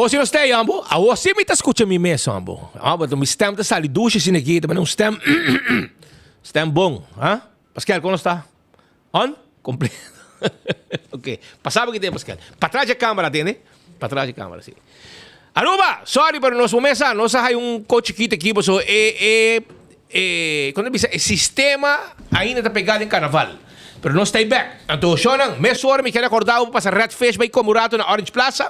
Awor si nos ta ei ambo, awor si mi ta skucha mi mes ambo. Ambo, mi stem ta sali dushi asina aki, ta bini un stem, stem bon, ha? Paskel, kon nos ta? On? Kompleto. Ok, pasa bo ki ten Paskel. Patras dje kamera, tende? Patras dje kamera, si. Aruba, sorry pero nos por mesa, nos a hay un ko chikito aki paso e, e, e, kon ta bisa, e sistema ainda ta pega den karnaval. Pero nos ta ei bek. Anto shownan, mesora mi kier akorda bo pa pasa Red Fish bai kome un rato na Orange Plaza.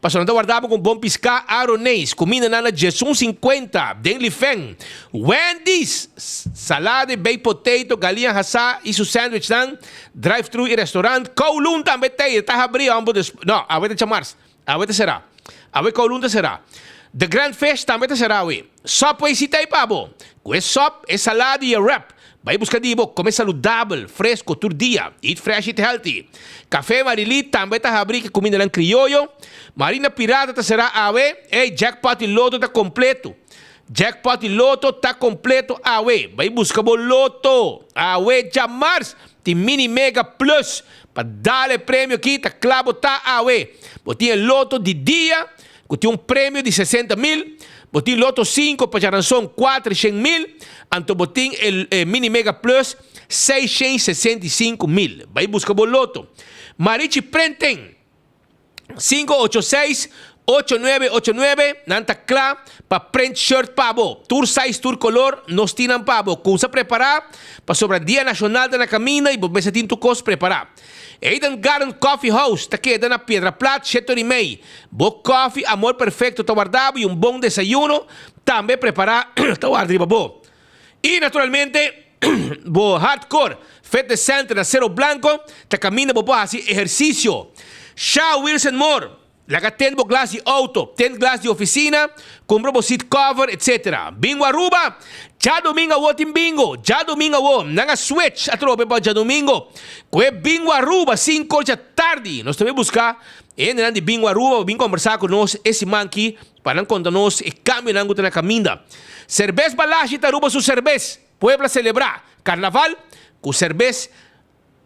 Paso nan ta warda bo ku un bon piská aroneis, kuminda nan na 11.50 den Lifen. Wendy's, salada i baked potato, galiña hasá i su sandwichnan, drive-thru i restaurant. Kowloon tambe ta ei, e ta habrí hombo des, no, awe ta djamars, awe ta será. Awe Kowloon ta será. The Grand Fish tambe ta será awe. Subway si ta ei pa bo. Ku e sop, e salada i e wrap. Bai buska di bo kome saludabel, fresco tur dia. Eat fresh, eat healthy. Café Marily tambe ta habri ku kumindanan krioyo. Marina Pirata ta será awe. Ey, jackpot di loto ta kompleto. Jackpot di loto ta kompleto awe. Bai buska bo loto. Awe djamars tin Mini Mega Plus pa dal e premio aki ta kla bo ta awe. Bo tin e loto di dia ku tin un premio di 60 mil, bo tin loto sinku pa djaranson kuater shen mil, anto bo tin e Mini Mega Plus 665 mil. Bai buska bo loto. Marichi Printing 586 8989 nan ta kla pa print shirt pa bo. Tur size tur kolor nos tin nan pa bo. Kumsa prepara pasobra Dia Nashonal ta na kaminda i bo mester tin tur kos prepara. Eden Garden Coffee House ta keda na Piedra Plat sheto di mei. Bo kofi Amor Perfecto ta warda bo i un bon desayuno tambe prepara ta warda riba bo. I naturalmente bo Hardcore Fitness Center na Cerro Blanco ta kaminda bo por hasi ehersisio. Sha Wilson Moore. Laga tend bo glas di auto, tend glas di oficina, cumpra bo seat cover, etc. Bingo Aruba! Djadomingo awo tin bingo! Djadomingo awo! Nan a switch atrobe pa djadomingo cu e Bingo Aruba cinco dja tardi. Nos ta bay busca e hendenan di Bingo Aruba pa bin combersa cu nos e siman aki pa nan conta nos e cambionan cu ta na caminda. Cerbes Balashi ta Aruba su cerbes! Puebla celebra Carnaval cu cerbes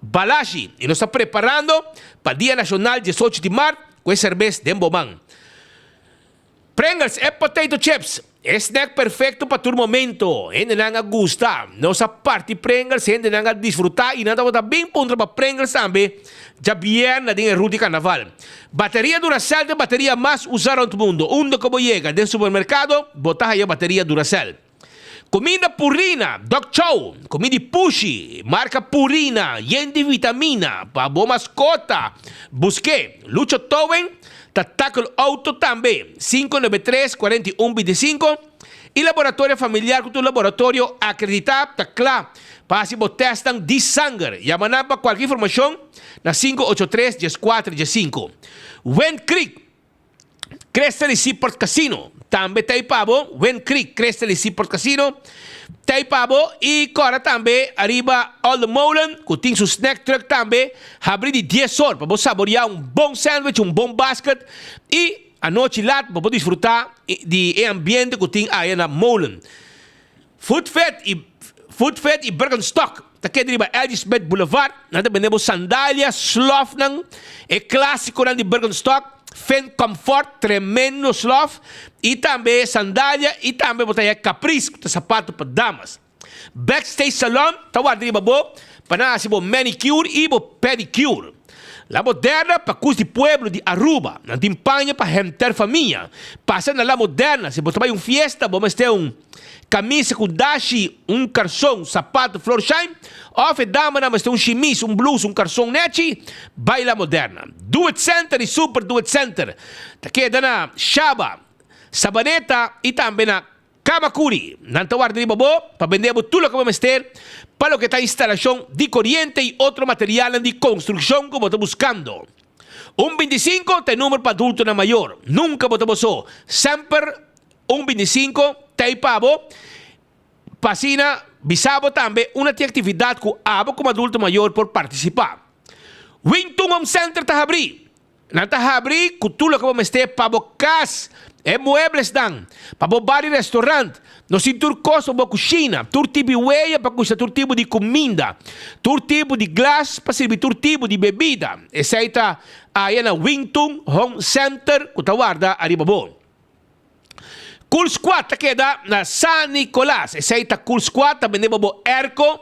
Balashi y nos ta preparando pa Dia Nacional 18 di mart cu e cerbes den bo man. Pringles e potato chips, e snack perfecto pa tur momento. Hendenan a gusta. Nos a parti Pringles, hendenan a disfruta y nan tabata bin puntra pa Pringles tambe djabièrnè den e ruta di Carnaval. Bateria Duracell ta e bateria mas usa rond mundo. Unda cu bo yega den supermercado bo ta haya bateria Duracell. Kuminda Purina, Dog Chow, kumida di pushi, marka Purina, yen di vitamina pa bo maskota. Busk'é. Lucho Towing ta tackle auto tambe, 593 41 25, i Laboratorio Familiar ku ta un laboratorio akreditá ta kla pa hasi bo tèstnan di sanger. Yama nan pa kualke informashon na 583 14 15. Wind Creek. Crystal y Seaport Casino tambe ta ei pa bo. Wind Creek, Crystal y Seaport Casino ta ei pa bo. Y kòrda tambe ariba Olde Molen ku tin su snack truck tambe habri di dies or pa bo saboreá un bon sandwich, un bon basket y anochi lat bo por disfrutá di e ambiente ku tin aya na Molen. Food Fit y Food Fit y Birkenstock ta keda riba LG Smith Boulevard. Nan ta bende bo sandalia, slofnan, e clasiconan di Birkenstock, Finn Comfort, tremendo slof, y tambe sandalia y tambe bo ta haya Caprice cu ta sapato pa damas. Backstage Salon ta warda riba bo pa nan haci bo manicure y bo pedicure. La Moderna pa cus di pueblo di Aruba. Nan tin paña pa henter famia. Pasa na La Moderna si bo ta bay un fiesta bo mester un camisa cu dashi, un carson, sapato Florsheim of e damanan mester un shimis, un blusa, un carson nechi, bay La Moderna. Do It Center y Super Do It Center ta keda na Shaba, Sabaneta y tambe na Kamakuri, nan ta warda riba bo pa bende bo tur loke bo mester pa loke ta instalashon di koriente i otro materialnan di konstrukshon ku bo ta buskando. Un 25 ta e number pa adultonan mayor. Nunka bo ta bo so. Semper un 25 ta ei pa bo pa asina bisa bo tambe unda tin aktividat ku abo komo adulto mayor por partisipá. Wing Tun Home Center ta habrí. Nan ta habri ku tur loke bo mester pa bo kas, e mueblesnan, pa bo bar i restaurant. Nos tin tur kos pa bo kushina, tur tipo di weya pa kusha tur tipo di kuminda, tur tipo di glas pa sirbi tur tipo di bebida. Esei ta aya na Wing Tun Home Center ku ta warda ariba bo. Cool Squad ta keda na San Nicolas. Esei ta Cool Squad ta bende bo bo airco.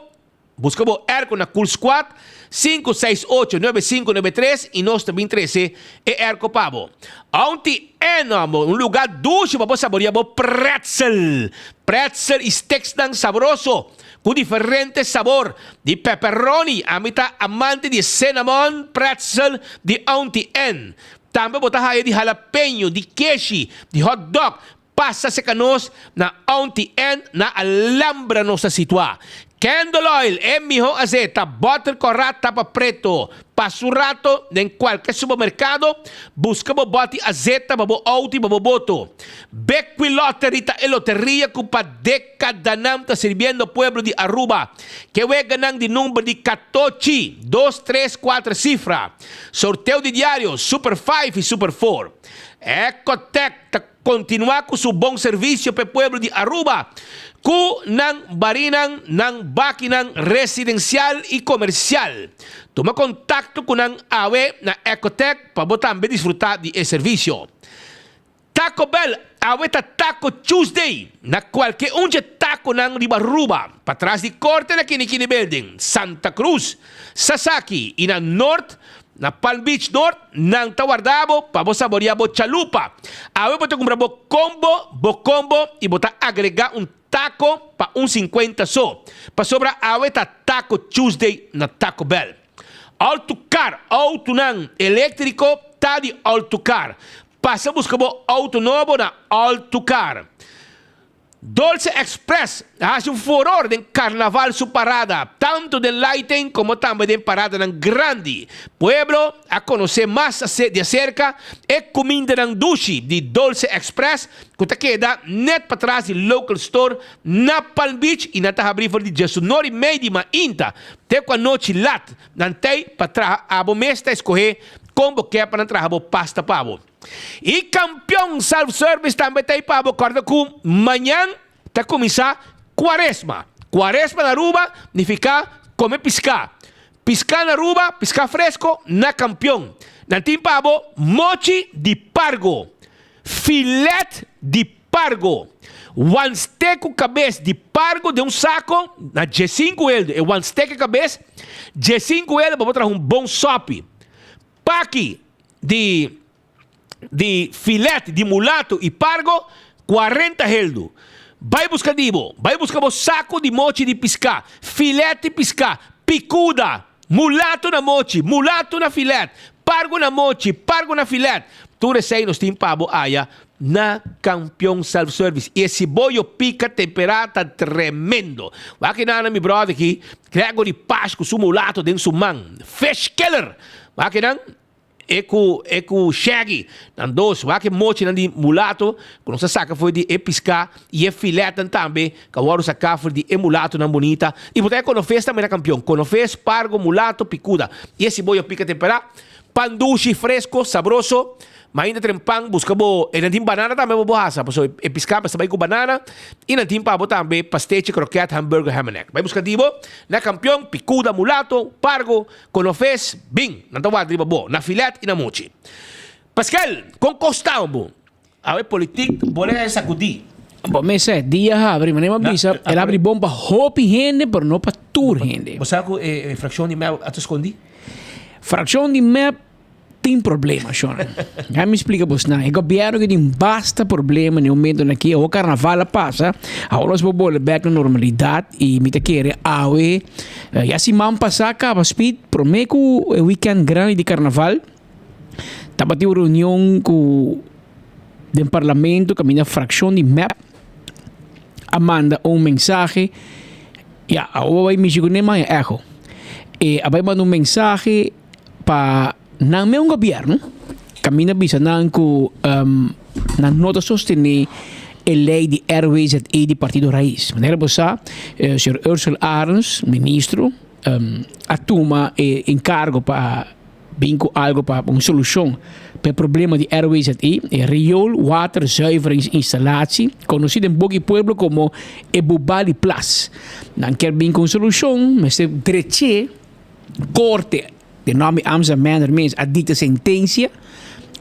Buska bo airco na Cool Squad, 568-9593 y nos ta bin trece e airco pa bo. Auntie Eno, un lugar dushi pa bo saboria bo pretzel. Pretzel y steaksnan sabroso cu diferente sabor di pepperoni. Ami ta amante di cinnamon pretzel di Auntie En. Tambe bo ta haya di jalapeño, di keshi, di hot dog. Pasa serka nos na Auntie Ann na Alhambra nos ta situa. Candle oil e miho azeta, boter kora tapa preto. Pasa un rato den kualke supermerkado buska bo boti azeta pa bo outo i pa bo boto. Bequi Lottery ta e loteria ku pa dekadanan ta sirbiendo pueblo di Aruba. Ke weganan di number di katochi, dos, tres, kuater sifra. Sorteo di diario, Super Five i Super Four. Ecotec ta. Continua cu su bon servicio p'e pueblo di Aruba cu nan barinan, nan bakinan residencial y comercial. Tuma contacto cu nan awe na Ecotec pa bo tambe disfruta di e servicio. Taco Bell, awe ta Taco Tuesday na cualke un dje taconan riba Aruba, patras di Corte na Kinikini Building, Santa Cruz, Sasaki y na Noord Na Palm Beach Noord nan ta warda bo pa bo saboria bo chalupa. Awe bo ta kumpra bo combo, bo combo y bo ta agrega un taco pa un 50 so. Pasobra awe ta Taco Tuesday na Taco Bell. Autocar, autonan electrico ta di Autocar. Pasa busca bo auto nobo na Autocar. Dolce Express a haci un furor den Carnaval su parada, tanto den lighting como tambe den paradanan grandi. Pueblo a conoce mas di acerca e cumindanan dushi di Dolce Express cu ta keda net patras di Local Store na Palm Beach y nan ta habri for di diesunor y mei di mainta te cu anochi lat. Nan tey pa traha abo mes ta escohe con bo kier pa nan traha bo pasta pa bo. E Kampion Self Service tambe ta ei pa bo kòrda ku mañan ta kuminsá Kuaresma. Kuaresma na Aruba nifiká kome piská. Piská na Aruba, piská fresko na Kampion. Nan tin pa bo mochi di pargo, filet di pargo, wanste ku kabes di pargo den un sako na diesinku eldo. E wanste ku kabes, diesinku eldo pa bo traha un bon sòpi. Paki di di filet di mulato i pargo, 40 heldu. Bai buska di bo, bai buska bo saku di mochi di piská, filet di piská, pikuda, mulato na mochi, mulato na filet, pargo na mochi, pargo na filet. Tur esei nos tin pa bo aya na Kampion Self Service. I e siboyo pika temperá ta tremendo. Wak e nana mi brother aki, Gregory Pash ku su mulato den su man. Fish killer! Wak e nan, e ku e ku Shaggy, nan dos, wak e mochinan di mulato ku nos a saka for di e piská i e filetnan tambe ku a wòrdu saká for di e mulatonan bunita. I bo ta e konofes tambe na kampion, konofes, pargo, mulato, pikuda. I e siboyo pika temperá, pan dushi, fresko, sabroso. Ma ainda tren pan buska bo, e nan tin banana tambe bo bo hasa, pasobra e piská mester bai ku banana i nan tin pa bo tambe pastechi, kroket, hamburger, ham en egg. Bai buska di bo na kampion, pikuda, mulato, pargo, konofes, bin, nan ta warda riba bo, na filet i na mochi. Paskel, kon kos ta bo? Awe politik bo lei a sakudí. Bo mester dia habri, manera mi a bisa, el habri bon pa hopi hende, pero no pa tur hende. Bo sa ku e frakshon di mep a ta skondí? Frakshon di mep tin problema, shona. Ya mi splika bosnan, e gobièrnu ke tin basta problema na e momentonan aki. Awor karnaval a pasa, awor nos por bolbe bèk na normalidat i mi ta kere awe, ya siman pasá kaba Speed, promé ku e wikènt grandi di karnaval, tabatin un reunion ku den parlamento kaminda frakshon di mep a manda un mensahe, ya awor bai mishi kuné maña eho. E a bai manda un mensahe. Pa nan meun gobierno caminda bisa nan cu nan no ta sostene e ley di RWZE di Partido Raiz. Manera bo sa, señor Ursel Arends, ministro, a tuma e encargo pa. bin ku algo pa un solushon pa e problema di RWZI, e Riool Water Zuiveringsinstallatie, konosí den boki pueblo komo e Bubali Plas. Nan kier bin ku un solushon, mester drech'é korte den nòm di Amsterdam Manor mes a dikta sentensia,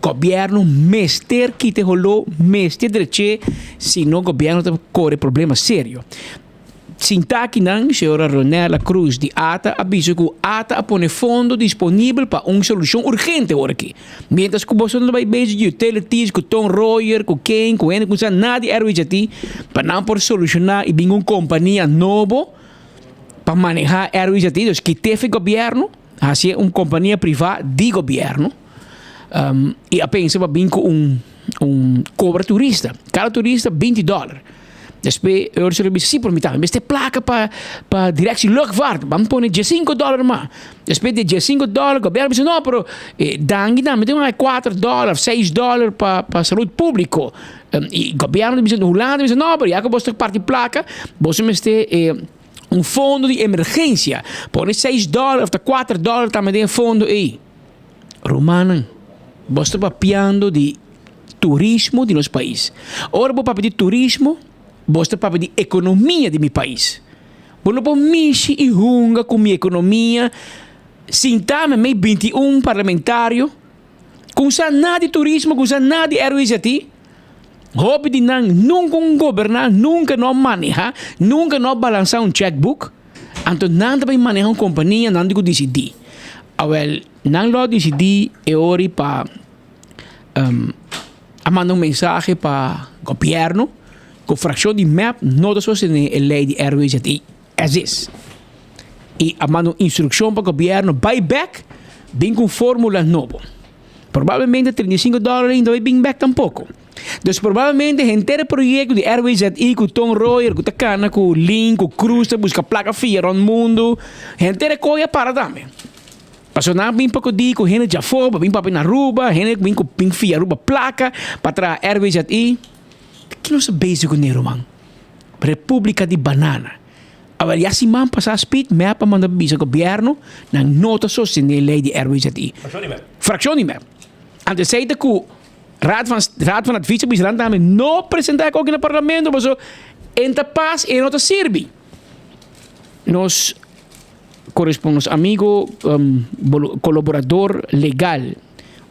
gobièrnu mester kita e holó, mester drech'é, sino gobièrnu ta kore problema serio. Sintá akinan, señora Ronella Cruz di ata a bisa ku ata a pone fondo disponibel pa un solushon urgente ora aki. Miéntras ku boso ta bai bezig di utilities, ku Ton Royer, ku ken, ku hende ku sa nada di RWZT, pa nan por solushoná i bin un kompania nobo pa manehá RWZT. Dus kit'é fi gobièrnu, hasié un kompania privá di gobièrnu i a pensa pa bin ku un un kobra turista. Kada turista binti dòler. Despues Ursula bisa, si, pero mi tambe mester plaka pa pa Directie Luchtvaart. Ban pone diesinco dòler mas. Despues di diesinco dòler gobièrnu bisa, no, pero danki tambe tin un kuater dòler of seis dòler pa pa salud públiko. I gobièrnu ta bisa, Hulanda ta bisa, no, pero ya ku boso ta parti plaka, boso mester un fondo di emergensia. Pone seis dòler of ta kuater dòler tambe den e fondo ei. Rumannan, boso ta papiando di turismo di nos pais. Ora bo papia di turismo, bo ta papia di ekonomia di mi pais. Bo no por mishi i hunga ku mi ekonomia sintá meimei 21 parlamentario ku sa nada di turismo, ku sa nada di RWZT. Hopi di nan nunka un goberná, nunka no a manehá, nunka no a balansá un checkbook. Anto nan ta bai manehá un kompania, nan tin ku disidí. Awèl, nan lo a disidí e ora pa a manda un mensahe pa gobièrnu ku frakshon di mep no ta sostené e lei di RWZI as is. I a manda un instrukshon pa gobièrnu bai bèk bin ku un fórmula nobo. Probablemente 35 dòler ainda bai bin bèk tampoko. Dus probablemente henter e proyekto di RWZI ku Ton Royer ku ta kana ku Lin ku Cruz ta buska plaka fia rònt mundu, henter e koe a para tambe. Pasobra nan a bin poko di ku hende djafó, pa bin papia na Aruba, hende ku bin ku bin fia Aruba plaka pa traha RWZI. Ki nos ta bezig kuné ruman? Repúblika di banana. Awel ya siman pasá Speed mep a manda bisa gobièrnu nan no ta sostené lei di RWZI. Frakshon di mep. Frakshon di mep. Anto esei ta ku Raad van Raad van Advies a bisa nan tambe no presentá e koki na parlamento pasobra e ta pas i e no ta sirbi. Nos Correspon nos amigo colaborador legal,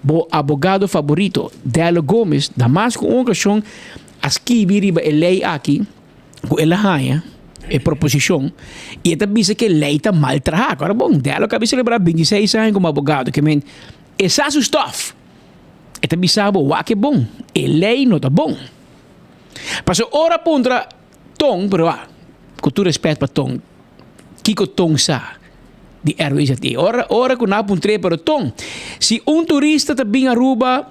bo abogado favorito, Dello Gomez, na mas cu un ocasion a skibi riba e ley aki cu el a haña, e proposicion, y e ta bisa cu e ley ta mal traha. Ahora bon, Dello caba di celebra 26 aña como abogado, ke men e sa su stof. E ta bisa bo, wak e bon, e ley no ta bon. Pasobra ora puntra Ton, pero a, cu tur respet pa Ton, Kiko Ton sa di RWZI? Ora ora ku nan a puntr'é, pero Ton, si un turista ta bin Aruba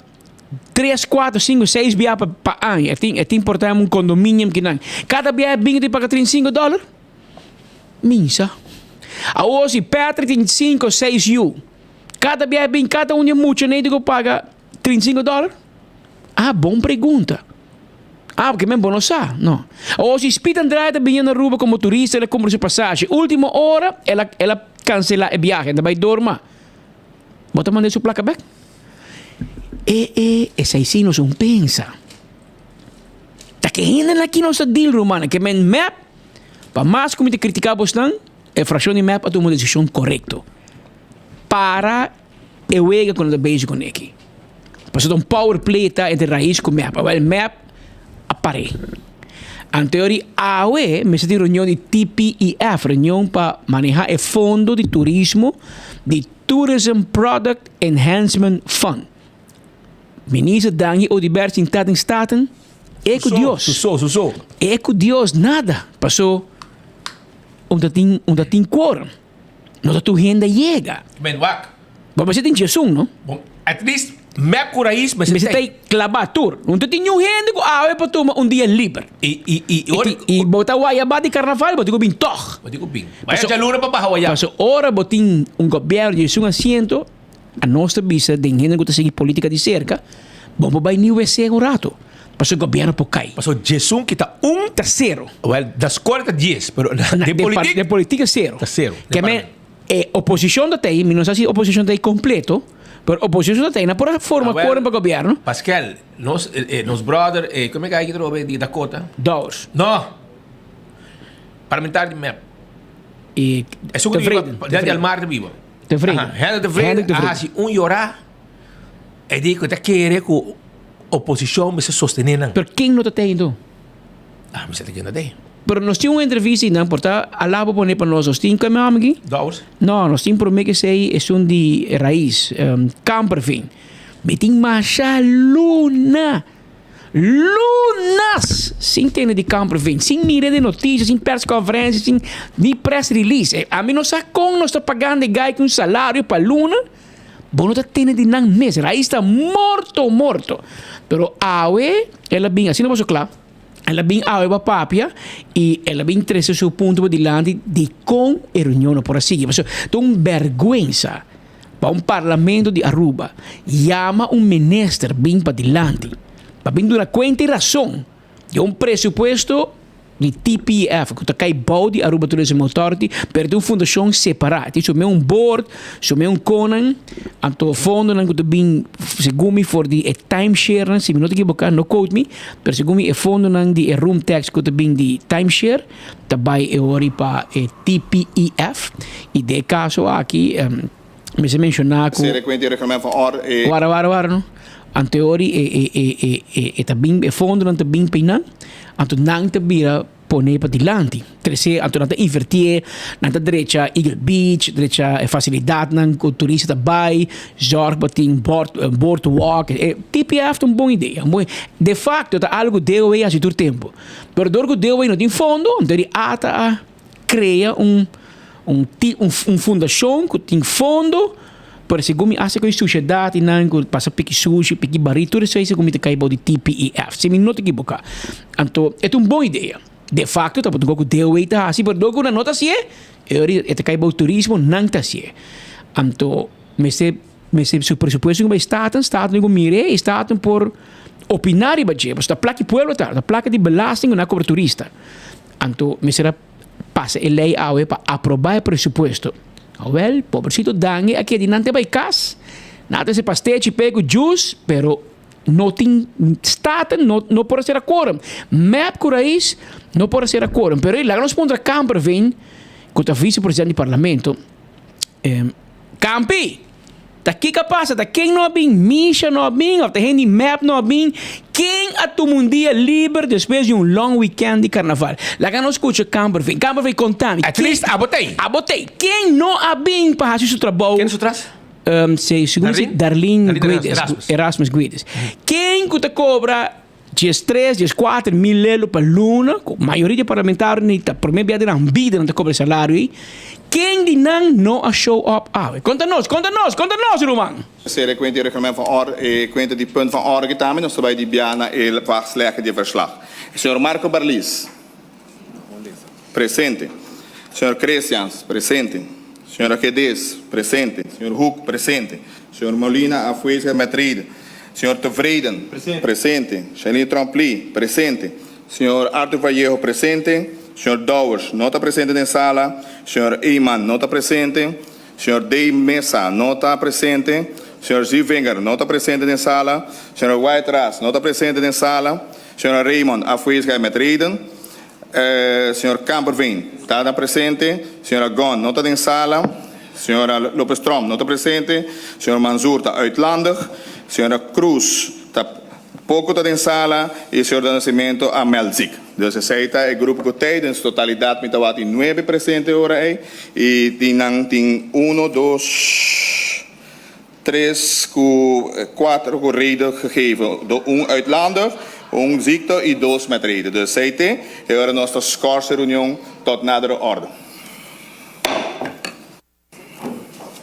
tres, kuater, sinku, seis bia pa pa aña, e tin e tin por ta un kondominium kinan, kada bia e bin e tin paga 35 dòler? Min sa. Awor si Patrick tin sinku, seis yu, kada bia e bin kada un di e muchanan tin ku paga 35 dòler? Ah, bon pregunta. Ah, porque men bo no sa, no. O si Speed Andrade ta bini na Aruba como turista, el a cumpra su pasashi. Ultimo ora, el a, el a cancela e biahe, el ta bay dorma. Bo ta manda su placa bek? E, e, esai si nos un pensa. Ta ke hendenan aki nos ta deal, rumannan? Ke men mep, pa mas ku mi ta critica bosnan, e fraccion di mep a tuma un decision corecto. Para e wega ku nan ta bezig ku neki. Pasobra ta un power play ta entre Raiz ku mep. Awel mep a par'é. Anto di awe mester tin reunion di TPEF, reunion pa maneha e fondo di turismo di Tourism Product Enhancement Fund. Minister Dangui Oduber sinta den Staten, e ku Dios. Su so, su so. E ku Dios nada. Paso un ta tin, un ta tin quorum. No ta tur hende yega. Men wak. Bo mester tin djesun, no? Bon, at least mep ku rais mester Mester tei. tei klabá tur. No ta tin niun hende ku awe por tuma un dia liber. I, i, i, I ora ti, i bo ta wayabá di karnaval, bo tin ku bin tòg. Bo tin ku bin. Baya djaluna pa baha wayá. Paso ora bo tin un gobièrnu di djesun asiento, anos ta bisa den hende ku ta sigui polítika di serka, bo por bai ni wc un rato. Paso gobièrnu por kai. Paso djesun kita un. Ta sero. Well, da skor ta dies, pero den politik. Den politik ta sero. Ta sero. Ke men e oposishon ta tei, mi no sa si oposishon ta ei kompleto. Pero oposicion ta tei, nan por a forma quorum pa gobierno. Paskel, nos, nos brother, como e guy ki di Dakota? Dowers. No! Parlamentario di mep. E Esun ku Tevreden. biba Del Mar ta biba. Tevreden. Aha, Hendrik Tevreden Hendrik Tevreden. a hasi un yorá. E di ku ta kere ku oposishon mester sostené nan. Pero ken no ta tei anto? Ah, mi sa ta ken ta tei. Pero nos tin un entrevista i nan por ta alá bo pone pa nos. Nos tin kome hòmber aki? Dowers. No, nos tin promé ke esei esun di Raiz, Kamperveen. Mi tin masha luna. Lunas sin tende di Kamperveen, sin mira den noticia, sin persconferencia, sin ni press release. Ami no sa con nos ta pagando e guy cu un salario pa luna, bo no ta tende di nan mes. Raiz ta morto, morto. Pero awe el a bin, asina boso cla, el a bin awe pa papia y el a bin trece su punto padilanti di con e reunion no por a sigui. Pasobra ta un berguensa. Pa un parlamento di Aruba yama un minister bin padilanti pa bin duna cuenta y razon di un presupuesto di TPF cu ta cay bao di Aruba Tourism Authority pero ta un fundacion separa tin su mes un board su mes un conan anto fondonan cu ta bin segun mi for di e timeshare nan si mi no ta ekiboca no quote me pero segun mi e fondonan di e room tax cu ta bin di timeshare ta bai e ori pa e TPEF y den e caso aki mester menciona cu Sere cuenta y reglamento van orde e. Wara wara wara no anto e ori e e e e e e ta bin e fondonan ta bin pa einan anto nan ta bira pone pa dilanti trece anto nan ta invertie nan ta drecha Eagle Beach drecha e facilidadnan cu turista ta bai zorg pa tin board boardwalk e TPEF ta un bon idea un bon de facto ta algo cu DOW a haci tur tempo. Pero dor ku Dewey no tin fondo, anto di ata a krea un un un fundashon ku tin fondo, pero segun mi hasta ku e sushedat i nan ku pasa piki sushi, piki barí, tur esei segun mi ta kai bou di TPEF, si mi no ta ekiboká. Anto e ta un bon idea. De fakto tabata un kos ku Dewey ta hasi, pero dor ku nan no ta hasié, e ora e ta kai bou turismo, nan ta hasié. Anto mester Mester su presupuesto ku bai Staten, Staten tin ku mir'é i Staten por opiná riba dje, pasobra ta plaka di pueblo ta, ta plaka di belasting ku nan a kobra turista. Anto mester a pasa e lei awe pa aprobá e presupuesto. Awèl, pobresito Dangui a keda di nan te bai kas, nan a trese pastechi p'e ku djus, pero no tin Staten no no por a sera quorum. Mep ku Raiz no por a sera quorum, pero ei laga nos puntra Kamperveen ku ta visepresidente di parlamento. Kampi! Ta kiko a pasa? Ta ken no a bin? Misha no a bin of ta hende di mep no a bin? Ken a tuma un dia liber despues di un long weekend di carnaval? Laga nos scucha Kamperveen. Kamperveen conta mi. At least abo ta ei. Abo ta ei. Ken no a bin pa haci su trabou? Ken su tras? Se, segun si Darlene? Darlene Guedes. Erasmus. Erasmus Guedes. Ken cu ta cobra 13, 14 mil lelo pa luna, ku mayoria di e parlamentario ni ta prome bia di nan bida nan ta kobra e salario ei, ken di nan no a show up awe? Konta nos, konta nos, konta nos ruman! Sere kuenta di reglement van orde, e kuenta di punt van orde tambe nos ta bai di bia na e vastleggen di e verslag. Señor Marco Barlies. Presente. Señor Cresians, presente. Señora Geddes, presente. Señor Hoek, presente. Señor Molina afwezig met reden. Señor Tevreden, presente. Shalini Tromp-Lee, presente. Señor Arthur Vallejo, presente. Señor Dowers, no ta presente den sala. Señor Eman, no ta presente. Señor Day Mesa, no ta presente. Señor Zievinger, no ta presente den sala. Señora Whiteras, no ta presente den sala. Señora Raymond, afwezig met reden. Señor Kamperveen ta na presente. Señora Gon no ta den sala. Señora Lopez Tromp no ta presente. Señor Manzoor ta uitlandig. Señora Cruz ta poco ta den sala y señor Do Nascimento a meld ziek. Dus esey ta e grupo cu tey. Den su totalidad mi tabatin nuebe presente ora ey y tin nan tin uno, dos. Tres ku kuater ku reden gegeven do un uitlandig, un ziekte i dos met reden. Dus esei te e ora nos ta skors e reunion tot nadere orde.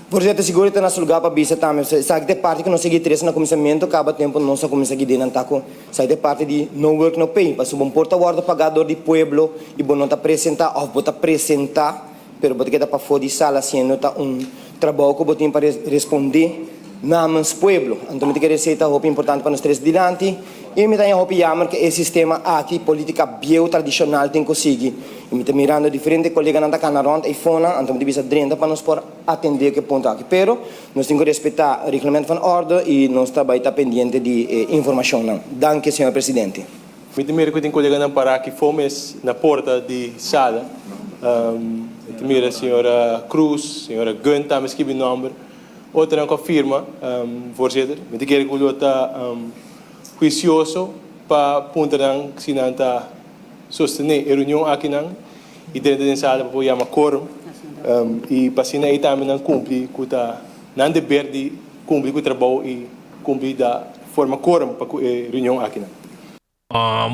Voorzitter, sigur e ta na su lugar pa bisa tambe. Esaki ta e parti ku nos a sigui tres na kuminsamentu, kaba tempu nos a kuminsá gid'é nan ta ku esaki ta e parti di no work no pay. Pasobra bo por ta wòrdu pagá dor di pueblo i bo no ta presentá òf bo ta presentá Pero bo ta keda pafó di sala haciendo ta un trabou cu bo tin pa respondé namens pueblo. Anto mi ta kere esey ta hopi importante pa nos trece dilanti. I mi ta haña hopi yamer ku e sistema aki, politika bieu tradishonal tin ku sigui. I mi ta mirando diferente koleganan ta kana rònt eifonan, anto mi ta bisa drenta pa nos por atendé ku e punto aki. Pero nos tin ku respetá reglamento van orde i nos ta bai ta pendiente di e informashonnan. Danki, señor presidente. Mi ta mira ku tin koleganan pará aki for mes na porta di sala. Mi ta mira señora Cruz, señora Gunn tambe skibi nòmber. Otronan ku a firma, voorzitter. Mi ta kere ku lo ta huisioso pa puntra nan si nan ta sostené e reunion akinan i drenta den sala pa por yama quorum i pa asina ei tambe nan kumpli ku ta nan deber di kumpli ku trabou i kumpli da forma quorum pa ku e reunion akinan.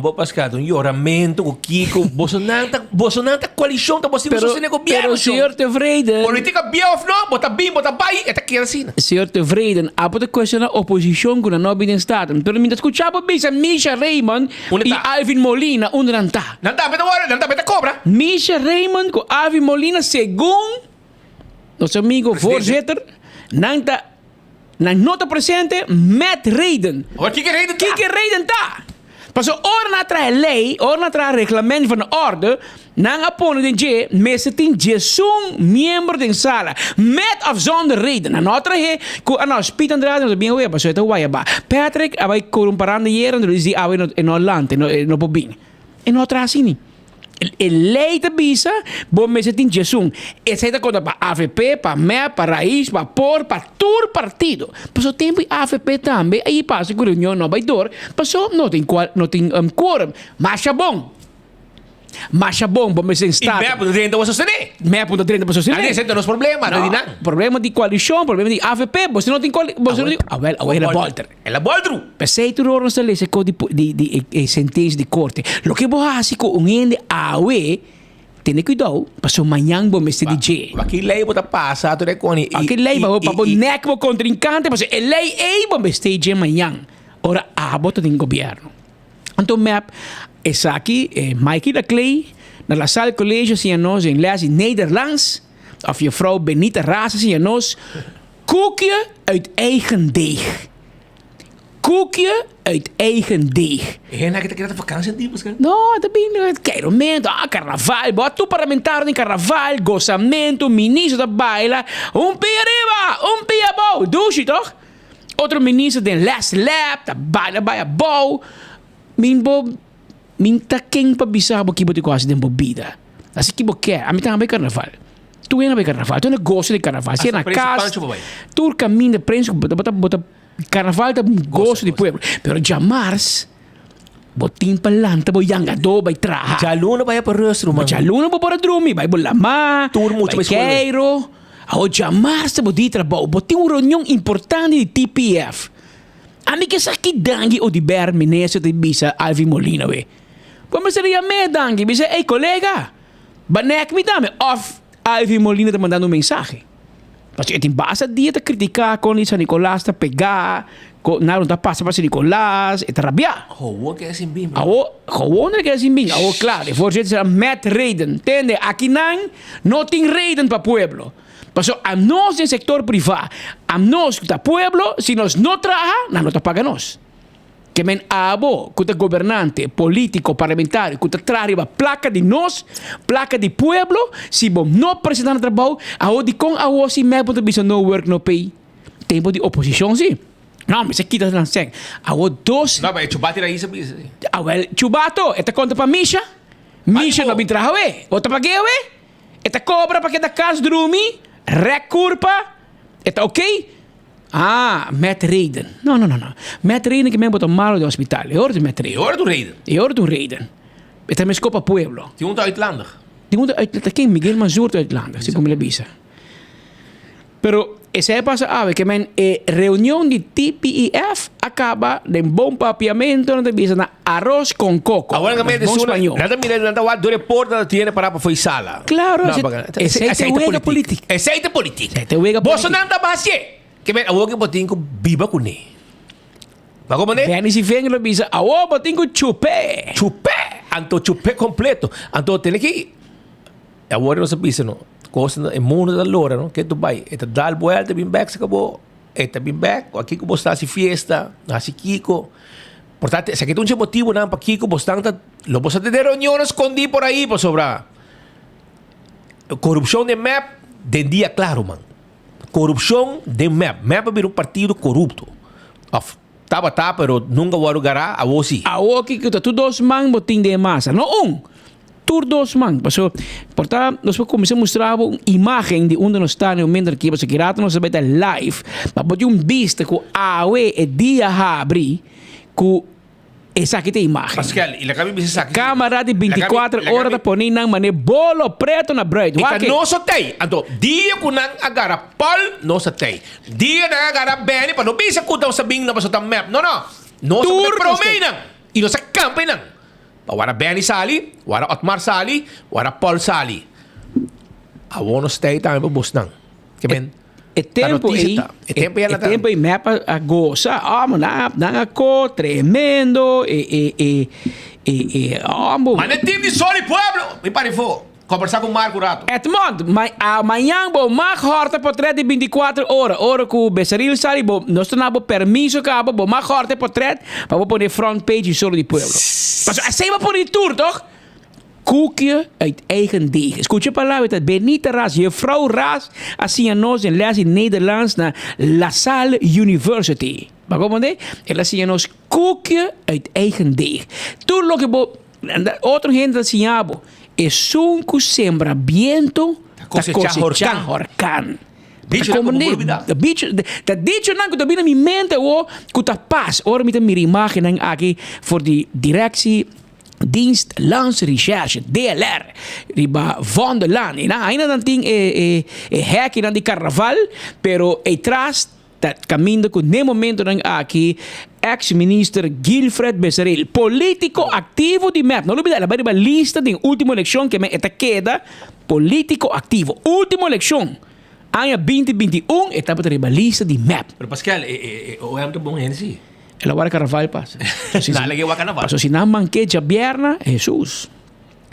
Bo Pascal, un yoramentu ku kiko, bosonan ta, bosonan ta koalishon, ta boso tin Pero, sostene gobierno pero shon. señor Tevreden, Politika bia of no, bo ta bin, bo ta bai, e ta keda asina. Señor Tevreden, abo ta cuestiona oposicion cu nan no a bini den Staten. Pero mi ta scucha bo bisa Misha Raymond Unda y ta? Alvin Molina unda nan ta. Nan tambe ta wòrdu, nan tambe ta kobra. Misha Raymond cu Alvin Molina segun nos amigo Presidente. voorzitter, nan ta Nan no ta presente met reden. Awor kiko e reden ta? Kiko e reden ta? Pasobra ora nan a traha e lei, ora nan a traha reglamento van orde, nan a pone den dje mester tin diesun miembro den sala, met of zonder reden. Nan no a trahe ku a nos Piet Andrade no ta bien awe pasobra e ta waya ba. Patrick a bai kore un paranda ayera, anto di awe e no a lanta, e no por bini. E no a traha asina. E lei ta bisa bo mester tin djesun. Esei ta konta pa avp, pa mep, pa Raiz, pa por, pa tur partido. Paso tempu i avp tambe a yi pasa ku reunion no bai dor, paso no tin no tin quorum. Masha bon. Masha bon bo mester I staten. mep no drenta bo sostené. Mep no ta drenta bo sostené. Nan esei ta nos problema, no di nan. Problema di koalishon, problema di avp, bo no tin koali, bo no tin, awel, awel e bolter. El a bòldru. P'esei tur ora nos ta lesa e kos di di di e sentensia di korte. Loke bo hasi ku un hende awe, tene kuidou, pasobra mañan bo mester di dje. Pa ki lei bo ta pasa tur e koni? Pa ki lei pa bo nek bo kontrinkante, pasobra e lei ei bo mester dje mañan, ora abo ta den gobièrnu. Anto mep esaki e Mikey Laclay na La Salle College a siña nos den les di Nederlands, òf juffrouw Benita Ras a siña nos. Koekje uit eigen deeg. Koekje uit eigen deeg. E hende aki ta kere ta vakantie anti paske? No, ta bin keiromento, ah carnaval, bo a tur parlamentario den carnaval, gozamento, ministro ta baila, un pia ariba, un pia abou, dushi toch? Otro ministro den les lap ta baila bai abou, min bo Min ta ken pa bisa bo ki bo tin ku hasi den bo bida. Hasi ki bo kier. Ami tambe karnaval. Tur hende bai karnaval. Tur hende gosa di karnaval. Sea na kas, tur kaminda prens ku bo ta bo ta karnaval ta un goso di pueblo. Pero djamars bo tin pa lanta bo yangadó bai traha. Djaluna bai pa rus ruman. Djaluna bo por a drumi bai bo lamá, bai keiro. Awor djamars ta bo di trabou. Bo tin un reunion importante di TPF. Ami ke sa ki Dangui Oduber minister ta bisa Alvin Molina we. Bo mester a yam'é Dangui bisa ey kolega ba nek mi tambe of Alvin Molina ta mandando un mensahe. Pasobra e tin basta dia ta kritika kon di San Nicolas ta pega kon nada no ta pasa pa San Nicolas e ta rabia. Gewoon keda sin bin bro. Awo gewoon ta keda sin bin. Awo klaro e voorzitter sera met reden. Tende akinan no tin reden pa pueblo. Pasobra anos den sektor privá, anos ku ta pueblo, si nos no traha, nan no ta paga nos. Ke men abo ku ta gobernante, polítiko, parlamentario ku ta traha riba plaka di nos, plaka di pueblo, si bo no presentá na trabou, awor dikon awor si mep bo ta bisa no work no pay? Tempu di oposishon si. No, mester kita nan sèn. Awor dos. No, pero e Chubati Raiz a bisa si. Awel, Chubato, e ta konta pa Misha. Misha no bin traha awe. Bo ta pag'é awe? E ta kobra pa keda kas drumi, rèk kurpa, e ta okey? Ah, met reden. No, no, no, no. Met reden ke men bo ta malo den hospital. E ora ta met reden. E ora ta un reden. E ora ta un reden. E ta meskó pa pueblo. Tin un ta uitlandig. Tin un ta uitlandig. Ta ken? Miguel Mazur ta uitlandig, segun mi la bisa. Pero esei a pasa awe ke men e reunion di TPEF a kaba den bon papiamento nan ta bisa na aros con coco. Awor nan Bon spañó. Nan ta mira nan ta wak dor e porta ta tiene para pa fo'i sala. Claro, esei ta wega politik. Esei ta politik. Esei ta wega Boso politik. nan ta basie. Ke men awor ke bo tin ku biba kuné. Bo a komprende? Benny Sivenger lo bisa awor bo tin ku chup'é. Chup'é! Anto chup'é kompleto. Anto tene ki. E awor nos a bisa no, cos e mundo ta lora no, ke tu bai, e ta dal buelta bin bek se cabo, e ta bin bek, aki ku bo sta hasi fiesta, hasi kiko. Por tanto, esaki ta un dje motibunan pakiko bosnan ta lo bo sa tene reunionnan skondí por ahí pasobra korupshon den mep den dia klaro man. Korupshon den mep. Mep a bira un partido korupto. Òf tabata pero nunka wòrdu gará, awor si. Awor kiko ta tur dos man bo tin den e masa? No un! Tur dos man. Paso por ta nos por kuminsá mustra bo un imágen di unda nos ta na e momento aki pasobra ki rato nos ta bai ta live pa bo tin un bista ku awe e dia habri ku esaki ta e imágen. Pascal, i laga mi bisa esaki. Kámara di bintikuater ora ta pone nan manera bolo preto na bruid. I ta Wak e. nos a tei. Anto, dia ku nan a gara Paul, nos a tei. Dia nan a gara Benny, pa no bisa ku nos a bin na pasobra ta mep. No, no. Nos a Tur nos promé tei. nan i nos a kampa nan. Pa wara Benny sali, wara Otmar sali, wara Paul sali. Awor nos ta ei tambe pa bosnan. Ke men, E ta tempo noticia ei, ta. E tempo ei e a ta. tempo ei mep a gosa. Oh, ma nan a, nan a ko tremendo. E, e, e, e, e, oh, bo. Manda e team di Sol y Pueblo! Mi pari fo. Kombersá ku Mark un rato. Edmond, ma mañan bo mag hòrta potrèt di bintikuater ora. Ora ku Besaril sali bo, nos ta na bo permiso kaba, bo mag hòrta e potrèt pa bo pone front page di Solo di Pueblo. Pasobra esei bo pone di tur, tòg? Koekje uit eigen deeg. Skucha e palabra, ta Benita Ras, juffrouw Ras a siña nos den lès di Nederlands na La Salle University. Bo a komprendé? El a siña nos koekje uit eigen deeg. Tur loke bo Otro hende ta siña bo, esun ku sembra biento ta kosechá horkan. Dichonan ku bo por olbidá. Ta dichonan ku ta bini na mi mente awor ku ta pas ora mi ta mira imágennan aki for di Directie Dienst Landsrecherche, DLR, riba Vondellaan. I nan ainda nan tin e hèkinan di karnaval, pero ei tras Ta caminda cu n'e momentonan aki ex minister Guilfred Besaril, politico activo di mep, no lubida el a bay riba lista den ultimo eleccion ke men e ta keda politico activo. Ultimo eleccion aña binti 21 e tabata riba lista di mep. Pero Pascal, e OM ta bon hende si. El a wara carnaval pasa. Nan a lag'e wak carnaval. Paso si nan manke djabièrna, Hesus.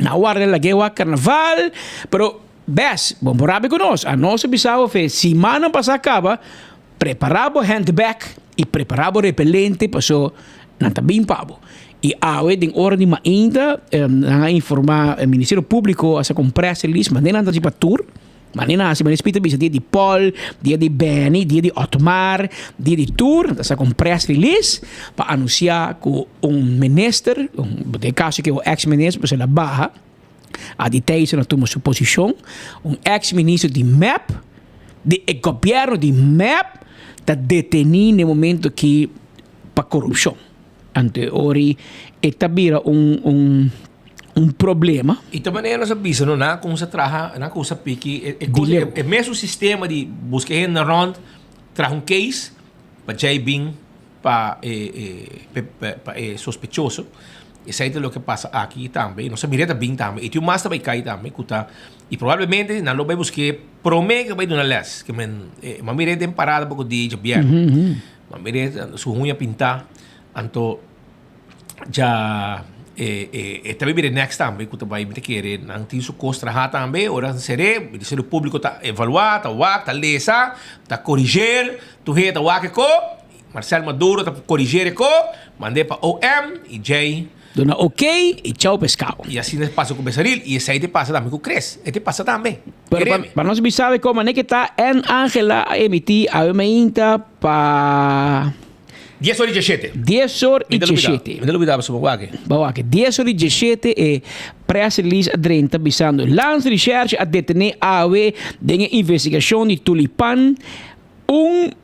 Nan a warda lag'e wak carnaval, pero. Bes, bo por rabia ku nos. Anos a bisa bo fe simannan pasá kaba, prepará bo handbag i prepará bo repelente paso nan ta bin pa bo. I awe den ora di mainta nan a informá e Ministerio Públiko a saka un press release manera nan ta hasi pa tur, manera nan hasi manera Speed a bisa dia di Paul, dia di Benny, dia di Otmar, dia di tur, nan ta saka un press release pa anunsiá ku un minister, den e kaso aki un ex minister pasobra el a baha. Adi Thijssen a tuma su posishon, un eks minister di mep, di e gobièrnu di mep, ta detení na e momento aki pa korupshon. Anto e ora e ta bira un un un problema. I ta manera nos a bisa no, nan a kumsa traha, nan a kumsa piki e e Di leu. e mesun sistema di buska e hende rònt, traha un case pa djei bin Pa e pa e sospechoso. Esei ta loke pasa aki tambe. Nos a mira ta bin tambe. I tin un mas ta bai kai tambe ku ta i probablemente nan lo bai busk'é promé ke bai duna lès. Ke men m'a mir'é den parada poko di djabièrnè. M'a mir'é su huña pintá. Anto dja e e ta bai bira next tambe ku ta bai mi ta kere nan tin su kos traha tambe. Ora nan ser'é Ministerio Públiko ta evaluá, ta wak, ta lesa, ta koriger. Tur hende ta wak e ko. Marcel Maduro ta corriger e ko, mand'é pa OM y djei. Duna ok y chao pescao. Y asina pasa cu Besaril y esey te pasa tambe cu Chris. E te pasa tambe. Pero pa, Keremi. pa nos bisa e ko mane ke ta en Angela a emiti awe mainta pa. Dies ora y dieshete. Dies or y Mi ta lubida. dieshete. Mi ta lubida pasobra wak e. Bo wak e. Dies or y dieshete e press release a drenta bisando Landsrecherche a detene awe den e investigacion di Tulipan un.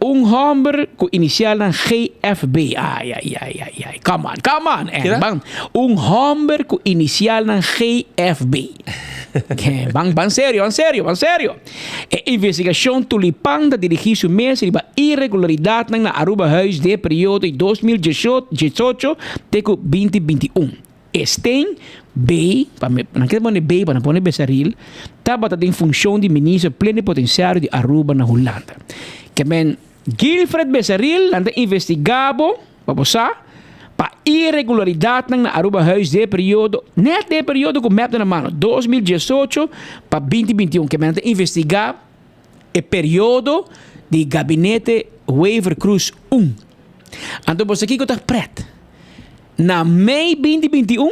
Un homber cu inicialnan GFB. Ay, ay, ay, ay, ay. Come on, come on. En Kira? ban. Un homber cu inicialnan GFB. Ke, ban, ban serio, ban serio, ban serio. E investigacion Tulipan ta dirigi su mes riba irregularidadnan na Aruba Huis den e periodo di 2018 te cu 2021. Esten, B, pa mi, nan keda pone B pa nan pone Besaril, tabata den funcion di minister plenipotenciario di Aruba na Hulanda. Ke men Guilfred Besaril nan ta investiga bo, pa bo sa, pa irregularidadnan na Aruba Huis den e periodo, net den e periodo cu mep ta na mano, 2018 pa 2021, ke men nan ta investiga e periodo di gabinete Wever-Croes un. Anto bo sa kiko ta pret? Na mei 2021,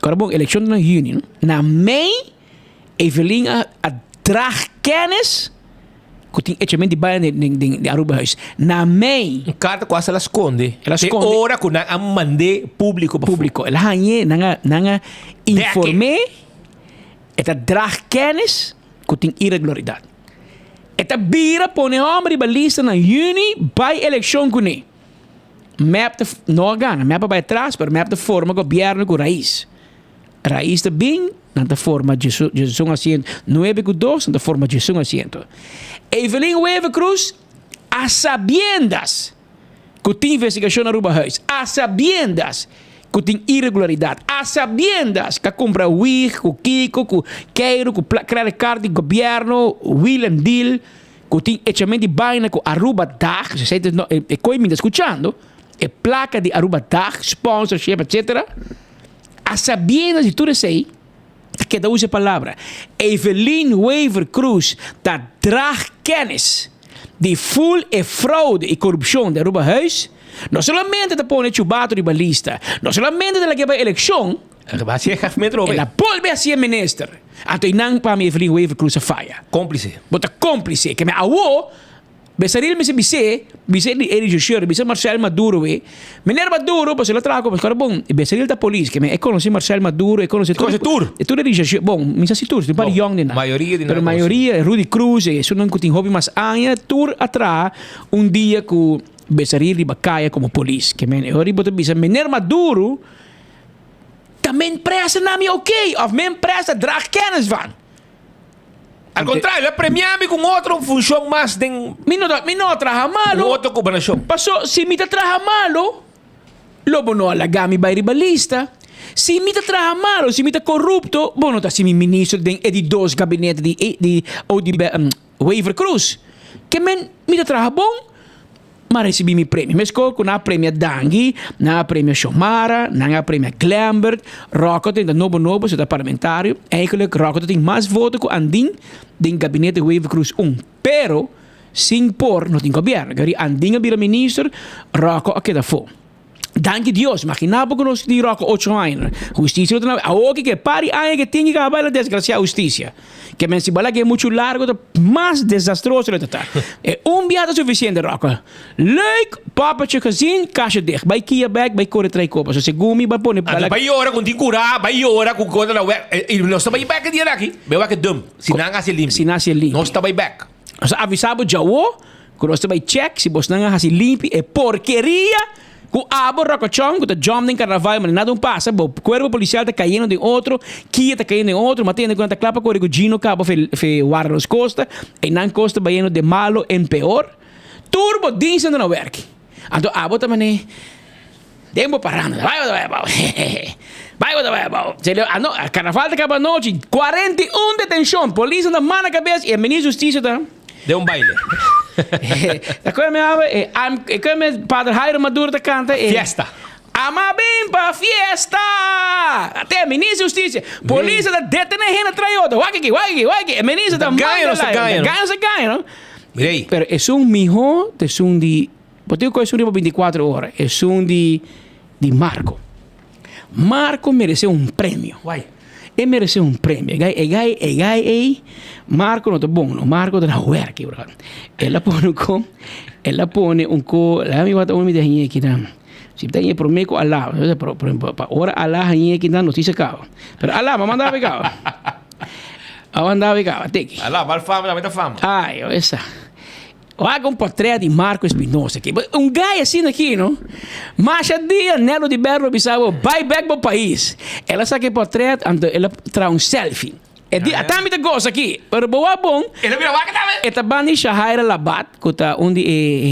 kòrda bon, elekshon ta na yüni, no? Na mei Evelyn a a draag kennis ku tin echament di baña den den den Arubahuis. Na mei. Un karta ku hasta el a skonde. El a Te skonde. ora ku nan a mand'é públiko pafó. Públiko. El a hañ'é, nan a nan a inform'é, e ta draag kennis ku tin iregularidat. E ta bira pone hòmber riba lista na yüni bai elekshon kuné. Mep ta no a gana, mep a bai atras, pero mep ta forma gobièrnu ku Rais. Rais ta bin, nan ta forma djesun asiento. Nuebe ku dos, nan ta forma djesun asiento. Evelyn Wever-Croes, a sabiendas ku tin investigashon na Aruba Huis, a sabiendas ku tin iregularidat, a sabiendas ku a kumpra wig, ku kiko, ku keiru, ku credit card di gobièrnu, wheel and deal, ku tin echamento di baina ku Aruba Dag, e koe mi ta skuchando, e plaka di Aruba Dag, sponsorship, etcetera. A sabiendas di tur esei, ta keda usa e palabra, Evelyn Wever Croes ta draag kennis di ful e fraude y corupcion di Aruba Huis, no solamente ta pone Chubato riba lista, no solamente ta laga bai eleccion, el a bolbe haci e minister. Anto eynan pa mi Evelyn Wever Croes a faya. Complice. Bo ta complice. Keme awo Besaril mester bis'é, bis'é di Eri Joshua, bis'é Marcel Maduro we, Meneer Maduro, pasobra el a traha ku Pascual bon, Besaril ta polis, ke men e konosé Marcel Maduro, e konosé tur, Konosé tur. e tur Eri Joshua, bon, mi sa si tur, tin un par di Bon, yòn di nan. mayoria di nan Pero konosé. mayoria, Rudy Cruz, e esunnan ku tin hopi mas aña, tur a traha un dia ku Besaril riba kaya komo polis. Ke men e ora bo ta bisa, Meneer Maduro, ta men presa na mi oké, òf men presa draag kennis van. Al contrario, a premia mi cu un otro funcion mas den. Mi no ta, mi no a traha malo. Un otro gobernacion. Paso, si mi ta traha malo, lo bo no a laga mi bai riba lista. Si mi ta traha malo, si mi ta corupto, bo no ta haci mi ministro den e di dos gabinete di, di Oduber, Wever Croes. Ke men, mi ta traha bon. M'a recibi mi premio. Mesco cu nan a premia Dangui, nan a premia Xiomara, nan a premia Glenbert. Rocco ta nobo nobo, su ta parlamentario. Eigenlijk Rocco ta tin mas voto cu Andin den gabinete Wever Croes un. Pero, sin por no tin gobierno. Gari Andin a bira minister, Rocco a keda afo. Danki Dios, imagina bo ku nos tin ròk ocho aña. Hustisia lo ta na awor ke par di aña ke tin ke kaba la desgrasia hustisia. Ke men si bala ke muchu largo ta mas desastroso lo ta ta. E un bia ta sufisiente ròk. Leuk poppetje gezien, kastje dicht. Bai kia bek, bai kore trai kopa. So segun mi bai pone Anto bala. bai yora ku tin kurá, bai yora ku kontra na wek. I nos ta bai bek e dia aki. Bai wak e dum. Si nan hasi limpi. Si nan hasi limpi. Nos ta bai bek. Nos a avisa bo djawo ku nos ta bai chèk si bosnan a hasi limpi e porkeria ku abo rokochon ku ta jòm den karnaval mane nada un pasa bo kuerpo polisial ta kayendo den otro kia ta kayendo den otro ma tende ku nan ta kla pa kore ku Gino kaba fe fe warda nos kosta e nan kos ta bayendo de malo en peor tur bo dienstnan ta na wèrki anto abo ta mane Den bo paranda, bai bo ta bai abao, bai bo ta bai abao. Ah no, carnaval ta caba anochi, 41 detencion, polis anda man na cabes y e ministro di justicia ta. Den un baile. Ta koe mi awe, e am, e koe mi Pader Jairo Maduro ta canta e. Fiesta. Ama bin pa fiesta! Te e ministro di justicia, polis ta detene hende tras otro, wak aki, wak aki, wak aki, e ministro ta Ta gaña manda nos, ta lai, gaña ta nos. gaña nos, ta gaña no. Mira ei. Pero esun miho ta esun di. Bo tin ku esun riba bintikuater ora, esun di di Marco. Marco meresé un premio. Why? E meresé un premio. E gai, e gai, e gai ei, Marco no ta bon no. Marco ta na wèrki, bro. El a pone un ko, el a pone un ko, laga mi wak unda mi ta hañ'é kinan. Si mi ta hañ'é promé ku Alá, pa ora Alá hañ'é kinan notisia kaba. Pero Alá, bo a manda mi kaba. A manda mi kaba, teki. Alá, mal fama tambe ta fama. Ai, esa. Wak un portret di Marco Espinosa aki. Un guy asina aki no. Masha dia Nelo di Berro bisa bo bai bek bo pais. El a saka e portret anto el a traha un selfie. E di ata mi ta gosa aki. Pero bo wak bon. El a bira wak tambe. E ta ban di Shahaira Labat ku ta un di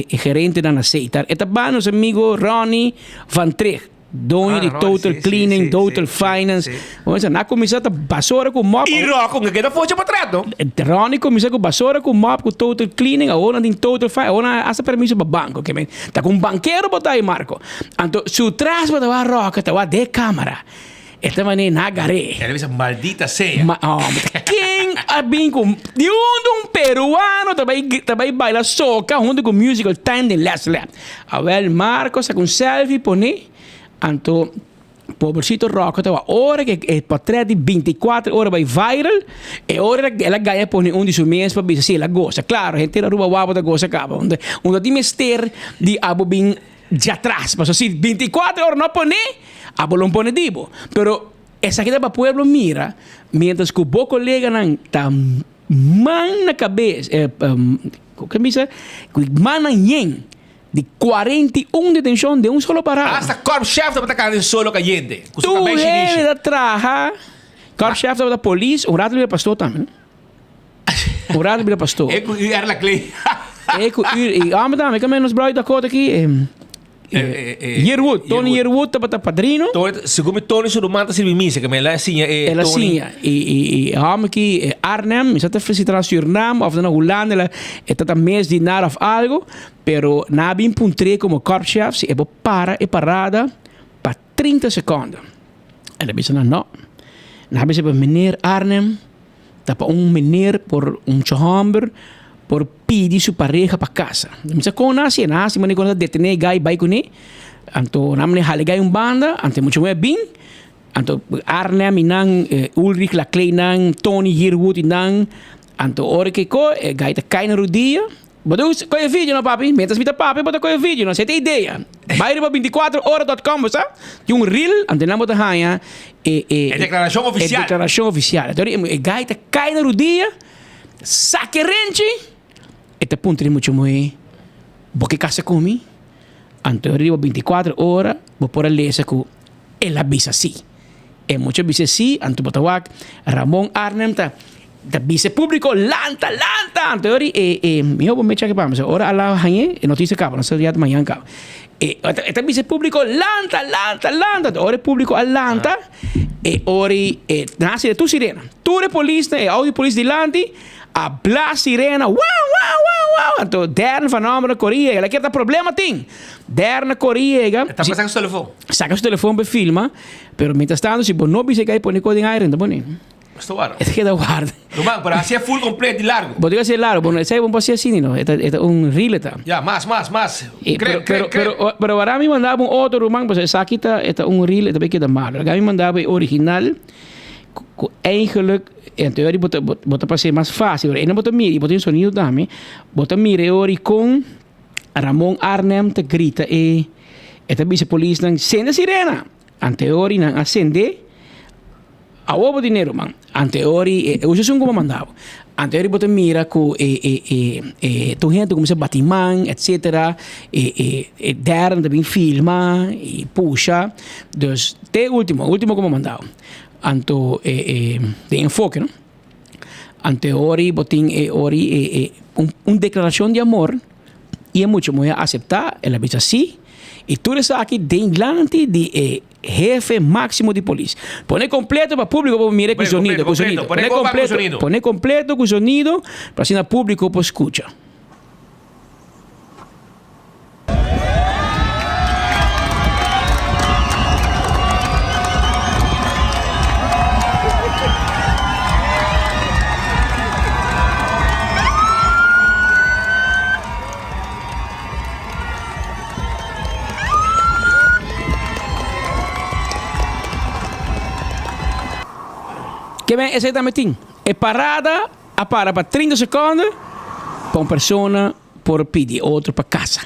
e gerentenan na Seitar. E ta ban nos amigo Ronnie van Trigt. Doño di Total Cleaning, Total Finance. Bo mester na kuminsá ta basora ku mòp. I Ròko ke keda focha pa tras no. Ronnie kuminsá ku basora ku mòp ku Total Cleaning, awor nan tin Total Finance, awor nan a hasta permiso pa banko. Ke men ta ku un bankero bo ta ei Marco. Anto su tras bo ta wak Ròko ta wak den e kamera. E ta manera na agar'é. El a bisa maldita sea. Ma oh, ken a bin ku di unda un peruano ta bai ta bai baila soca hunto ku musical time den Last Lap. Awel Marco saka un selfie pone anto Pobrecito Rocco ta wak ora ke e portret di binticuater ora bai viral, e ora el a gaya pone un di su mes pa bisa si el a gosa. Claro, henter Aruba wak bo ta gosa caba. Unda unda tin mester di abo bin djatras. Pasobra si binticuater ora no pone, abo lo pone di bo. Pero esaki ta pa pueblo mira, mientras cu bo coleganan ta man na cabes, con bisa, cu mannan yen. Di 41 detencion den un solo parada. Hasta korpschef tabata cana den solo cayente cu su Tur cabey hende shinishi. ta traha. Korpschef tabata polis, un rato bira pastor tambe, no? Un rato bira pastor. E cu UR Laclay. E cu UR, y homber tambe, ke menos Broy Dakota aki, eh, Yearwood, Tony Yearwood tabata padrino. Tony, segun mi Tony su ruman ta sirbi misa, ke mi el a siña e El a Tony. siña. I, i, i hòmber ki Arnhem, mi sa ta si ta na Surinam òf ta na Hulanda, el a, e ta ta mes di nada òf algo, pero nan a bin puntr'é komo korpschef si e por para e parada pa 30 sekònde. El a bisa nan no. Nan a bisa pa meneer Arnhem, Ta pa un meneer por un chòhòmber por pidi su pareha pa kasa. Mi sa kon nan hasi, nan hasi manera ku nan ta detené e gai bai kuné, anto nan mane hala e gai un banda, anto e mucha muhé a bin, anto Arnhem i nan, Ulrich Laclay nan, Tony Yearwood i nan, anto ora ke ko e gai ta kai na rudia, Bo ta usa koe video no papi, mientras mi ta papia bo ta koe video no, esei ta e idea. Bai riba binticuatro ora dot com bo sa, tin un reel, anto nan bo ta haña e e E declaracion oficial. E declaracion oficial. Anto e guy ta kai na rudia, saka e renchi, e ta puntra e mucha muhé, bo ke kasa ku mi? Anto riba binticuatro ora bo por a lesa ku el a bisa si. E mucha bisa si, anto bo ta wak Ramon Arnhem ta Ta bisa e publico, lanta, lanta! Anto ori e, e, mi hopi mecha ke pasa, ora a la hañ'é, e noticia kaba, nos ta ya mañan kaba. E, e ta bisa e publico, lanta, lanta, lanta! Anto ora e publico a lanta, e ori e nan a sende tur sirena. Tur e polisnan, e auto di polis dilanti, a bla sirena, wau, wau, wau, wau! Anto dèrne van homber a kore yega, el a kere ta problema tin. Dèrne a kore yega. E ta saka su telefon. Saka su telefon pa e filma, pero mientras tanto si bo no bisa e kai pone kos den aire, no ta pone. Basta warda. E ta keda warda. Ruman, pero hasi e full completo di largo. Bo tin hasi e largo, bo no esei bo no por hasi asina no, e ta e ta un reel e ta. Ya, mas, mas, mas. E, Krep, pero, krep, pero, krep. pero, pero wara mi mandaba un otro ruman, pasobra esaki ta e ta un reel, e ta bay keda malo. Laga mi mandaba e original, ku ku eigenlijk en teoria bo ta bo ta pas'é mas fácil, pero e no bo ta mira, y bo tin sonido tambe, bo ta mira e ora y kon Ramon Arnhem ta grita e e ta bisa polisnan, sende sirena! Anteori nan a sende Awor bo dinero man. Anteori e usa esun ku bo manda bo. Anteori bo ta mira ku e e e e tur hende ta kuminsá bati man etsetera e e e dèrnan ta bin filma i pusha. Dus te ultimo, ultimo ku bo manda bo. Anto e e den enfoke no. Anteori bo tin e ori e e un un deklarashon di amor. I e mucha muhé a aseptá, el a bisa sí, i tur esaki den dilanti di e hefe máksimo di polis. Pone kompleto pa públiko por mira ku sonido, ku sonido. Pone kompleto, pone kompleto ku sonido pa asina públiko por skucha. Ke men esei tambe tin. E parada a para pa 30 sekonde pa un persona por pidi e otro pa kasa.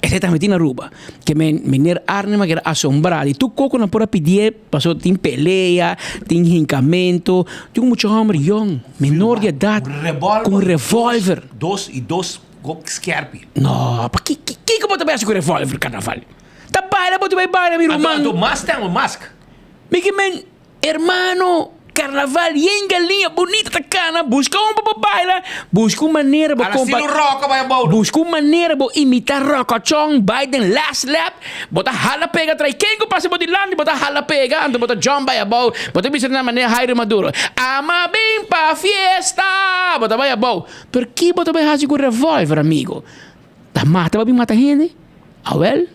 Esei tambe tin na Aruba. Ke men meneer Arnhem a keda asombrá di tur koko nan por a pidié pasobra tin pelea, tin hinkamento. Tin un mucha hòmber yòn, menor di edat, ku un revòlver. Dos i dos gok skèrpi. No, pa ki kiko bo ta bai hasi ku revòlver karnaval? Ta baila bo ta bai baila mi ruman. Anto mas ten un mask. Mi ke men Hermano, carnaval yen galiña bunita ta cana, busca un pa bo baila, busca un manera bo Al estilo rock bai abou. Busca un manera bo imita Rocochon, bai den last lap, bo ta hala pega trai ken cu pasa bo dilanti bo ta hala pega, anto bo ta jump bai abou, bo ta bisa na manera Jairo Maduro, Ama bin pa fiesta, bo ta bai abou. Pero ki bo ta bai haci cu revolver amigo? Ta mata bo bin mata hende? Awel,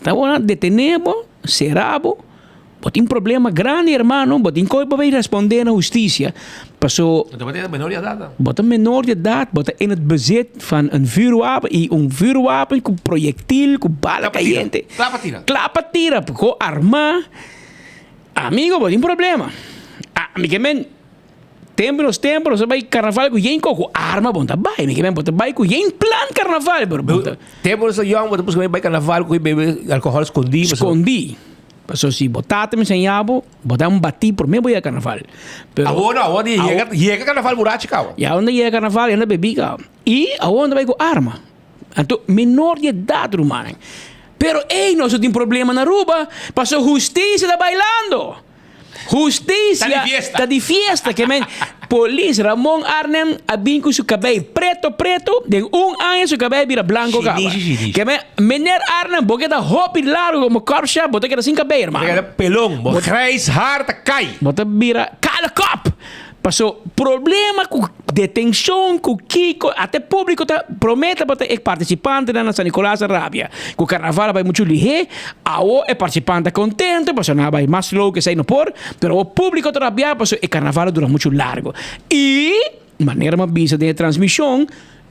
ta bo nan detene bo, cera bo. Bo tin problema grandi hermano, bo tin koe pa bay responde na husticia, paso. Bo ta menor di edad. Bo ta menor di edad, bo ta in het bezit van een vuurwapen y un vuurwapen cu proyectil, cu bala cayente. Kla pa tira. Kla pa tira, cu arma. Amigo, bo tin problema. Mi ke men. Tempo nos tempo nos a bai carnaval cu yen co cu arma bon ta bai mi ke men bo ta bai cu yen plan carnaval pero bo ta. Tempo nos ta yong bo ta busca bai carnaval cu bebe alcohol scondi. Scondi pasobra si bo tata mi enseña bo bo ta un bati prome bo yega carnaval pero. Awor no awor di yega yega carnaval burachi caba. Ya unda yega carnaval ya na bebi caba y awor ta bai cu arma anto menor di edad rumannan pero ey nos tin problema na Aruba pasobra husticia ta bailando. Husticia Ta di fiesta. ta di fiesta ke men polis Ramon Arnhem a bin ku su kabei preto preto den un aña su kabei a bira blanko kaba. Shinishi shinishi. Ke men meneer Arnhem bo keda hopi largo komo kòpsha bo ta keda sin kabei Bo ta hermano. keda pelon bo grijs haar ta kai. Bo ta bira kale kòp. Paso problema ku detenshon ku kiko ata e publiko ta prome tabata e partisipantenan na San Nicolas a rabia ku karnaval a bai muchu lihé awo e partisipante ta kontento pasobra nan a bai mas slow ku esei no por pero awo publiko ta rabia pasobra e karnaval a dura muchu largo i manera mi a bisa den e transmishon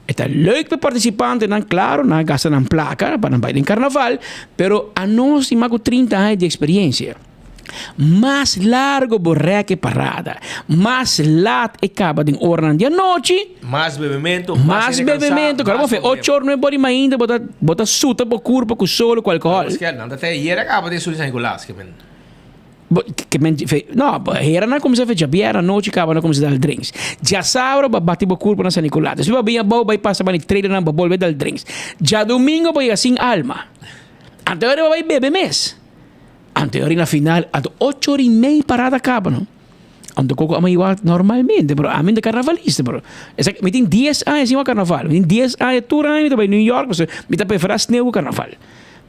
e ta leuk pa e partisipantenan klaro nan a gasta nan plaka pa nan bai den karnaval pero anos tin mas ku trinta aña di eksperiensia. Mas largo bo rek e parada, mas lat e kaba den oranan di anochi. Mas bebemento, mas hende kansa, mas problema. Ocho or nuebe or di mainta bo ta bo ta suta bo kurpa ku solo ku alkohòl. Nan ta te yera kaba den su di San Nicolas ke men. Bo ke men fe no hera nan kuminsá fe djabièrnè anochi kaba nan kuminsá dal drinks. Djasabra bo a bati bo kurpa na San Nicolas. Despues bo a bin abou bai pasa bani trailernan bo bolbe dal drinks. Djadumingo bo yega sin alma. Anto ora bo bai bebe mes. Anto e ora na final, anto ocho ora y mei parada caba no. Anto koko ama iwa normalmente, pero ami ta carnavalista, pero esaki mi tin dies aña sin wak carnaval, mi tin dies aña tur aña mi ta bai New York, pasobra mi ta prefera sneu ku carnaval.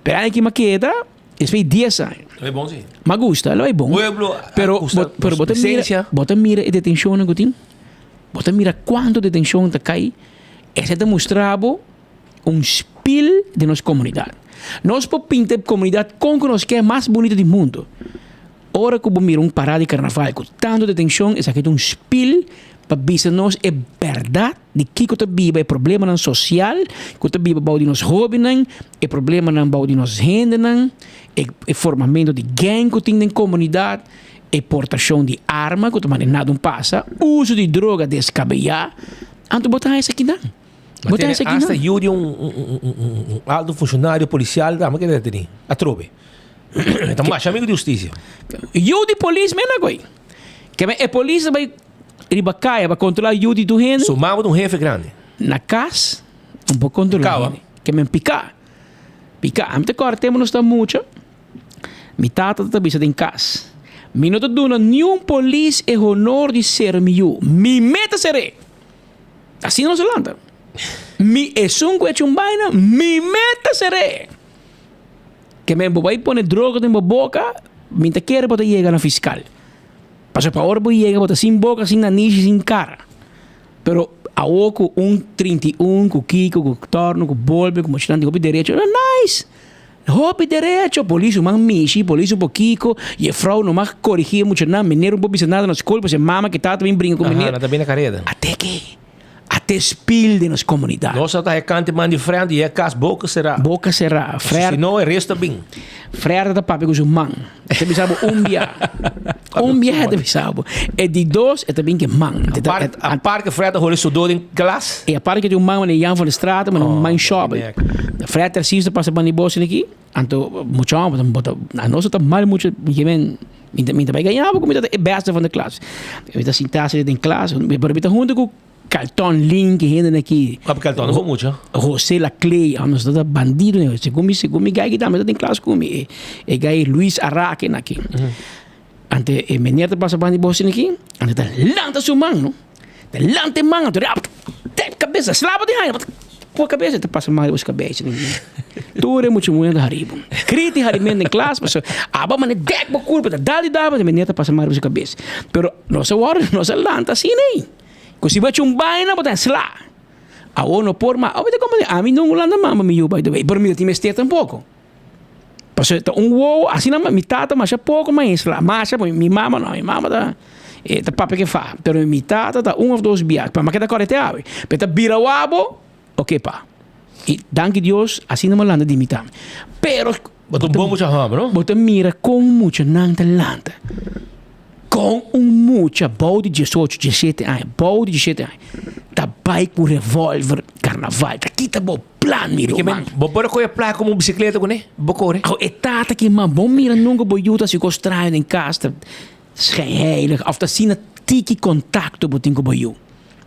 Pero aña aki mi a keda, despues di dies aña. Lo bai bon si. Mi a gusta, lo bai bon. Pueblo a Pero gusta bo, pero nos bo ta mira, presencia. bo ta mira e detencionnan ku tin, bo ta mira kuantu detencion ta kai, esei ta mustra bo Un spil di nos komunidat. Nos por pinta e komunidat kon ku nos ke mas bunito di mundu. Ora ku bo mira un parada di karnaval ku tantu detenshon esaki ta un spil pa bisa nos e bèrdat di kiko ta biba e problemanan sosial ku ta biba bou di nos hóbennan, e problemanan bou di nos hendenan, e e formamentu di gèng ku tin den komunidat, e portashon di arma ku ta manda nada un pasa, uso di droga deskabeyá. Anto bo ta haña esakinan. Bo ta hasi Hasta yu di un, un, un, un, un, un alto funcionario policial tambe keda deteni. Atrobe. Ta masha amigo di husticia. Yu di polis mena goy. Ke men e polis ta bai riba kaya pa kontrola yu di tur hende. Su mama ta un hefe grandi. Na kas un por kontrola hende. Ke men pika. Pika. Ami ta kòrda tempu nos ta mucha. Mi tata ta bisa den kas. Mi no ta duna niun polis e honor di ser mi yu. Mi me ta ser'é. Asina nos a lanta. Mi esun ku echa un baina, mi meta ser'é. Ke men bo bai pone droga den bo boka, mi ta kere bo ta yega na fiskal. Pasobra pa ora bo yega bo ta sin boka, sin nanishi, sin kara. Pero awor ku un 31, ku kiko, ku torno, ku bolbe, ku mochinan di hopi derecho, nice! Hopi derecho, polis un man mishi, polis un poquiko, jefrouw no mag corrigi e muchanan, meneer no por bisa nada na school, pasobra e mama ke tata bin bringa ku Aha, meneer. nan ta bin na kareda. Ate ke? Ate spil den nos komunidat. Nos a ta e kante man di frente i e kas boka será. Boka será. Pasobra si no e resto ta bin. Frère ta papia ku su man. E ta bisa bo un bia. Un bia e ta bisa bo. E di dos e ta bin ke man. Apart, apart ke Fred ta holi sudor den klas. E apart ke tin un man manera Jan van der Straten, manera un man shòbel. Fred Tarcísio ta pasa banda di bos aki, anto mucha hòmber bo ta, anos ta mal mucha, mi men, mi ta mi ta bai gaña bo ku mi ta e bèste van de klas. Mi ta sinta asina den klas, pero mi ta huntu ku Carlton Lin ki hende aki. Papi Carlton no por mucho. Jose Laclay, ah nos ta bandido ne. Segun mi segun mi guy ki tambe ta den klas ku mi. E e guy Luis Arake na aki. Ante e meneer ta pasa banda di bosin aki, ante ta lanta su man no. Ta lanta e man anto rap tep kabesa slaba di haña por kabesa ta pasa man riba su kabesa. Tur e mucha muhé ta haribo. Kriti harimento den klas pasobra aba mane dek bo kurpa ta dal di dal e meneer ta pasa man riba su kabesa. Pero nos a wòrdu nos a lanta asina ei. Ku si bo echa un baina bo ta sla. Awor no por mas. Awor mi ta komprende. Ami no lanta mama mi yu by the way. Pero mi no tin mester tampoko. Pasobra ta un wowo, asina mi tata masha poko maestra, masha, mi mama no, mi mama ta e ta papia ke fa, pero mi tata ta un of dos biaha, pa ke ta kore te awe, pero e ta bira wabo, oke pa. I danki Dios asina mi a lanta di mi tambe. Pero Bo ta un bon mucha hòmber, no? Bo ta mira kon muchanan ta lanta. Kon un mucha bou di diesocho, diesshete aña, bou di diesshete aña, ta bai ku revòlver karnaval, ta kita bo plan, mi ruman. Bo por a kohe plaka komo un bisikleta kuné? Bo kore? Awo e tata ki man, bo mira nunka bo yu ta hasi kos straño den kas, ta schijnheilig òf ta asina tiki kontakto bo tin ku bo yu.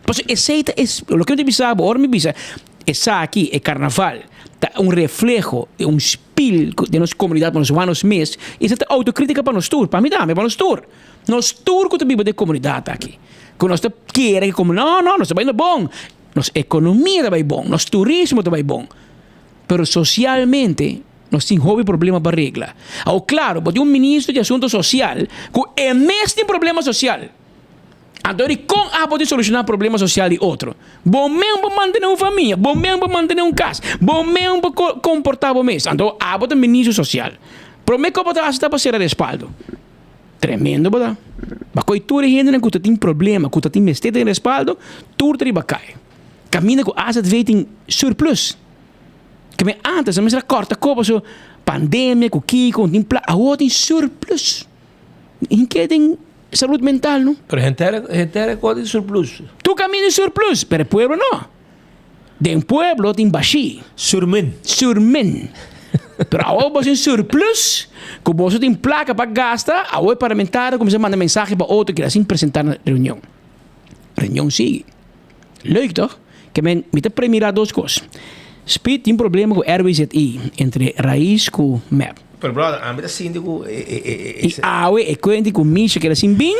Pasobra esei ta e, loke mi ta bisa bo, ora mi bisa esaki, e karnaval, ta un refleho, un spil den nos komunidat pa nos wak nos mes, esei ta outokritika pa nos tur, pa mi tambe, pa nos tur. Nos tur ku ta biba den e komunidat aki, ku nos ta kere ku no, no, nos ta bayendo bon, nos ekonomia ta bai bon, nos turismo ta bai bon, pero sosialmente nos tin hopi problema pa regla. Awor klaro, bo tin un ministro di asunto sosial ku e mes tin problema sosial. Anto di kon abo tin solushoná problema sosial di otro? Bo men bo mantené un famia, bo men bo mantené un kas, bo men bo komportá bo mes. Anto abo ta ministro sosial. Promé ku bo ta hasi ta pa sera respaldo. Tremendo bo ta. Bakoi tur e hendenan ku ta tin problema, ku ta tin mester den respaldo, tur ta riba kai. Kaminda ku AZV tin surplus. Keme antes a mester a kòrta koba so pandemia ku kiko, tin pla, awor tin surplus. Hinke den salud mental no. Pero henter henter e tin surplus. Tur caminda tin surplus, pero e pueblo no. Den pueblo tin bashí. Surmin. Surmin. Pero awor bo tin surplus, cu boso tin placa pa gasta, awor e parlamentario cuminsa manda mensahe pa otro keda sin presenta na reunion. Reunion sigui. Leuk toch? Ke men, mi ta premira dos kos. Speed tin problema ku RWZI, entre Raiz ku mep. Pero brother, ami ta sinti ku e e e e. I awe e kuenti ku Misha keda sin bin,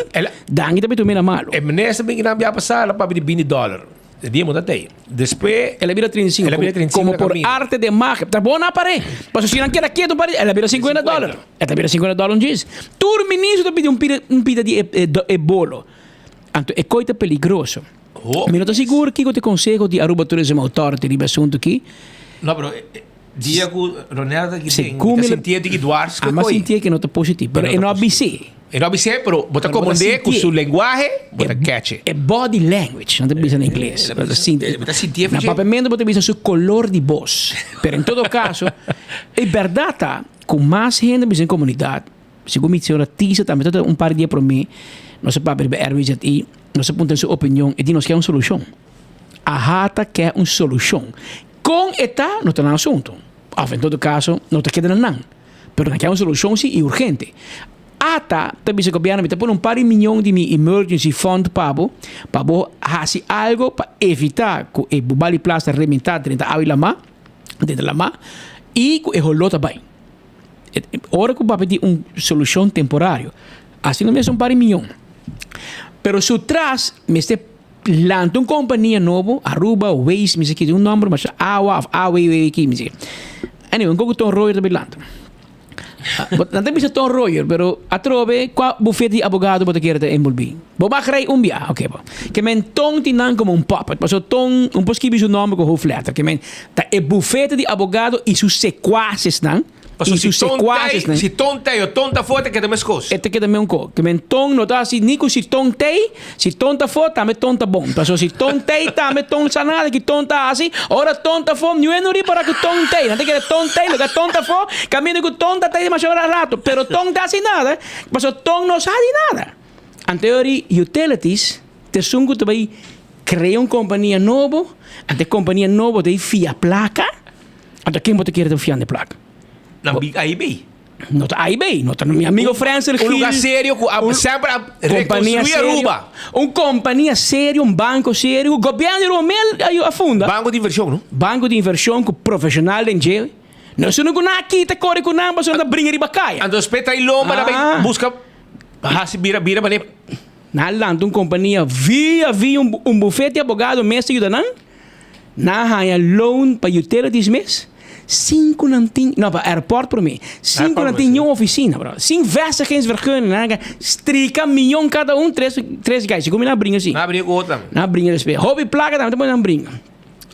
danki ta bitu mira malu. E minister bin kinan bia pasa, el a papia di binti dollar. E dia bo ta tei. Despues. El a bira 35. El a bira 35 Como por arte de magia. Ta bon apare. Pasobra si nan keda ketu un par di, el a bira 50 dollar. E ta bira 50 dollar un djis. Tur minister ta pidi un pida un pida di e e bolo. Anto e koi ta peligroso. Mi no ta sigur kiko ta e konseho di Aruba Tourism Authority riba e asuntu aki. No, pero dia ku Ronel ta aki den, mi ta sintié di ki dwars ku e koi. Ama sintié ku no ta positivo, pero e no a bis'é. E no a bis'é, pero bo ta komprondé ku su lenguahe bo ta catch e. E body language, nan ta bisa na ingles. Bo ta sintié. Na papiamentu bo ta bisa su kolor di bos. Pero en todo kaso, e bèrdat ta ku mas hende bisa den komunidat. Segun mi señora Tisa tambe ta un par di dia prome nos a papia riba RWZI, nos a puntra su opinion, e di nos ke un solushon. AHATA ke un solushon. Kon e ta no ta nan asuntu, of en todo kaso no ta keda na nan, pero nan ke un solushon si i urgente. Ata ta bisa gobièrnu mi ta pone un par di miyon di mi emergency fund pa bo, pa bo hasi algo pa evita ku e Bubali Plaza ta rementá drenta awa i lamá, drenta lamá, i ku e holó ta bai. Ora ku papia di un solushon temporario, asina mes un par di miyon. Pero su tras mester lanta un kompania nobo, Aruba, Waze, mi sa ki un nomber masha awa of AWW ki mi sa ki. Anyway, un koko Ton Royer ta bin lanta. Nan ta bisa Ton Royer, pero atrobe kua bufete di abogado bo ta kere ta enbolbí? Bo mag rei un bia, oke bo. Ke men Ton tin nan komo un puppet, pasobra Ton un por skibi su nomber ku hoofdletter. Ke men Ta e bufete di abogado i su sekuasesnan, Pasobra i su si ton sekuasesnan. tei, si ton tei o ton ta afó, ta keda meskos. E ta keda meun ko. Ke men ton no ta hasi ni ku si ton tei, si ton ta afó, tambe ton ta bon. Pasobra si ton tei, tambe ton sa nada ki ton ta hasi. Ora ton ta afó, niun no ripará ku ton tei. Nan ta kere ton tei, loke ton ta afó, kaminda ku ton ta tei demasiado rato. Pero ton ta hasi nada, pasobra ton no sa di nada. Anteori utilities ta esun ku ta bai Crea un compania nobo, anto e compania nobo ta fia placa, anto ken bo ta kere ta fiando e placa? Na big AIB. No ta AIB, no ta mi amigo Frensel Gil. Un lugar serio cu a semper a reconstrui Aruba. Un compania serio, un banco serio, cu gobierno di Aruba mel a funda. Banco di inversion, no? Banco di inversion cu profesional den dje. No esun cu nan a kita core cu nan pasobra nan ta bringa riba caya. Anto speta y lomba nan bay busca haci bira bira mane. Nan a lanta un kompania via via un bufete di abogado mes ta yuda nan. Nan a haña loan pa utilities mes sin ku nan tin, no pa airport promé, sin ku nan tin niun ofisina bro. Sin vestigingsvergunning. Nan a strika miyon kada un, tres tres guys. Segun mi nan a bringa si. Nan a bringa ku otro tambe. Nan a bringa despues. Hopi plaka tambe ta pone nan bringa.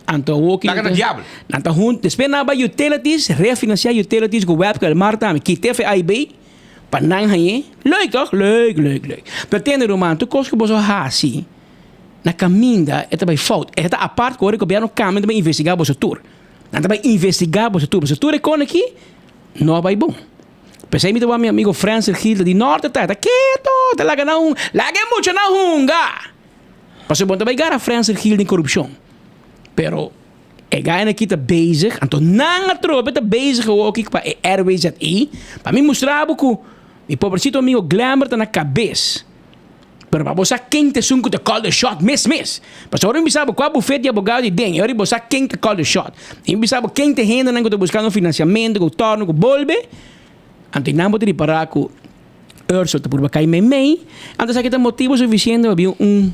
Anto awoki Laga na diabel. Nan ta hunt, despues nan a bai utilities, refinancia utilities ku Webke Elmar tambe, kita efe AIB pa nan hañ'é. Leuk toch? Leuk, leuk, leuk. Pero tende ruman, tur kos ku boso hasi na kaminda e ta bai fout. E ta apart ku ora e gobièrnu kambia nan ta bai investigá boso tur. Nan ta bai investigá boso tur, pasobra tur e kon aki no a bai bon. P'esei mi ta wak mi amigo Frensel Gilda di Norte ta, ta keto, ta laga nan hunga, laga e muchanan hunga! Pasobra bo no ta bai gara Frensel Gil den korupshon. Pero e gainan aki ta bezig, anto nan atrobe ta bezig awoki pa e RWZI, pa mi mustra bo ku mi pobrecito amigo Glenbert ta na kabes. Pero pa bo sa ken ta esun ku ta call the shot mes mes. Pasobra ora mi bisa bo kua bufet di abogado di den, e ora bo sa ken ta call the shot. I mi bisa bo ken ta e hendenan ku ta buskando finansiamentu, ku torna, ku bolbe, anto einan bo ta ripará ku Ursel ta purba kai meimei, anto esaki ta motibu sufisiente pa bin un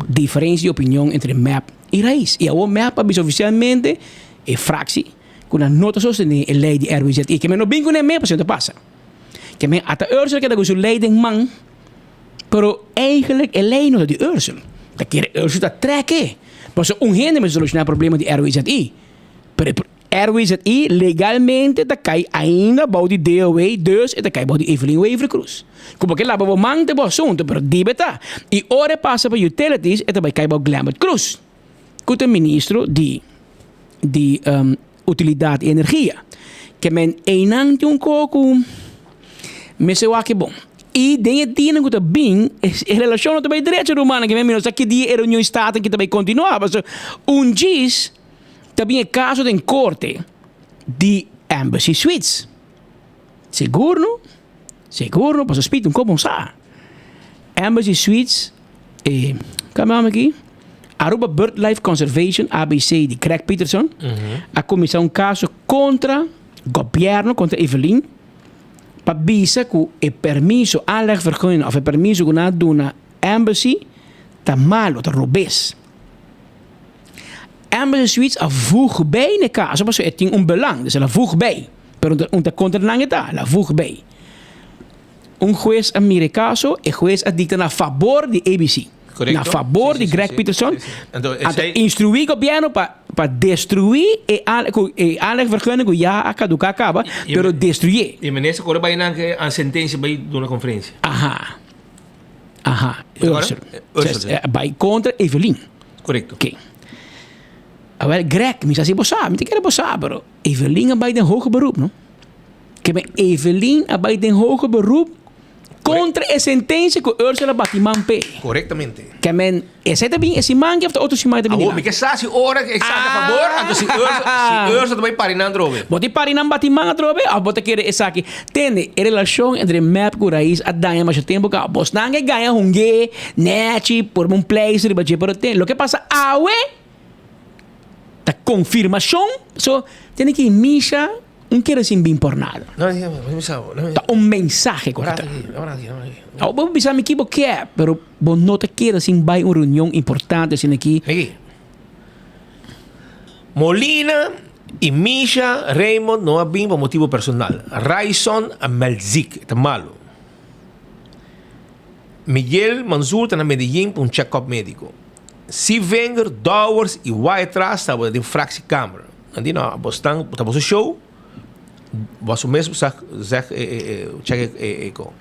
diferensia di opinion entre mep i Raiz. I awor mep a bisa ofisialmente e fraksi ku nan no ta sostené e lei di RWZI. Ke men no bin kuné mep pasobra ta pasa. Ke men ata Ursel keda ku su lei den man, pero eigenlijk e lei no ta di Ursel. Ta kere Ursel ta trèk e, pasobra un hende mester solushoná e problema di RWZI. Pero e. RWZI legalmente ta kai ainda bou di DOW, dus e ta kai bou di Evelyn Wever-Croes. Ku bo ke laba bo man ta bo asuntu, pero dibe ta. I ora e pasa pa Utilities e ta bai kai bou Glenbert Croes, ku ta ministro di di Utilidat i Energia. Ke men einan tin un ko ku mester wak e bon. I den e dianan ku ta bin e relashon no ta bai drecha rumannan, ke men mi no sa ki dia e reunion Staten ki ta bai kontinuá, pasobra un djis. Ta bin e kaso den korte di Embassy Suites. Sigur no, sigur no, pasobra Speed un komo sa. Embassy Suites, e, kua mi aki? Aruba Birdlife Conservation, ABC, di Craig Peterson, a kuminsá un kaso kontra gobièrnu, kontra Evelyn, pa bisa ku e permiso, aanlegvergunning, òf e permiso ku nan a duna Embassy ta malu, ta robes. Embassy Suites a voeg bij na e kaso pasobra e tin un belang, dus el a voeg bij. Pero un ta kontra nan e ta, el a voeg bij. Un hues a mira e kaso, e hues a dikta na fabor di ABC. Korekto. Na fabor Sí, di sí, Greg sí, Peterson. sí, sí. Anto, Anto esei- instruí gobièrnu pa pa destruí e aan- ku e aanlegvergunning ku ya a kaduká kaba, I- i pero me- destruyé. E minister kore bai nan ke an sentensia bai duna konferensia. Aha. Aha, Agora? Ursel. Ursel, sí. Bai kontra Evelyn. Korekto. Oké. Awel, Greg, mi sa si bo sa, mi ta kere bo sa, pero Evelyn a bai den hoger beroep, no? Ke men Evelyn a bai den hoger beroep kontra e sentensia ku Ursel a bati man p'e. Korektamente. Ke men, esei ta bin e siman ke of ta otro siman ta bin Awor, mi dilanti? ke sa si ora ke sa ta fabor, anto si Ursel, si Ursel ta bai pari nan atrobe. Bo tin pari nan bati man atrobe of bo ta kere esaki? Tende, e relashon entre mep ku Raiz a daña masha tempu kaba. Bosnan ke gaña hung'é, nèchi, pone un pleister riba dje, pero tende, loke pasa awe ta konfirmashon. So, tene ki Misha un kere sin bin por nada. Ta un mensahe ku ta. Awor bo bisa mi ki bo ke, pero bo no ta kere sin bai un reunion importante asina aki. Miki, Molina y Misha Raymond no a bin pa motibo personal. Ryson a meld ziek, e ta malo. Miguel Manzur ta na Medellin pa un check-up medico. Sievinger, Dowers y Wyatt-Ras tabata den fractiekamer. Nan di, no, bo stan, ta boso show, boso mes sa zeg check e ko.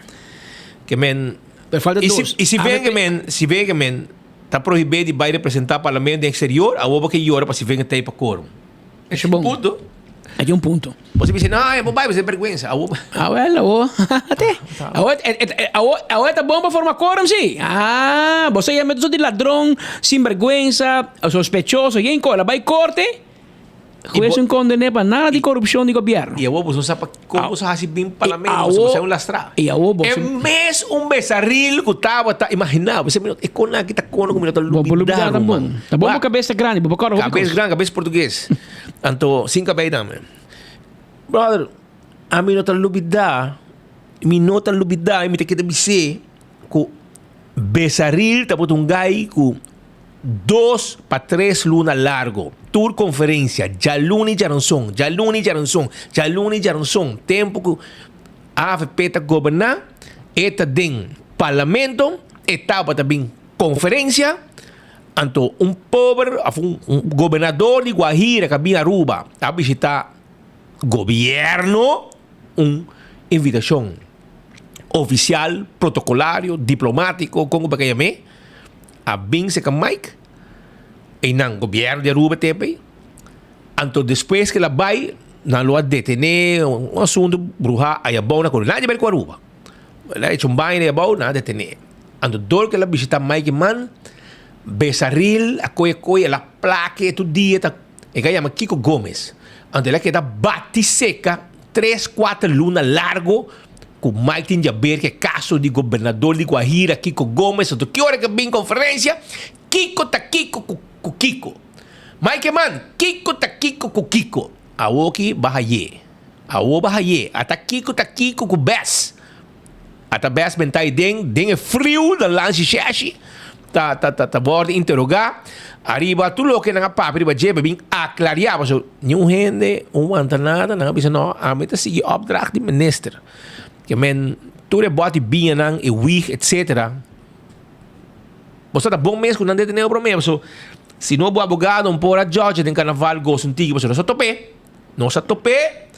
Ke men, Pero falta y si, dos. y si AVP. men, si venga men, ta prohibé di bai representá parlamento den exterior, awor bo ke yora pa si venga tei pa quorum. Esho bon. Punto. Aki un punto. Bo si bisa, no, bo bai, bo sin vergüenza. Awor. Ah, wel, awor. Te. Awor, awor, awor ta bon pa forma quorum, si. Ah, bo sa yama tur di ladron, sinvergüenza, sospechoso, yen kola. Bai korte, hues un kondené pa nada di korupshon di gobièrnu. I awor bo no sa pa kon bo sa hasi bin parlamento, I bo sa awor- un lastrá. i awor bo E sa- mes un besaril ku tabata, imaginá bo, e kon aki ta kono ku mi no ta Bo por lubidá, lubidá ta bon. ruman. Ta bon bo Wak, kabes ta grandi, bo por kòrda hopi Kabes kos. grandi, kabes portugues. Anto, sin kabei tambe. Brother, ami no ta lubidá, mi no ta lubidá i mi ta keda bis'é ku besaril tabata un gai ku Dos pa tres luna largo, tur conferencia, djaluna y djaranson, djaluna y djaranson, djaluna y djaranson, tempo cu avp ta goberna, e ta den parlamento, e tabata bin conferencia. Anto un pober of un gobernador di Guajira ka bin Aruba a bishita gobierno un invitacion oficial, protocolario, diplomatico, con ku bo ka yam'e, a bin seka Mike einan gobierno di Aruba tempo ei. Anto despues ku el a bai nan lo a detene un asunto bruha ayabou na Colombia, nada di ber ku Aruba. El a echa un baño di abou, nan a detené. Anto dor ku el a bishitá Mike Man, Besaril a kohe kohe, el a plak'e tur dia ta, e ka yama Kiko Gomez. Anto el a keda bati seka tres, kuater luna largo ku Mike tin djaber ku e kaso di gobernador di Guajira, Kiko Gomez. Anto ki ora ku a bin konferensia, Kiko ta Kiko ku Kiko. Mike Man, Kiko ta Kiko ku Kiko. Awoki baha ye. Awo ba haye, ata kiko ta kiko ku bes. Ata bes benta ei den, den e friu na lanshi sheshi, ta, ta, ta, ta wòrdu interogá. Ariba tur loke nan a papia riba dje, bin aklariá, pasobra niun hende un wanta nada, nan a bisa no, ami ta sigui opdracht di minister. Ke men tur e bòt di biñanan, e wig, etsetera. Bo sa ta bon mes ku nan detené bo promé, pasobra si no bo abogado un por a judge den karnaval gosa un tiki, pasobra nos a top'é. Nos a top'é,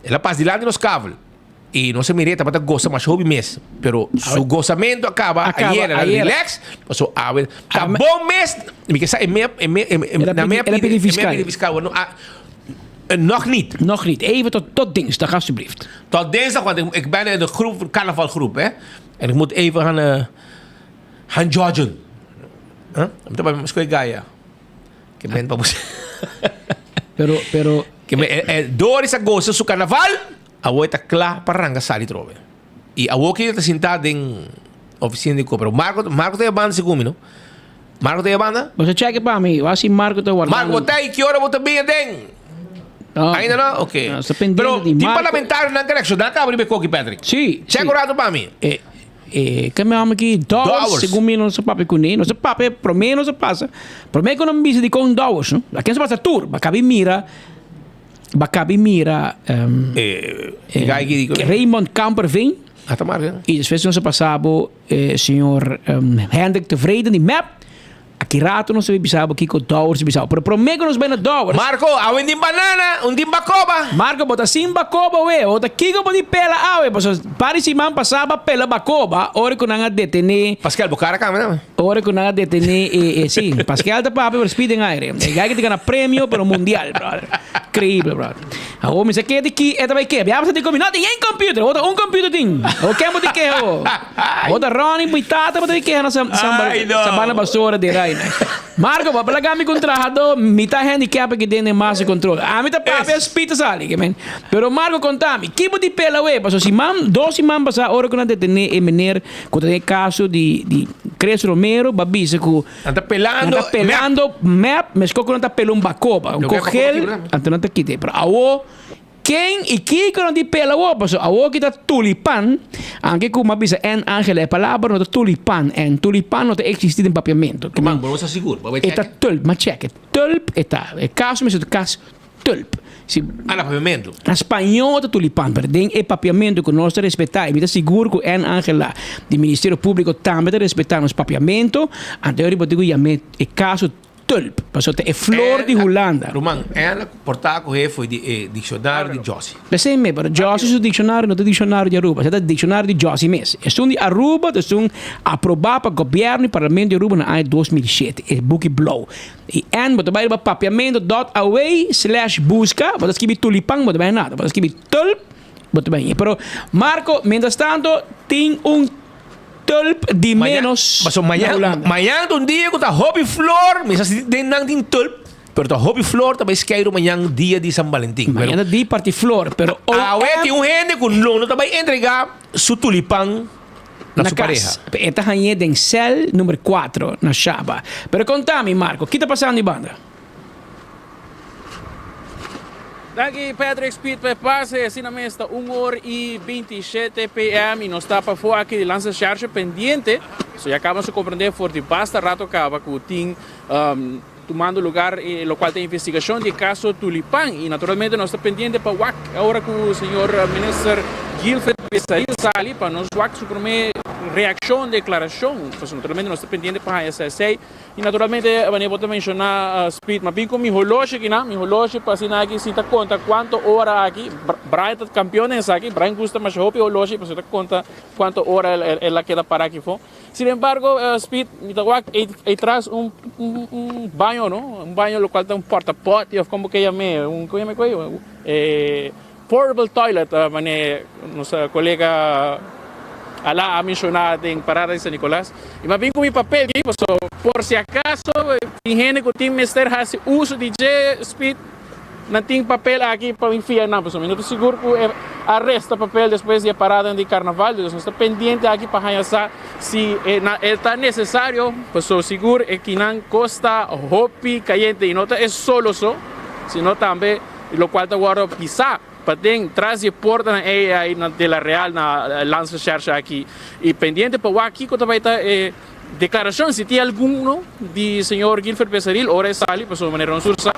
el a pas dilanti nos kavel i nos a mir'é tabata gosa masha hopi mes, pero su gosamentu a kaba ayer, el a relax, pasobra awe ta bon mes, mi ke sa e me e me na me a pidi e me a pidi fiskal, no a nog niet. Nog niet, even tot tot dinsdag alsjeblieft. Tot dinsdag, want ik ben in de groep, carnavalgroep hè, en ik moet even gaan gaan judgen. Huh? Mi ta bai skohe gaya. Ke men pa bus. Pero, pero. Ke men, eh, eh, Doris a goza su carnaval, awo e ta kla pa ranga sali trobe. I awo ke ta sinta den oficina di ko, pero Marco, Marco ta banda segun mi, no? Marco ta banda? Bo sa check pa mi, wak si Marco ta wardando. Marco, bo ta ei, ki ora bo ta bin aden? No. Ainda no? Ok. No, sta pendiente Pero di tin Marco. parlamentarionan ke reacciona kaba riba e koki, Patrick. Sí, Check sí. un rato pa mi. Eh, E ke mi hòmber ki Dowers, Dowers. segun mi no sa papia kuné, no sa papia, promé no sa pasa, promé ku nan bisa dikon Dowers, no? Laken sa pasa tur, ba kabi mira, ba kabi mira E e guy ki di Raymond Kamperveen, Ah ta marka. i despues nos a pasa bo e señor Hendrik Tevreden di mep, Aki rato nos ta bay bisa bo kiko Dowers a bisa bo. Pero prome ku nos bay na Dowers. Marco, awe un din banana, un din bakoba. Marco, bo ta sin bakoba we. Bo ta kiko bo di pela awe? Pasobra par di siman pasa bo a pela bakoba ora ku nan a detene. Pascal, bo kara kambia tambe. Ora ku nan a detene e, e si. Pascal ta papia pero speed den aire. E guy ki ta gana premio pero mundial, brother. Increíble, brother. Awor mi sa ke di ki e ta bay ke. Bia bo sa tin komi. No tin yen computer. Awor ta un computer tin. Awor ken bo tin keha awor? Bo ta Ronnie mi tata bo ta di keha na sabana basura di Reina. Marco bo a laga mi ku un trahadó mi ta handicap aki den den master control. Ami ta papia spita sali ke men. Pero Marco konta mi ki bo di pela awe pasobra siman dos siman pasa ora ku nan detene e meneer ku ta den e kaso di di Chris Romero bo a bisa ku Nan ta pelando nan ta pelando mep meskos ku nan ta pela un bakoba un kogel anto nan ta kite pero awo Ken i kiko nan di pela awor? Pasobra awor ki ta tulipan, anke ku mi a bisa N. Angela e palabra no ta tulipan, N. Tulipan no ta eksistí den papiamentu. Ke man, bo no sa sigur. Bo a bai E ta chèke. tulp, mi a chèke. Tulp e ta. E kaso mester ta kas tulp. Si. Ah, na papiamentu. Na spañó ta tulipan, pero den e papiamentu ku nos ta respetá, i mi ta sigur ku N. Angela di Ministerio Públiko tambe ta respetá nos papiamentu, anto e riba tin ku yam'é e kaso Tulp, pasobra ta e flor di Hulanda. Ruman, Ella por ta ku hefo di e dikshonario di Jossy. P'esei mes, pero Jossy su dikshonario no ta dikshonario di Aruba, esei ta dikshonario di Jossy mes. Esun di Aruba ta esun aprobá pa gobièrnu i parlamento di Aruba na aña 2007, e buki blou. I en bo ta bai riba papiamento dòt away slash buska, bo ta skibi tulipan, bo ta bai nada, bo ta skibi tulp, bo ta bai. Pero Marco, mientrastanto tin un. Tulp di menos na Hulanda. Mañan ta un dia ku ta hopi flor, mi sa si den nan tin tulp, pero ta hopi flor ta bai skeiru mañan dia di San Valentin. Mañan ta di parti flor, pero OM. Awe tin un hende ku lo no ta bai entrega su tulipan na su pareha. E ta hañ'é den sèl number kuatro na Shaba. Pero konta mi, Marco, ki ta pasando di banda? Danki Patrick Speed pa e pase. Asina mes ta un or y 27 PM y nos ta pafó aki di Lanza Sharge pendiente. So ya caba nos a comprende for di basta rato caba cu tin tumando lugar e locual ta investigacion di e caso Tulipan. Y naturalmente nos ta pendiente pa wak ora cu señor Minister Guilfred Besaril sali pa nos wak su prome. reaccion, declaracion, pasobra naturalmente nos ta pendiente pa haya sa esey. Y naturalmente wanneer bo ta menciona Speed, ma bin cu mi holoshi aki nan, mi holoshi pa asina aki si ta conta cuanto ora aki, Brian ta campeon den esaki, Brian gusta masha hopi holoshi pasobra ta conta cuanto ora el a keda para aki fo. Sin embargo Speed mi ta wak ey tras un un baño no, un baño locual ta un porta potty of como ke yam'e, un como yam'e koe e portable toilet mane nos colega Ala a menciona den parada di San Nicolas. Y mi a bin cu mi papel aki paso por si acaso tin hende cu tin mester haci uso di dje Speed nan tin papel aki pa mi fia nan pasobra mi no ta sigur cu e a resta papel despues di e parada di carnaval dus nos ta pendiente aki pa haya sa si e ta necesario pasobra sigur e kinan costa hopi cayente y no ta e solo so sino tambe locual ta wordo pisa paden tras di e portanan ey ay na de la Real na Landsrecherche aki y pendiente pa wak kico ta bay ta e Declaracion, si tin algun di señor Guilford Besaril ora e sali pasobra manera nos tur sa,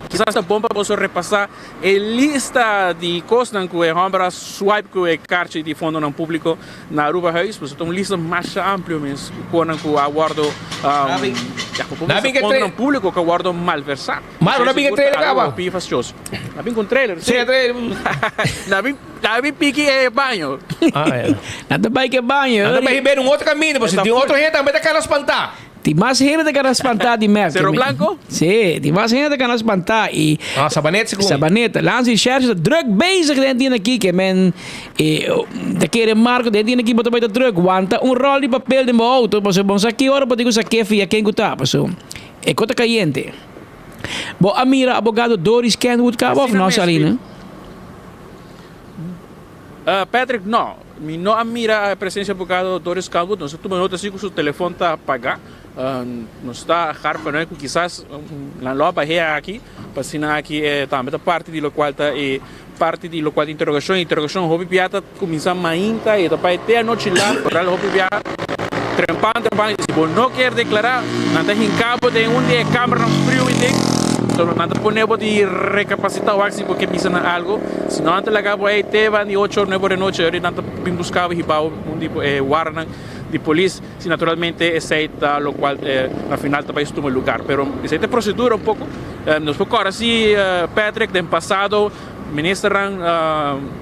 kisas ta bon pa boso repasa e lista di cosnan cu e homber a swipe cu e carchi di fondonan publico na Aruba Huis, pasobra ta un lista masha amplio mes cu conan cu a wordo, ya cu por bisa fondonan publico cu a wordo malversa. Maro na bin e trailer caba. Hopi fastioso. Na bin cu un trailer, si. Sí, trailer. Na bin, na bin piki e baño. Ah, ja. Na ta bai ke baño. Na ta bai hib'é un otro caminda, pasobra tin otro hende tambe ta cana spantá. Tin mas hende ta cana spantá di Merca. Cerro Blanco? Sí, tin mas hende ta cana spantá y. Ah, Sabaneta segun. Sabaneta. Lansi Sherso ta druk bezig den dien aki ke men e ta kere Marco den dien aki bo ta bai ta druk. Wanta un rol di papel den bo auto pasobra bo no sa ki ora bo tin ku sak'é fia ken ku ta pasobra. E ko ta kayente. Bo a mira abogado Doris Kenwood kaba of no, Sharine? Patrick, No. Mi no a mira e presencia abogado Doris Kenwood. Nos a tuma nota si cu su telefon ta paga. Nos ta harpa no cu kisas nan lo a bahea aki pa asina aki e tambe ta parti di locual ta e parti di locual ta interrogacion. Interrogacion hopi bia ta Cuminsa mainta y ta bay te anochi laat, oral hopi bia trempan trempan y si bo no kier declara nan ta hinca bo den un di e cambernan friu y den, so nan ta pone bo di recapacita wak si bo ke bisa nan algo, si no nan ta laga bo ey te ban di ocho or nuebe or di nochi ora nan ta bin busca bo hiba bo un di e wardanan di polis, si naturalmente esey ta locual na final ta bay tuma lugar, pero esey ta e procedura un poco, nos por corda si Patrick den pasado. Ministernan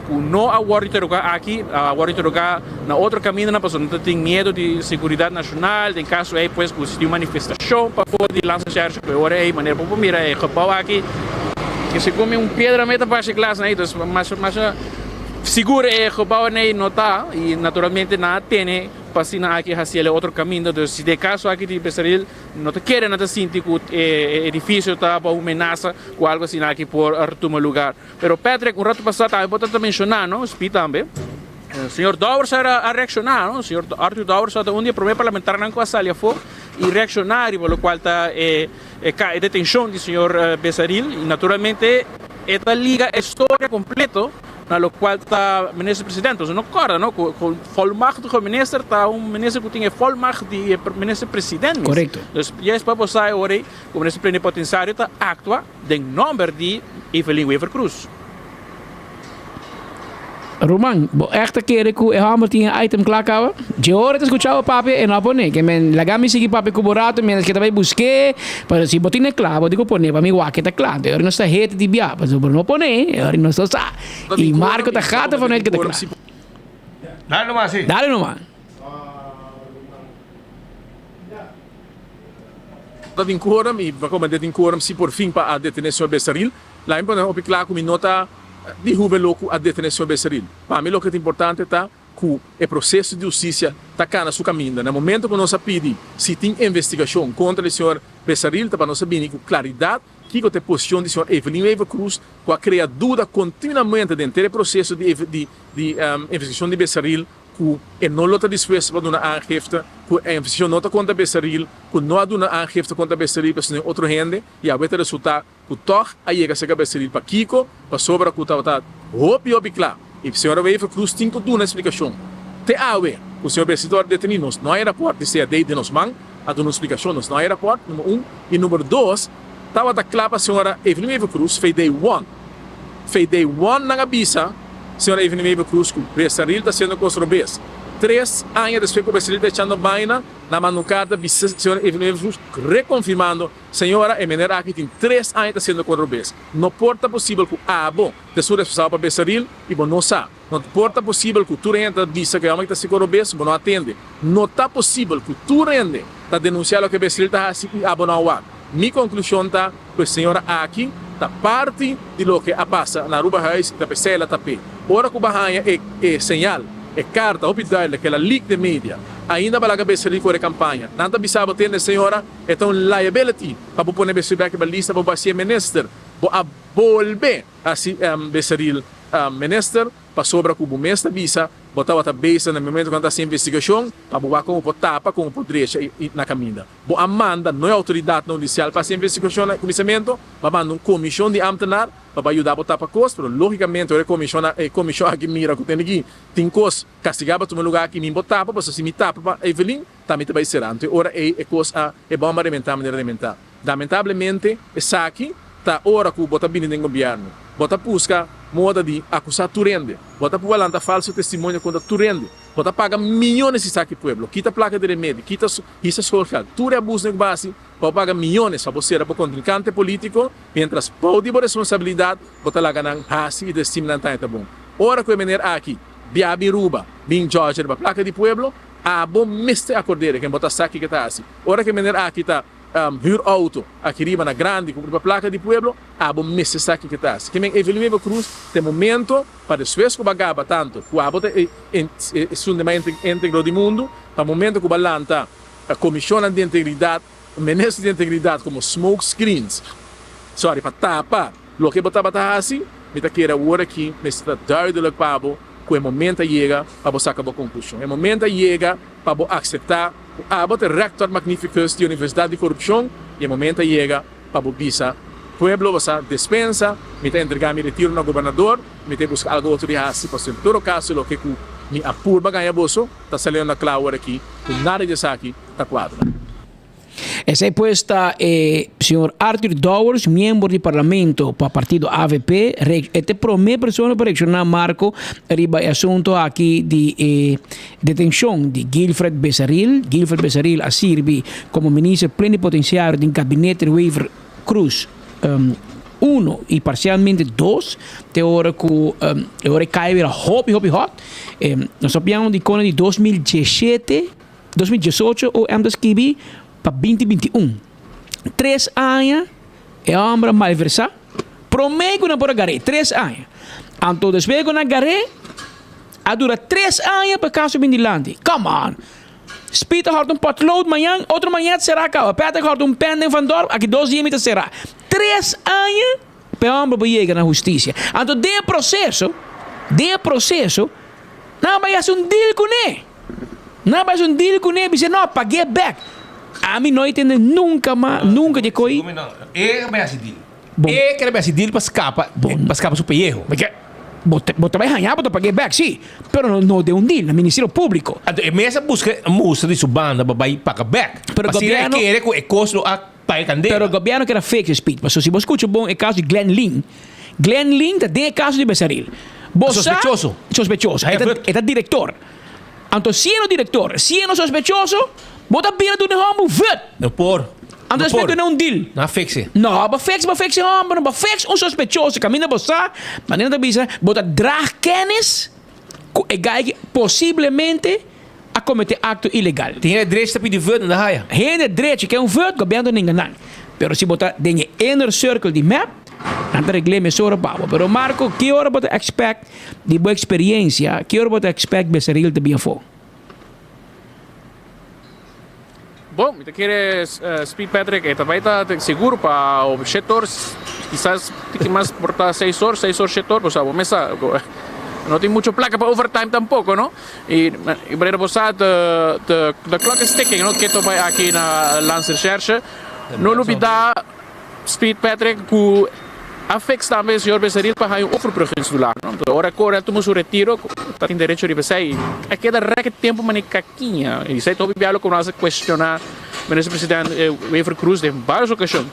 ku no a wòrdu interogá aki a wòrdu interogá na otro kamindanan pasobra nan ta tin miedu di seguridat nashonal den kaso ei pues ku si tin un manifestashon pafó di Landsrecherche ku e ora ei manera bo por mira e gebou aki ke segun mi un piedra mei ta basha glas nan ei dus masha masha sigur e gebou ei no ta i naturalmente nan a tene pa asina aki hasi el e otro kaminda dus si den kaso aki di Besaril No ta kere nan ta sinti ku e edifisio ta bou menasa ku algu asina aki por tuma lugar. Pero Patrick, un ratu pasá tambe bo ta menshoná, no, Spi tambe, señor Dowers a reakshoná, no, señor Arthur Dowers ta un di e promé parlamentarnan ku a sali afó i reakshoná riba lokual ta e detenshon di señor Besaril i naturalmente e ta liga e storia kompleto na lokual ta minister presidente. Pasobra no kòrda no ku volmachtige minister ta un minister ku tin e volmacht di e minister president mes. Korekto. Dus juist pa bo sa e ora ei ku minister plenipotensiario ta aktua den nòmber di Evelyn Wever-Croes. Ruman, bo ègt ta kere ku e hòmber tin e item kla kaba? Dje ora e ta skuchá bo papia e no a pone. Ke men laga mi sigui papia ku bo rato miéntras ke ta bai busk'é. Pero si bo tin e kla, bo tin ku pone pa mi wak e ta kla. Anto e ora nos ta hete di bia. Pasobra bo no pone, e ora nos no sa. I Marco ta gata vanuit ke ta kla. Dale nomás, sí. Dale nomás. Ta tin quorum y pa comende tin quorum si por fin pa a detene señor Besaril. Laat mi pone hopi cla cu mi no ta di hube lo cu a detene señor Besaril. Pa mi loke ta importante ta cu e proceso di husticia ta cana su caminda. Na momento cu nos a pidi si tin investigacion contra di señor Besaril ta pa nos a bini cu claridad Kiko ta e posicion di señor Evelyn Wever Croes cu a crea duda continuamente den henter e proceso di di investigacion di Besaril cu e no lo ta dispuesto pa duna aangifte, cu e investigacion no ta contra Besaril, cu no a duna aangifte contra Besaril pasobra tin otro hende y awe ta resulta cu tog a yega cerca Besaril. Pakico? Pasobra cu tabata hopi hopi cla y señora Wever Croes tin cu duna explicacion. Te awe cu señor Besaril ta worde deteni nos no hay rapport di CAD den nos man. A duna un splikashon nos no a rapòrt, number un. I number dos, tabata kla pa señora Evelyn Wever Croes fei day one. Fei day one nan a bisa señora Evelyn Wever Croes ku Besaril ta hasiendo kos robes. Tres aña despues ku Becerril ta echando baina, nan manda un karta bisa señora Evelyn Wever Croes rekonfirmando, Señora, e mener aki tin tres aña ta hasiendo kon robes. No por ta posibel ku abo ta esun responsabel pa Becerril i bo no sa. No por ta posibel ku tur hende ta bisa ku e hòmber aki ta hasi kon robes, bo no atende. No ta posibel ku tur hende ta denunsiá loke Becerril ta hasi i abo no a wak. Mi konklushon ta ku e señora aki ta parti di loke a pasa na Arubahuis i ta p'esei el a tap'é. Ora ku bo a haña e e señal, e karta hopi duidelijk ku el a leak den media, ainda bo a laga Becerril kore kampaña. Nan ta bisa bo tende señora, e ta un liability pa bo pone Becerril bèk riba lista pa bo hasié minister. Bo a bolbe hasi Becerril minister pasobra ku bo mes ta bisa bo tabata bezig na e momento ku nan ta hasi investigashon pa bo wak kon bo por tapa, kon bo por drecha i na kaminda. Bo a manda no e outoridatnan hudisial pa hasi investigashon na kuminsamentu, bo a manda un komishon di ámtenar pa bai yuda bo tapa kos, pero lógikamente ora e komishon e komishon aki mira ku tene ki tin kos kastigá pa tuma lugá aki mi bo tapa, pasobra si mi tapa pa Evelyn ta mi ta bai sera. Anto e ora ei e kos a e bòmba a rementá manera rementá. Lamentablemente esaki ta ora ku bo ta bini den gobièrnu, bo ta buska moda di akusá tur hende, bo ta pua lanta falso testimonio kontra tur hende, bo ta paga miyones di saki pueblo, kita plaka di remedi, kita hisa schoolgeld, tur e abusnan ku bo hasi pa bo paga miyones pa bo sera bo kontrinkante politiko, mientras bou di bo responsabilidat bo ta laga nan hasi i destim nan taña ta bon. Ora ku e mener aki bia bin Ruba, bin Georgia riba plaka di pueblo, abo mester akord'é ken bo ta sa kiko ta hasi. Ora ku e mener aki ta huur auto aki riba na grandi ku riba plaka di pueblo, abo mester sa kiko ta hasi. Ke men Evelyn Wever Croes ta e momento pa despues ku bo a gaba tanto ku abo ta e esun di mas integro di mundu, pa momento ku bo a lanta komishonnan di integridat, minister di integridat komo smoke screens, sorry, pa tapa loke bo tabata hasi, mi ta kere awor aki mester ta duidelijk pa bo ku e momento a yega pa bo saka bo konklushon. E momento a yega pa bo akseptá ku abo ta e rector magnificus di Universidat di Korupshon i e momento a yega pa bo bisa pueblo bo sa despensa, mi ta entregá mi retiro na gobernador, mi ta buska algu otro di hasi pasobra en todo kaso loke ku mi a purba gaña boso ta saliendo na kla awor aki ku nada di esaki ta kuadra. Esei pues ta e señor Arthur Dowers, miembro di parlamento pa partido avp. E ta e prome persona pa reacciona Marco riba e asunto aki di e detencion di Guilfred Besaril. Guilfred Besaril a sirbi como minister plenipotenciario den gabinete Wever Croes uno y parcialmente dos te ora cu e ora e cay bira hopi hopi hot. Nos ta piano di cona di 2017. 2018 OM ta skibi pa 2021. Tres aña e homber a malversá promé ku nan por a gar'é. Tres aña. Anto despues ku nan gar'é a dura tres aña pa e kaso bin dilanti. Come on! Speed a hòrta un potlood mañan, otro mañan ta será kaba. Patrick a hòrta un pen den Van Dorp, aki dos dia mi ta será. Tres aña pa e homber por yega na hustisia. Anto den e proseso, den e proseso, nan a bai hasi un deal kuné. Nan a bai hasi un deal kuné, bis'é, no, pag'é bèk. Ami no a tende nunka mas, nunka dje koi. E a bai hasi deal. E kere bai hasi deal pa skapa, pa skapa su peyeho. Bo bo ta bai haña, bo ta pag'é bèk, sí, pero no den un deal na Ministerio Públiko. Anto e mes a buska mustra di su banda pa bai paga bèk. Pero Asina e gobièrnu. kere ku e kos lo a paga e kandela. Pero gobièrnu kere fix e speed. Pasobra si bo skucha bon e kaso di Glenn Lin, Glenn Lin ta den e kaso di Besaril. Bo sa. Sospechoso. Sospechoso. E ta e ta direktor. Anto si e no direktor, si e no sospechoso, bo ta bira duna e hòmber un vùt. No por. Anto No despues por. duna un deal. Nan a fix e. No, bo fix, bo fix e hòmber, no bo fix un sospechoso. Kaminda bo sa, manera nan ta bisa, bo ta draag kennis ku e guy ki posiblemente a kometé akto ilegal. Tin hende drechi ta pidi vùt, nan ta haya. Hende drechi ke un vùt, gobièrnu ta ninga nan. Pero si bo ta den e inner circle di mep, nan ta regl'é mesora pa bo. Pero Marco, ki ora bo ta expect, di bo experiencia, ki ora bo ta expect Becerril ta bin afó? Bon, mi ta kere Speed Patrick e ta bai ta sigur pa shete or, kisas tiki mas por ta seis or, seis or shete or, bo mes sa no tin mucho placa pa overtime tampoco no, y manera bo sa the clock is ticking no, keto bai aki na Landsrecherche, no lubida Speed Patrick cu a fix tambe señor Becerril pa haña un overbruggingstoelage no. Entonces ora cu el tuma su retiro ta tin derecho riba esey y a keda rek tempo manera cakiña y esey ta hopi biaha lo cu nos a cuestiona Minister President Wever Croes den varios ocasion.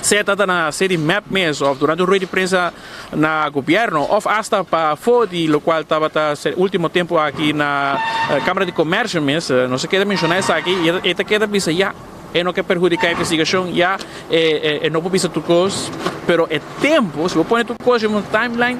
Sea ta na sede di mep mes of durante un rueda di prensa na gobierno of hasta pafo di locual tabata ser ultimo tempo aki na Camara di Comercio mes, nos a keda menciona esaki y e ta keda bisa ya e no ke perhudica e investigacion, ya e no por bisa tur cos, pero e tempo si bo pone tur cos riba un timeline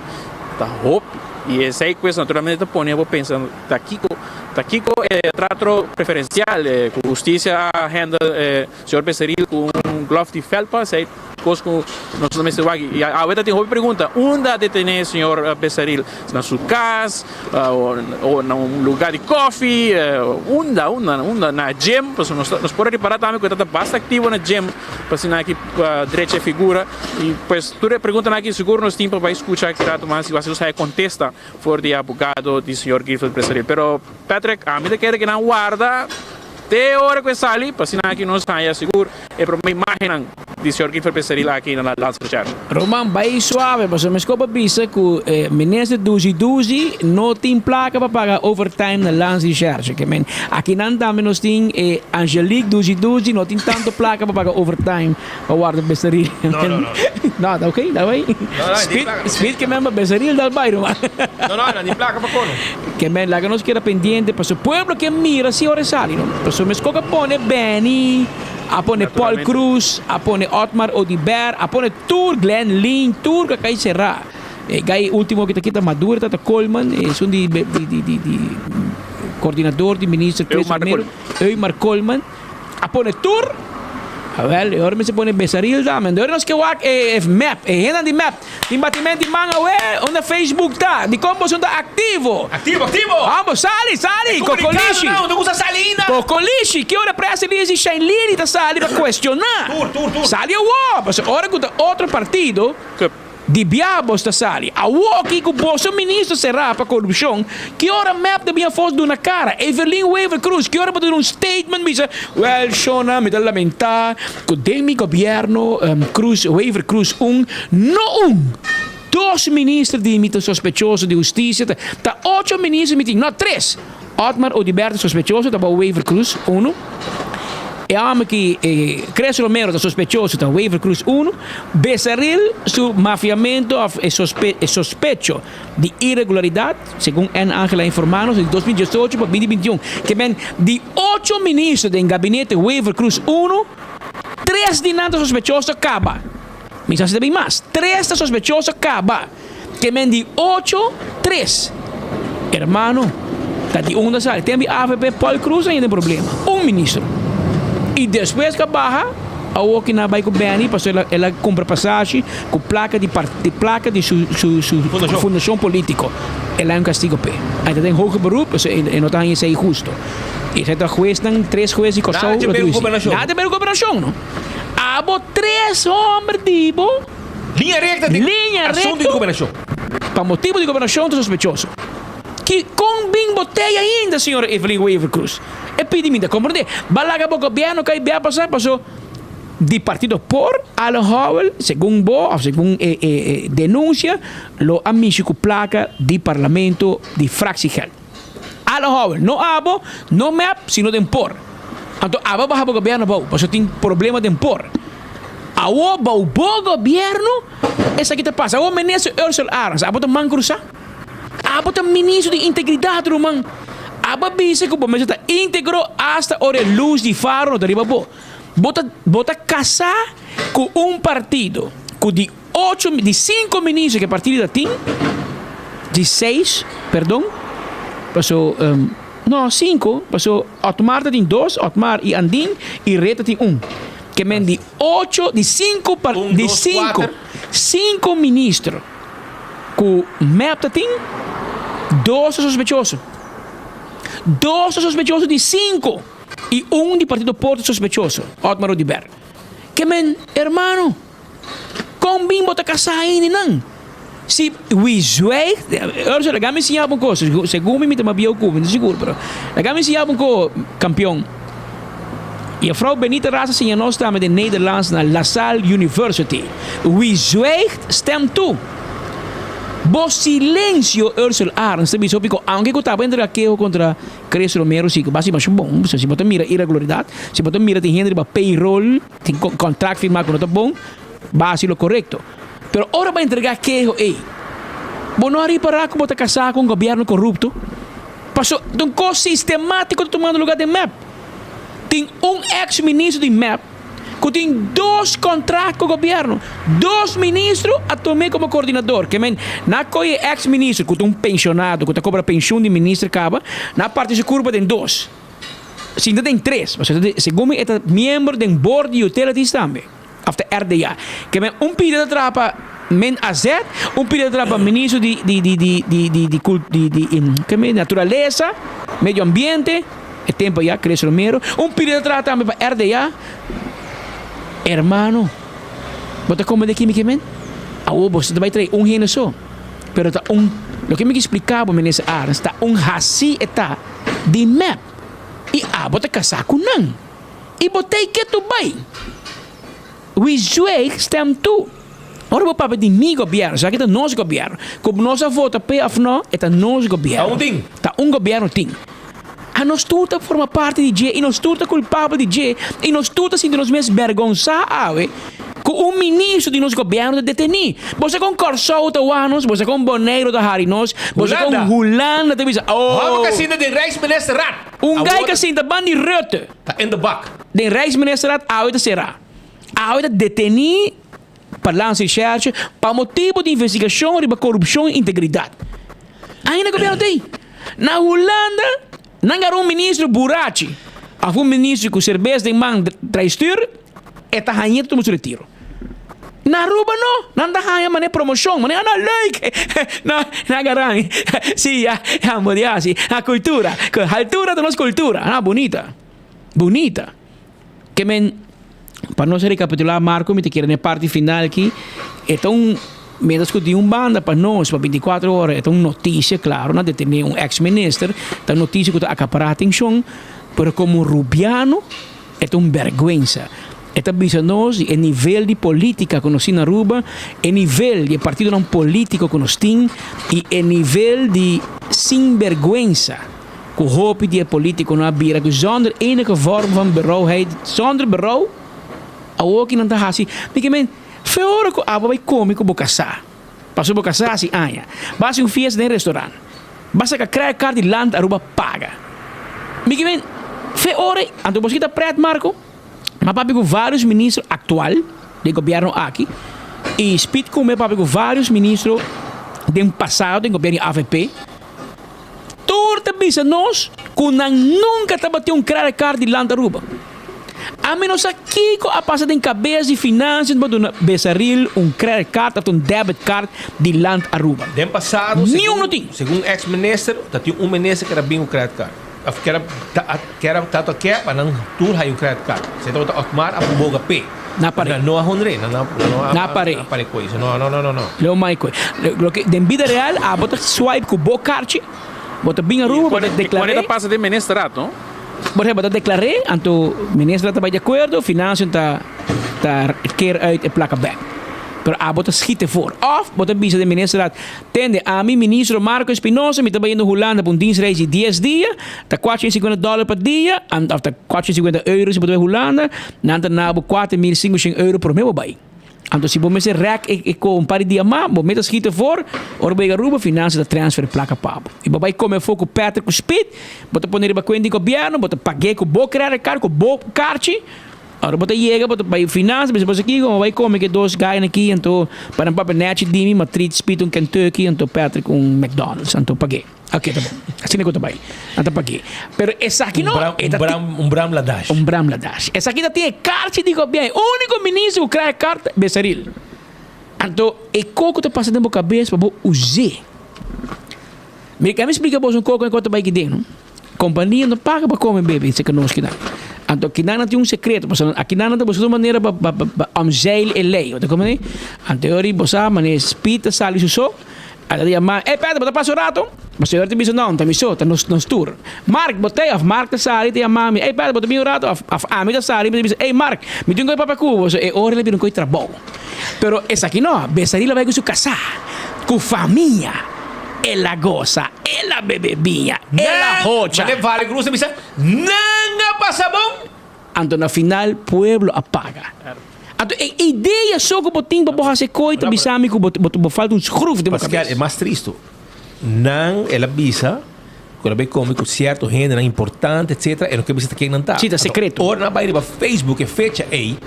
ta hopi y esey pues naturalmente ta pone bo pensa ta kico ta kico e trato preferencial cu husticia a handle e Señor Becerril cu un glove di felpa, esey cos cu nos no mester wak. Y awe ta tin hopi pregunta, unda a detene señor Becerril? Na su cas o na un lugar di koffie? Unda, unda, unda? Na gym? Pasobra nos nos por a ripara tambe cu e ta basta activo na gym pa asina aki drecha e figura. Y pues tur e preguntanan aki sigur nos tin pa bay scucha aki rato mas y wak si nos haya contesta for di e abogado di señor Guilford Becerril. Pero Patrick, ami ta kere cu nan warda. Te ora ku e sali, pa asina aki nos haña sigur e promé imágennan di señor Guilford Becerril aki na Landsrecherche. Roman, bai suave, pasobra mi skop a bisa ku e minister Duzi Duzi no tin plaka pa paga overtime na Landsrecherche. Ke men, akinan tambe nos tin e Angelique Duzi Duzi no tin tanto plaka pa paga overtime pa warda Becerril. No, no, no. No, ta ok, ta bai. No, no, e tin plaka. Speed ke men pa Becerril dal bai, ruman. No, no, nan tin plaka pa kono. Ke men laga nos keda pendiente paso pueblo ke mira si ora e sali no. Paso mes kok a pone Benny, a pone Paul Croes, a pone Otmar Oduber, a pone tur Glenn Lin, tur ku a kai sera. E gai ultimo ki ta kita Maduro ta ta Koolman, esun di di di di di coordinador di minister Chris Romero, Eumar Koolman. A pone tur, awel e ora mester pone Besaril tambe. Ora nos ke wak e mep, e hendenan di mep tin batimento di man awe, unda Facebook ta? Dikon boso no ta aktivo? Aktivo, aktivo! Amo, sali, sali! E komunikado nan, no gusta sali ainda. Kokolishi, ki ora press release di Shine Lily ta sali pa kuestioná? Tur, tur, tur. Sali awor, pasobra ora ku ta otro partido. Di bia bos ta sali. Awor ki ku boso ministro será pa korupshon, ki ora mep ta bin afos duna kara? Evelyn Wever Croes, ki ora bo ta duna un statement bisa, Wel shona, mi ta lamentá ku den mi gobièrnu Croes, Wever Croes un, no un, dos minister di mi ta sospechoso di hustisia, ta ta ocho minister mi tin, no tres. Otmar Oduber ta sospechoso, ta bou Wever Croes unu. E hòmber ki Chris Romero ta sospechoso ta Wever Croes unu. Besaril su mafiamentu òf e sospecho di iregularidat, segun N. Angel a informá nos, di 2018 pa 2021. Ke men di ocho minister den gabinete Wever Croes unu, tres di nan ta sospechoso kaba. Mi sa si ta bin mas. Tres ta sospechoso kaba. Ke men di ocho, tres. Hermano, ta di unda sali? Tempo di avp Paul Croes ainda den problema. Un ministro. Y despues cu a baha, awor ki nan a bay cu Benny, pasobra el a cumpra pasashi cu placa di di placa di su su su fundacion politico. El a haña un castigo p'e. Ainda ta den hoger beroep, pasobra e no ta haña esey husto. Y esey ta huesnan, tres hues di Corsou. Nada te ber cu gobernacion. Nada te ber cu gobernacion, no. Abo tres homber di bo. Liña recta di Liña asunto di recto gobernacion. Pa motibo di gobernacion ta sospechoso. Ki con bin bo tey ainda, señora Evelyn Wever Croes? E pidi mi ta comprende. Ba laga bo gobierno cay bia pasa paso di partido por Alan Howell, segun bo of segun e e e denuncia, lo a mishi cu placa di parlamento di fractiegeld. Alan Howell, no abo, no mep, sino den por. Anto abo a baha bo gobierno abou, paso tin problema den por. Awor bou bo gobierno esaki ta pasa. Awor minister Ursel Arends, abo ta man crusa? Abo ta ministro di integridad ruman. Abo a bisa cu bo mester ta integro hasta ora e luz di faro no ta riba bo. Bo ta bo ta casa cu un partido cu di ocho di cinco ministro cu e partido ta tin, di seis perdon, paso no cinco, paso Otmar ta tin dos, Otmar y Andin y Reta tin un. Ke men di ocho, di sinku par, Un, di dos, sinku, kuater. sinku ministro ku mep ta tin, dos ta sospechoso. Dos ta sospechoso di sinku i un di partido por ta sospechoso, Otmar Oduber. Ke men, hermano, kon bin bo ta kasá hende nan? Si wie zwijgt, Ursula, laga mi siña bo un kos, segun mi mi ta mas bieu ku bo, mi no ta sigur, pero laga mi siña bo un kos, kampion. Juffrouw Benita Ras a siña nos tambe den Nederlands na La Salle University. Wie zwijgt, stemt toe. Bo silencio, Ursula Arends ta bisa hopi ku aunke ku tabata entrega keho kontra Chris Romero si ku basi masha bon, pasobra si bo ta mira irregularidad, si bo ta mira tin hende riba payroll, tin contract firma ku no ta bon. Bo a hasi lo korekto. Pero ora bo a entregá keho ei, bo no a ripará ku bo ta kasá ku un gobièrnu korupto? Paso ta un kos sistemátiko ta tumando lugá den mep. Tin un eks ministro di mep ku tin dos kontrakt ku gobièrnu. Dos ministro a tum'é komo koordinador. Ke men, nan a kohe e eks ministro ku ta un penshonado ku ta kobra penshun di minister kaba, nan a parti su kurpa den dos. Sinta den tres, pasobra segun mi e ta miembro den board di utilities tambe, of ta RDA. Ke men un pida ta traha pa men AZ, un pida ta traha pa ministro di di di di di di di kul di di ke men naturalesa, medio ambiente, e tempo ya Chris Romero, un pida ta traha tambe pa RDA. Hermano, bo ta komprende ki mi ke men? Awor bo ta bai trae un hende so, pero ta un, loke mi ke splika bo Minister Arends, ta un hasi e ta. Di mep i abo ta kasá ku nan i bo tei ketu bai. Wie zwijgt stemt toe. Ora bo papia di mi gobièrnu, esaki ta nos gobièrnu. Ku nos a vota p'e òf no, e ta nos gobièrnu. Ta un tin. Ta un gobièrnu tin. A nos tur ta forma parti di dje i nos tur ta kulpabel di dje i nos tur ta sinti nos mes bèrgonsá awe ku un ministro di nos gobièrnu ta detení. Bo sa kon Kòrsou ta wak nos, bo sa kon Boneiru ta hari nos, bo sa kon Hulanda ta bisa, oh. Hòmber ka sinta den Rijksministerraad. Un gai ka sinta ban di Rutte. Ta in de bak. Den Rijksministerraad awe ta será. Awe ta detení pa Landsrecherche pa motibu di investigashon riba korupshon i integridat. Ainda gobièrnu ta ei. Na Hulanda nan gara un ministro burachi of un ministro ku serbes den man trae stuur, e ta hañ'é ta tuma su retiro. Na Aruba no, nan ta haña manera promoshon, manera ah no leuk, no nan gara mi, si ya, ya bo di hasi, na kultura, altura ta nos kultura, ah bunita, bunita. Ke men, pa nos rekapitulá Marco, mi ta kere na e parti final aki, e ta un, mientras ku di un banda pa nos, pa bintikuater ora, e ta un notisia, klaro, nan detené un eks minister, ta un notisia ku ta akapará atenshon, pero komo rubiano e ta un bèrgwensa. E ta bisa nos di e nivel di polítika ku nos tin na Aruba, e nivel di e partidonan polítiko ku nos tin i e nivel di sinbèrgwensa. Ku hopi di e politikonan a bira ku zonder enige vorm van berouwheid, zonder berouw, awor ki nan ta hasi, mi ke men, fe ora ku abo bai kome ku bo kasá, pasobra bo kasá hasi aña, bo hasi un fiesta den restaurant, bo a saka credit card di Land Aruba paga. Mi ke men, fe ora, anto bo kita pret Marco, m'a papia ku varios ministro aktual den gobierno aki, i Speed Kume a papia ku varios ministro den pasado den gobierno di avp, Tur ta bisa nos ku nan nunka tabatin un credit card di Land Aruba. Ami no sa kiko a pasa den kabes di Financiën pa duna Besaril un credit card of un debit card di Land Aruba. Den pasado, Niun no tin. segun ex minister, ta tin un minister ku a bin ku credit card. Of ku a kera tantu a ke pa nan tur haya un credit card. Esei tabata Otmar a boga p'e. Na pare. Nan no a honr'é. Nan no a Na pare. Na pare koe. No, no, no, no, no. Lo mai koe. Loke den bida real abo ta swipe ku bo karchi, bo ta bin Aruba, bo ta deklar'é. Kuandu ta pasa den ministerat, no? Por ehempel, bo ta deklar'é, anto ministerat ta bai di akuerdo, financiën ta ta keer uit e plaka bèk. Pero abo ta schiet ervoor. Òf bo ta bisa den ministerat, Tende, ami ministro Marco Espinosa, mi ta bayendo Hulanda pa un dienstreis di dies dia, ta kuatrocientos i sinkuenta dòler pa dia, òf ta kuatrocientos i sinkuenta euro si bo ta bai Hulanda, nan ta na bo kuater mil sinkushen euro promé bo bai. Anto si bo mester rèk e ko un par di dia mas, bo mes ta skit ervoor, ora bo yega Aruba, finansa ta transfer e plaka pa bo. I bo bai kome afó ku Patrick ku Speed, bo ta pone riba kuenta di gobièrnu, bo ta pag'é ku bo credit card, ku bo karchi, Ora bo ta yega bo ta bai finansa bisa boso kiko bo bai kome ke dos gainan aki anto pa nan papia nechi di mi ma treat Speed un Kentucky anto Patrick un McDonald's anto pag'é oke ta bon asina ku ta bai nan ta pag'é pero esaki no e ta tin Un bram ladash. Un bram ladash esaki ta tin e karchi di gobièrnu e uniko minister ku krai e kart Besaril anto e koko ta pasa den bo kabes pa bo us'é mi mi splika boso un koko ku ta bai kiden no. Kompania no paga pa kome bebe esei nos kinan. Anto kinan nan tin un sekreto pasobra akinan nan ta buska un manera pa pa pa omzeil e lei. Bo ta komprende? Anto e ora bo sa manera Speed ta sali su so, a ta yama, Ey Pedro bo ta pasa un rato? Pasobra e ora ta bisa no, no ta mi so, ta nos nos tur. Mark bo ta ey? Of Mark ta sali ta yama mi, Ey Pedro bo ta bin un rato? Of of ami ta sali mi ta bisa, Ey Mark, mi tin un koe papia ku bo. So e ora el a bira un koe trabou. Pero esaki no, Besaril a bai ku su kasá, ku famia. El a gosa, el a bebe biña, el a hocha. Nan, Mane Vale Cruz ta bisa, nan a pasa bon. Anto na final pueblo a paga. Anto e idea so ku bo tin pa bo hasi e koi ta bisa mi ku bo bo falta un schroef den bo Pascal, kabes. e mas tristu, nan el a bisa ku el a bai kome ku sierto hendenan importante etcetera, e no ke bisa ta ken nan ta. Sí, ta Anto sekreto. ora nan a bai riba Facebook e fecha ei,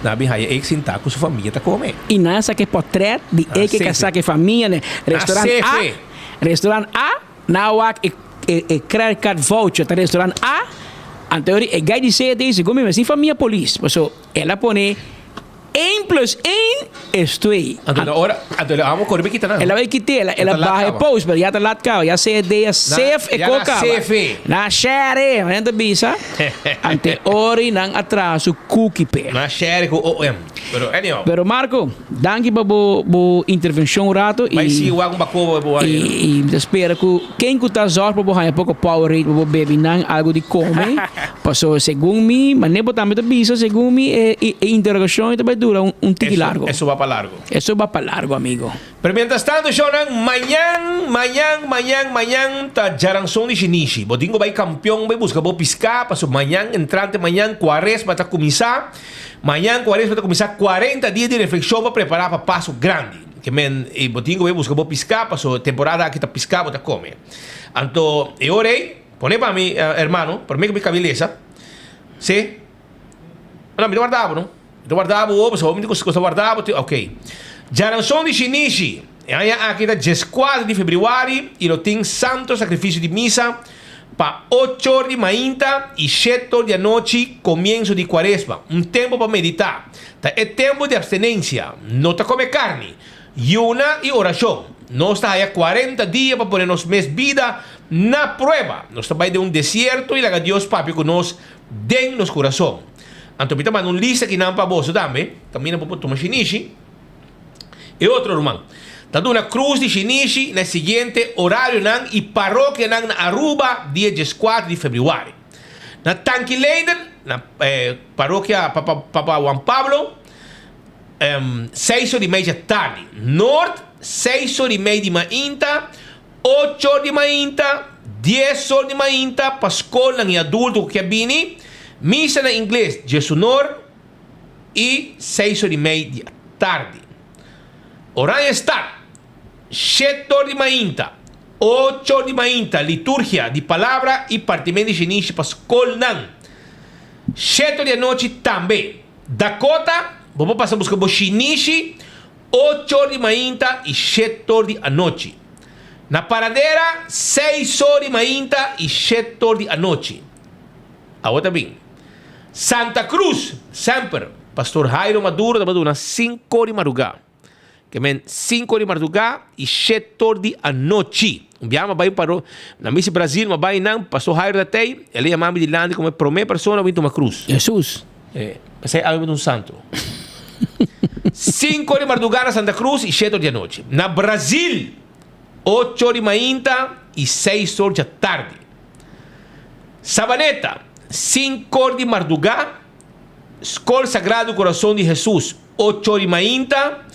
nan a bin haya e sintá ku su famia ta kome. I nan a saka e portret di Nan e ke sefe. kasá ku e famia na Nan restaurant A, sefe. restaurant A, nan a wak e e credit card voucher ta restaurant A, anto e guy di C ta dice, Gomi, mi sin famia polis, paso El a pone één plus één es twee. Anto na ora, anto el a amo kore bai kita nan. El a bai kit'é, el a, el a Ya ta lat baha e kaba. post, pero ya ta lat kaba. Ya CD a save e ya ko na kaba. save. Na share, nan ta bisa. Ante ori nan a traha su cookie p'e. Na share ku OM. Pero anyhow. Pero Marco, danki pa bo bo intervencion un rato Bai y sigui wak un bakobo bo y ayer. y mi ta spera ku ken ku ta zorg pa bo haña poko Powerade pa bo bebi nan algo di kome. Paso segun mi, mane bo tambe ta bisa, segun mi e e interrogacion ta bai dura un un tiki Eso, largo. eso ba pa largo. Eso ba pa largo, amigo. Pero mientras tanto, shownan, mañan, mañan, mañan, mañan ta djaranson di shinishi. Bo tin ku bai kampion bai buska bo piská, paso mañan, entrante mañan, kuaresma ta kuminsá. Mañan kuaresma ta kuminsá kuarenta dia di reflekshon pa prepará pa paso grandi. Ke men, i bo tin ku bai buska bo piská, paso temporada aki ta piská bo ta kome. Anto, e ora ei. Pone pa mi, hermano, prome ku mi kabi lesa. Si? No, mi ta warda bo, no? Mi ta warda bo, pasobra mi ta warda bo. Ok. Djaranson di shinishi. E aña aki ta dieskuater di febrüari i lo tin Santo Sakrifisio di Misa pa ocho or di mainta i shete or di anochi, komienso di Kuaresma. Un tempu pa meditá. Ta e tempu di apstenensia. No ta kome karni. Yuna i orashon. Nos ta haya kuarenta dia pa pone nos mes bida na prueba. Nos ta bai den un desierto i laga Dios papia ku nos den nos kurason. Anto mi ta manda un lista kinan pa boso tambe, kaminda bo por tuma shinishi. E otro ruman ta duna krus di shinishi na e siguiente orarionan i parokianan na Aruba dia dieskuater di febrüari. Na Tanki Leiden, na parokia Papa Juan Pablo, Seis or di mei dja tardi. Noord, seis or di mei di mainta, ocho or di mainta, dies or di mainta pa skolnan i adulto ku ke bini. Misa na ingles diesunor i seis or di mei di tardi. Oranjestad, shete or di mainta, ocho or di mainta, liturgia di palabra i partimen di shinishi pa skolnan. Shete or di anochi tambe. Dakota, bo por pasa buska bo shinishi ocho or di mainta i shete or di anochi. Na Paradera, seis or di mainta i shete or di anochi. Awo ta bin. Santa Cruz, semper, Pastor Jairo Maduro ta duna sinku or di madrugá. Ke men sinku or di mardugá i shete or di anochi. Un biaha mi a bai paro na misi Brazil, mi a bai nan, Pastor Jairo ta tei, el a yama mi dilanti komo e promé persona ku bin tuma krus. Hesus. E, p'esei awe mi ta un santo. Sinku or di mardugá na Santa Cruz i shete or di anochi. Na Brazil, ocho or di mainta i seis or djatardi. Sabaneta, sinku or di mardugá, Skol Sagrado Corazon di Hesus, Ocho di mainta,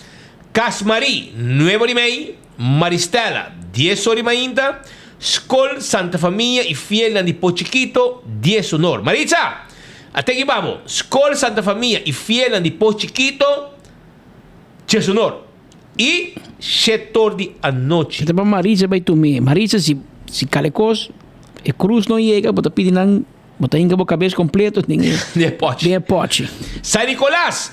Cas Marie, nuebe di mei, Maristella, dies or di mainta, Skol Santa Famia y Fielnan di Po Chikito, dies honor. Maritza! A teki pa bo, Skol Santa Famia y Fielnan di Po Chikito, dies honor. Y shetor di anochi. Ta pa Maritza bai tum'é. Maritza, si si kale kos, e krus no yega, bo ta pidi nan. Bo ta hinka bo kabes kompleto den e Den e pòchi. den e pòchi. San Nicolas,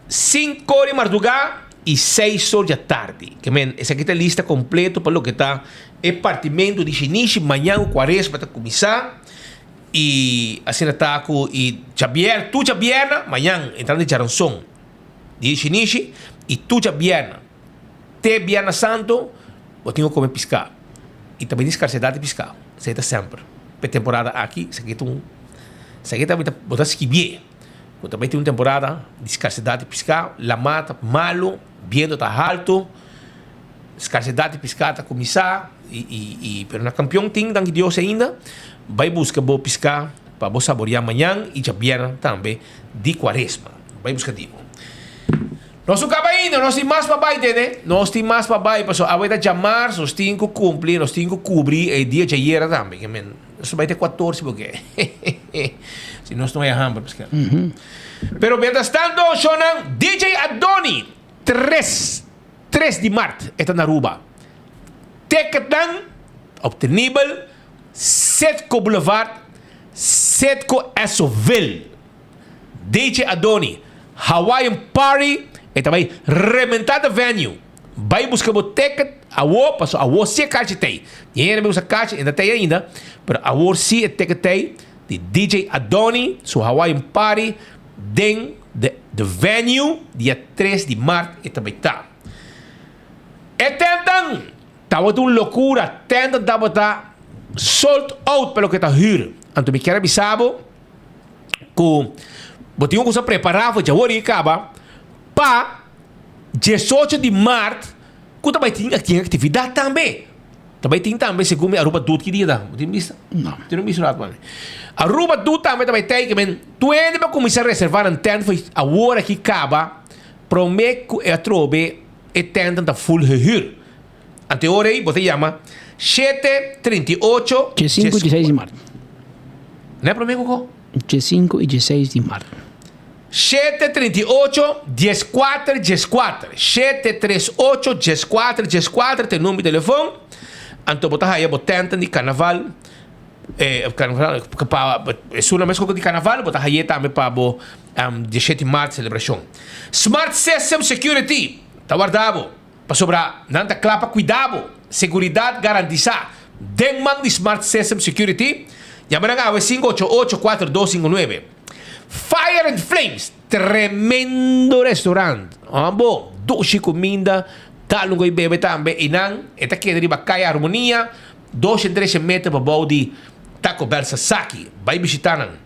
sinku or di mardugá i seis or di atardi. Ke men, esaki ta e lista kompleto pa loke ta e partimentu di shinishi. Mañan ku kuaresma ta kuminsá i asina ta ku i djabièrnè, tur djabièrnè, mañan entrando di djaranson di shinishi i tur djabièrnè te bièrnè santu bo tin ku kome piská i ta bini skarsedat di piská. Esei ta semper. P'e temporada aki, esaki ta un, esaki ta bo ta skibié ku ta bai tin un temporada di skarsedat di piská, lamá ta malu, bientu ta haltu, skarsedat di piská ta kuminsá i i i pero na kampion tin danki Dios ainda, bai buska bo piská pa bo saboriá mañan i djabièrnè tambe di kuaresma. Bai buska di bo. Nos no kaba ainda, nos tin mas pa bai tene. Nos tin mas pa bai pasobra awe ta djamars, nos tin ku kumpli, nos tin ku kubri e dia djayera tambe. Ke men, nos ta bai te kuatorsi porque si nos no haya hamber paske. Pero mientras tanto, shownan, DJ Adoni, tres, tres di mart e ta na Aruba. Ticketnan obtenibel Citgo Boulevard, Citgo Essoville. DJ Adoni, Hawaiian Party e ta bai rementa the venue. Bai buska bo ticket awor paso awor si e kachi tei. Ni hende bai usa kachi e ta tei ainda pero awor si e ticket tei di DJ Adoni su Hawaiian Party den the the venue dia tres di mart e ta bai ta. E tentnan tabata un lokura tentnan tabata sold out pa loke ta hür. Anto mi kier a bisa bo. ku bo tin un kusa prepará for djawor i kaba pa diesocho di mart ku ta bai tin tin aktividat tambe. Ta bai tin tambe segun mi Aruba Doet ki dia ta? Bo tin bista? No. Tin un bista rato pa mi. Aruba Doet tambe ta bai tei ke men tur hende pa kuminsá reservá nan tent for awor aki kaba promé ku e atrobe e tentnan ta full gehuur. Ante ora ei bo ta yama shete 38. Dje sinku i dje seis di mart. No e promé ku ko? Dje sinku i dje seis di mart. Shete 38 dieskuater dieskuater. Shete tres ocho dieskuater dieskuater ta e number di telefon. Anto bo ta haya bo tènten di karnaval. Karnaval pa esun nan mes ku di karnaval bo ta haye tambe pa bo diesshete di mart selebrashon. Smart System Security ta warda bo. Pasobra nan ta kla pa kuida bo. Seguridat garantisá den man di Smart System Security. Yama nan awe 588 4259. Fire and Flames, tremendo restaurant. Amo, dushi kuminda, ta lungo i bebe tambe. I nan e ta keda riba Kaya Harmonia, 213 meter pabou di Taco Bell Sasaki. Bai bishita nan.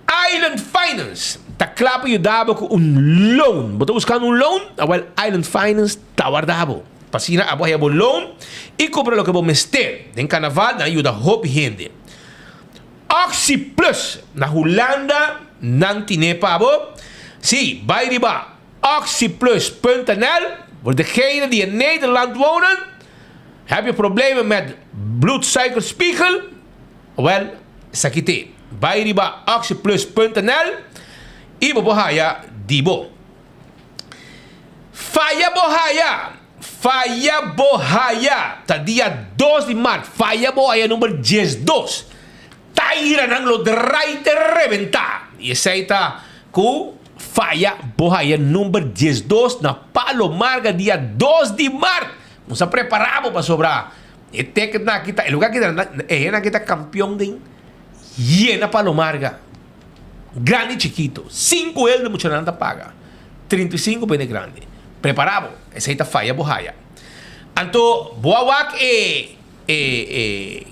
Island Finance ta kla pa yuda bo ku un loan. Bo ta buskando un loan? Awel Island Finance ta warda bo. Pa asina abo haya bo loan i kumpra loke bo mester. Den karnaval nan a yuda hopi hende. Oxi Plus na Hulanda nan tine pa bo. Si, bai riba oxyplus.nl voor degenen die in Nederland wonen. Heb je problemen met bloedsuikerspiegel? Wel, esaki t'e. Bai riba oxyplus.nl i bo por haya di bo. Faya bo haya! Faya bo haya! Ta dia dos di mart. Faya bo haya number diesdos. Tairanan lo drai te rebentá. I esei ta ku Faya bo haya number diesdos na Palo Marga dia dos di mart. Nos a prepará bo pasobra E ticketnan aki ta, e lugar aki ta, e hendenan aki ta kampion den yena Palo Marga. Grandi i chikito. Sinku el de muchanan ta paga. 35 pa hende grandi. Prepara bo, esei ta faya bo haya. Anto bo a wak e e e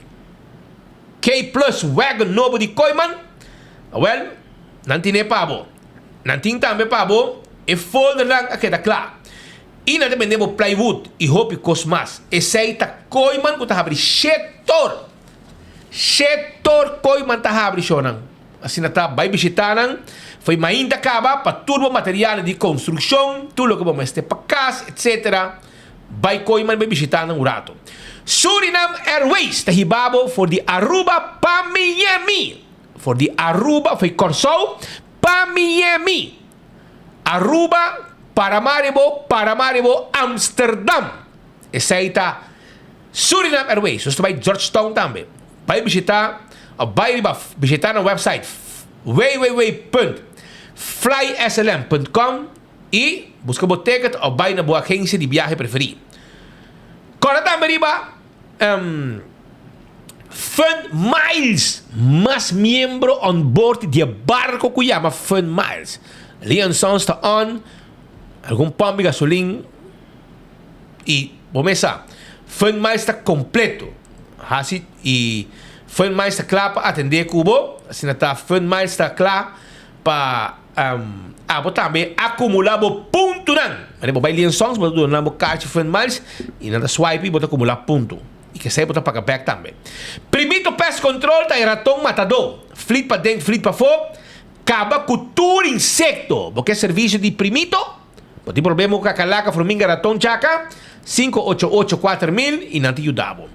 K Plus wagon nobo di Kooyman? Awel, nan tine pa bo. Nan tin tambe pa bo e foldernan a keda kla. I nan ta bende bo plywood i hopi kos mas. Esei ta kooiman ku ta habri shetor. Shetor kooiman ta habri shownan. Asina ta bai bishita nan. Fo'i mainta kaba pa tur bo materialnan di konstrukshon, tur loke bo mester pa kas, etc. Bai kooiman bai bishita nan un rato. Surinam Airways ta hiba bo for di Aruba pa Miami. For di Aruba, fo'i Kòrsou pa Miami. Aruba, Paramaribo, Paramaribo, Amsterdam. Esei ta Surinam Airways. Nos ta bai Georgetown tambe. Bai bishita of bai riba bishita nan website www.flyslm.com i buska bo ticket of bai na bo agensia di biahe preferí. Kòrda tambe riba Fun Miles, mas miembro on board di e barco cu yama Fun Miles. Leon Sons ta on, algun pump di gasolin y bo mes sa, Fun Miles ta completo. Haci y Fun Miles ta cla pa atende cu bo, asina ta Fun Miles ta cla pa abo tambe acumula bo puntonan. Manera bo bay Leon Sons bo ta duna nan bo kaartje Fun Miles y nan ta swipe y bo ta acumula punto. I kesei bo ta paga bek tambe. Primito Pest Control ta e raton matadó. Flit paden, flit pafó. Kaba ku tur insekto. Bo ke servisio di Primito? Bo tin problema ku kakalaka, furminga, raton, chaka? 588 4000 i nan ta yuda bo.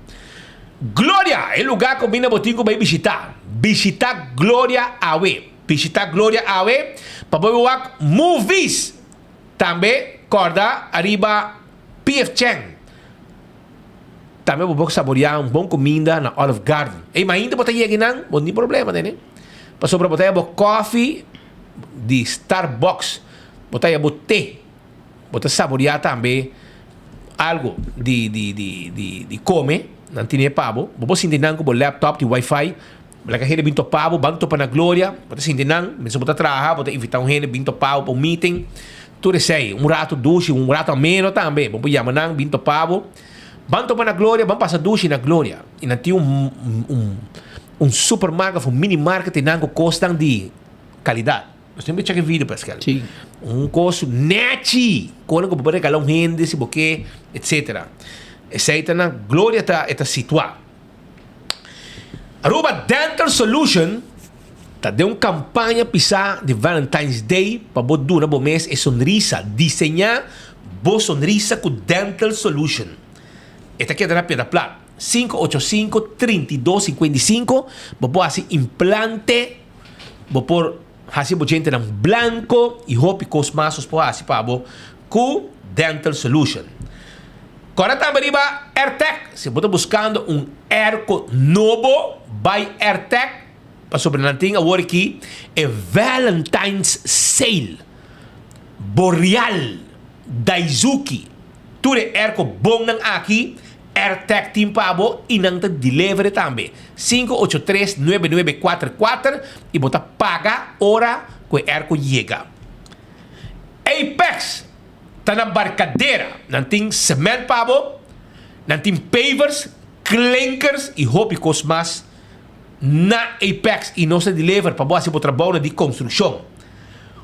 Gloria, e lugá ku bina bo tin ku bai bishitá. Bishitá Gloria awe. Bishitá Gloria awe pa bo wak movies. Tambe kòrda ariba PF Chang. Tambe bo por saboriá un bon kuminda na Olive Garden. Ey, mainta bo ta yega einan, bo no tin problema nene. Pasobra bo ta haya bo kòfi di Starbucks, bo ta haya bo te, bo ta saboriá tambe algu di di di di di kome, nan tine pa bo. Bo por sinti nan ku bo laptop tin wifi, bo laga hende bin topa bo, ban topa na Gloria, bo ta sinti nan, mientras bo ta traha bo ta invitá un hende bin topa bo pa un meeting. Tur esei, un rato dushi, un rato ameno tambe, bo por yama nan bin topa bo. Ban topa na Gloria, ban pasa dushi na Gloria. I nan tin un un un supermarket of un mini market einan ku kosnan di kalidat. Nos tin ku chek e video Pascal. Sí. Un kos nechi, konan ku bo por regala un hende si bo ke, etcetera. Esei ta na Gloria ta e ta situá. Aruba Dental Solution ta den un kampaña pisá di Valentine's Day pa bo duna bo mes e sonrisa. Diseñá bo sonrisa ku Dental Solution. E ta keda na Piedra Plat, 585 32 55. Bo por hasi implante, bo por hasi bo djentenan blanko i hopi kos mas nos por hasi pa bo ku Dental Solution. Kòrda tambe riba Airtec. Si bo ta buskando un airco nobo, bai Airtec pasobra nan tin awor aki e Valentine's Sale. Boreal, Daizuki, tur e airco bonnan aki Airtec tin pa bo i nan ta deliver tambe. 583 9944 i bo ta paga ora ku e airco yega. Apex ta na Barcadera. Nan tin cement pa bo, nan tin pavers, klinkers y hopi cos mas na Apex y nos ta deliver pa bo haci bo trabounan di construccion.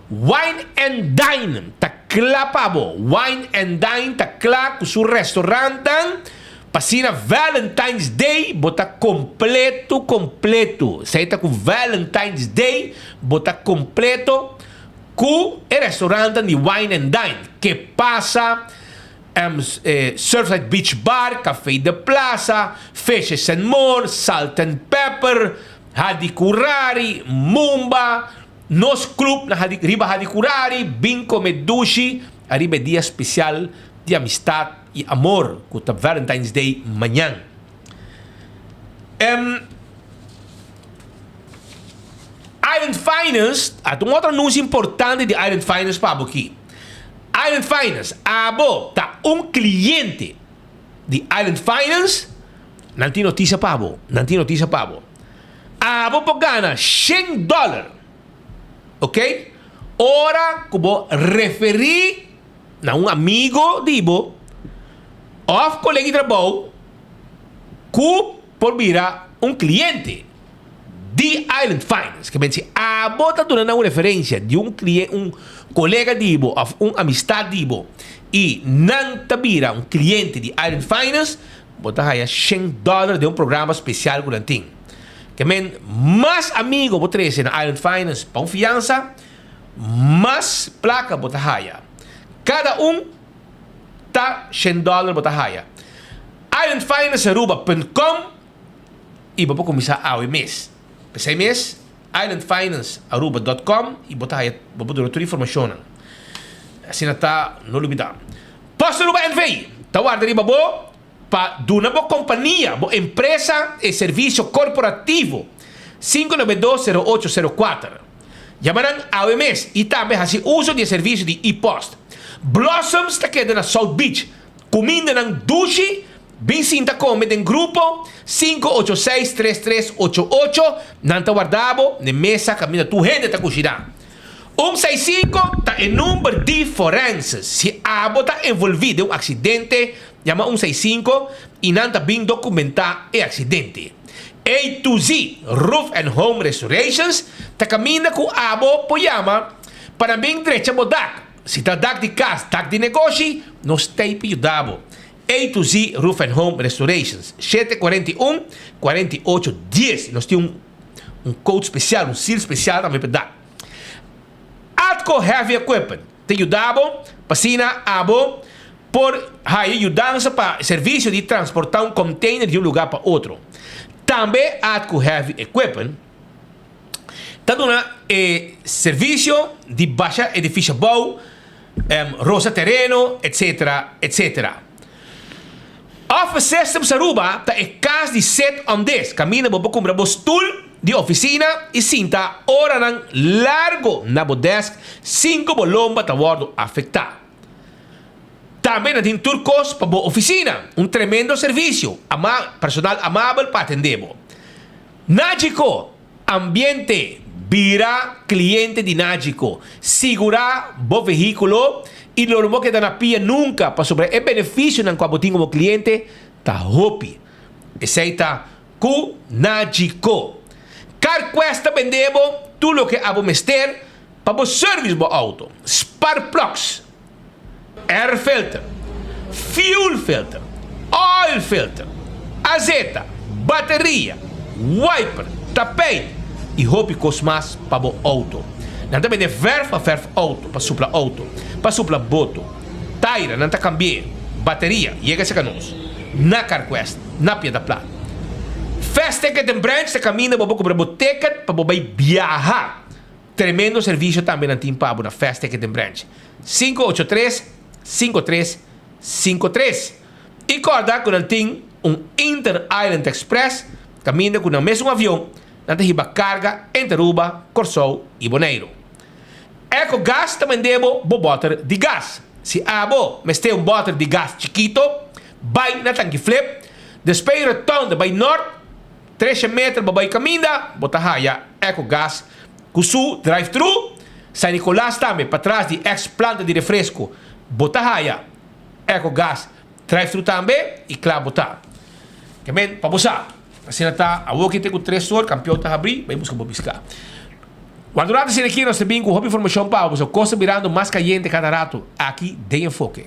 Wine and Dine ta cla pa bo. Wine and Dine ta cla cu su restaurantnan pa asina Valentine's Day bo ta completo completo. Esey ta cu Valentine's Day bo ta completo. Ku e restaurantnan di Wine and Dine, Que Pasa, Surfside Beach Bar, Café de Plaza, Fishes and More, Salt and Pepper, Hadicurari, Mumba, Nos Club na riba Hadicurari, bin come dushi ariba e dia special di amistad y amor cu ta Valentine's Day mañan. Island Finance, a ta un otro anuncio importante di Island Finance pa abo aki. Island Finance, abo ta un cliente di Island Finance, nan tin noticia pa bo, nan tin noticia pa bo. Abo por gana shen dollar, ok, ora cu bo referi na un amigo di bo of colega di trabou cu por bira un cliente. Di Island Finance, ke men si abo ta duna nan un referencia di un clien un colega di bo of un amistad di bo y nan ta bira un cliente di Island Finance, bo ta haya shen dollar den un programa special cu nan tin. Ke men mas amigo bo trece na Island Finance pa un fiansa, mas placa bo ta haya. Cada un ta shen dollar bo ta haya. Islandfinancearuba punt com. y bo por cuminsa awe mes. P'esey mes, islandfinancearuba dot com y bo ta haya, bo por duna tur informacionnan. Asina ta, no lubida. Post Aruba NV ta warda riba bo pa duna bo compania, bo empresa e servicio corporativo 592 0804. Yama nan awe mes y tambe haci uso di e servicio di e-post. Blossoms ta keda na South Beach. Cumindanan dushi Bin sinta come den grupo, 586 3388, nan ta warda bo n'e mesa caminda tur hende ta cushina. Un seis cinco ta e number di forenses. Si abo ta envolvi den un accidente, yama un seis cinco y nan ta bin documenta e accidente. A to Z Roof and Home Restorations ta caminda cu abo por yama pa nan bin drecha bo dak. Si ta dak di cas, dak di negoshi, nos t'ey pa yuda bo. A to Z Roof and Home Restorations, 741 48 10. Nos tin un un code special, un seal special tambe pa da. Atco Heavy Equipment. ta yuda bo pa asina abo por haya yudansa pa servicio di transporta un container di un lugar pa otro. Tambe Atco Heavy Equipment ta duna e servicio di basha edificio abou, rosa tereno, etc. Etc. Office Systems Aruba ta e kas di sit on desk kaminda bo por kumpra bo stul di ofisina i sinta oranan largo na bo desk sin ku bo lomba ta wòrdu afektá. Tambe nan tin tur kos pa bo ofisina, un tremendo servisio, personal amabel pa atendé bo. Nagico Ambiente, Bira cliente di Nagico. Sigura bo vehiculo y lo no bo keda na pia nunca pasobra e beneficionan cu abo tin como cliente ta hopi. Esey ta cu Nagico. CarQuest ta bende bo tur loke abo mester pa bo service bo auto. Spark plugs. Air filter, fuel filter, oil filter, azeta, bateria, wiper, tapijt y hopi cos mas pa bo auto. Nan ta bende verf pa verf auto, pa supla auto, pa supla boto, taira, nan ta cambi'e, bateria, yega cerca nos, na Carquest, na Piedra Plat. Fast Ticket and Branch ta caminda bo por cumpra bo ticket pa bo bay biaha. Tremendo servicio tambe nan tin pa bo na Fast Ticket and Branch. 583 5353. I kòrda ku nan tin un Inter Island Express kaminda ku nan mesun avion nan ta hiba karga entre Aruba, Kòrsou i Boneiru. Eco Gas ta bende bo bo bòter di gas. Si abo mester un bòter di gas chikito, bai na Tanki Flip, despei rotonde bai nort, Tresha meter bo bai kaminda, bo ta haya Eco Gas ku su drive thru. San Nicolas tambe patras di ex planta di refresco bo ta haya Eco Gas drive thru tambe i kla bo ta. Ke men pa bo sa. Asina ta awor ki te ku tres or kampion ta habri bai buska bo biska. Wak durante asina aki nos ta bin ku hopi informashon pa bo pasobra kos ta birando mas kayente kada rato aki den Enfoke.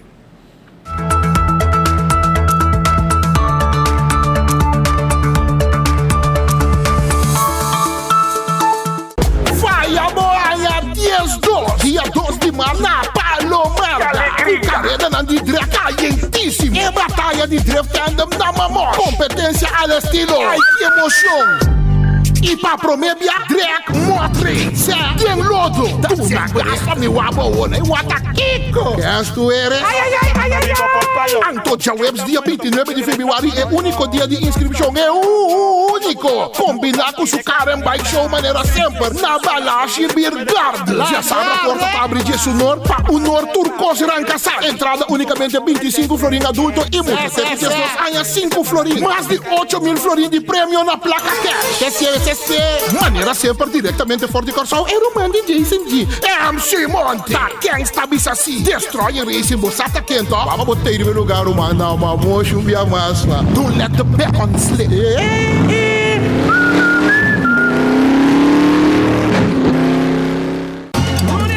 Faya bo aña 12, dia 2 di maart na Palo Marga. Ku karedanan di drag kayentísimo. E bataya di drift tandem na Mamor. Kompetensia al estilo Ay ki emocion! I pa promé bia drag motre sè den lodo. Duna gas pa mi wak bo wona i wak ta Kiko! Kes tu eres? Anto djaweps dia 29 di febrüari e úniko dia di inskripshon, e úniko! Kombiná ku su Car and Bike Show manera semper na Balashi Beer Garden. Djasabra porta ta abri dje sunor pa unor tur kos ranka sa. Entrada únikamente 25 florin adulto i mucha te ku 12 aña sinku florin. Mas di 8000 florin di premio na plaka cash. Manera semper direktamente for di Kòrsou e ruman di Jason G. MC Monty. Ta ken sta bisa si? Destroying Racing bo sa ta ken to? Baba bo tey riba e lugar ruman na ma moshi un bia mas ma. Don't let the baton slip.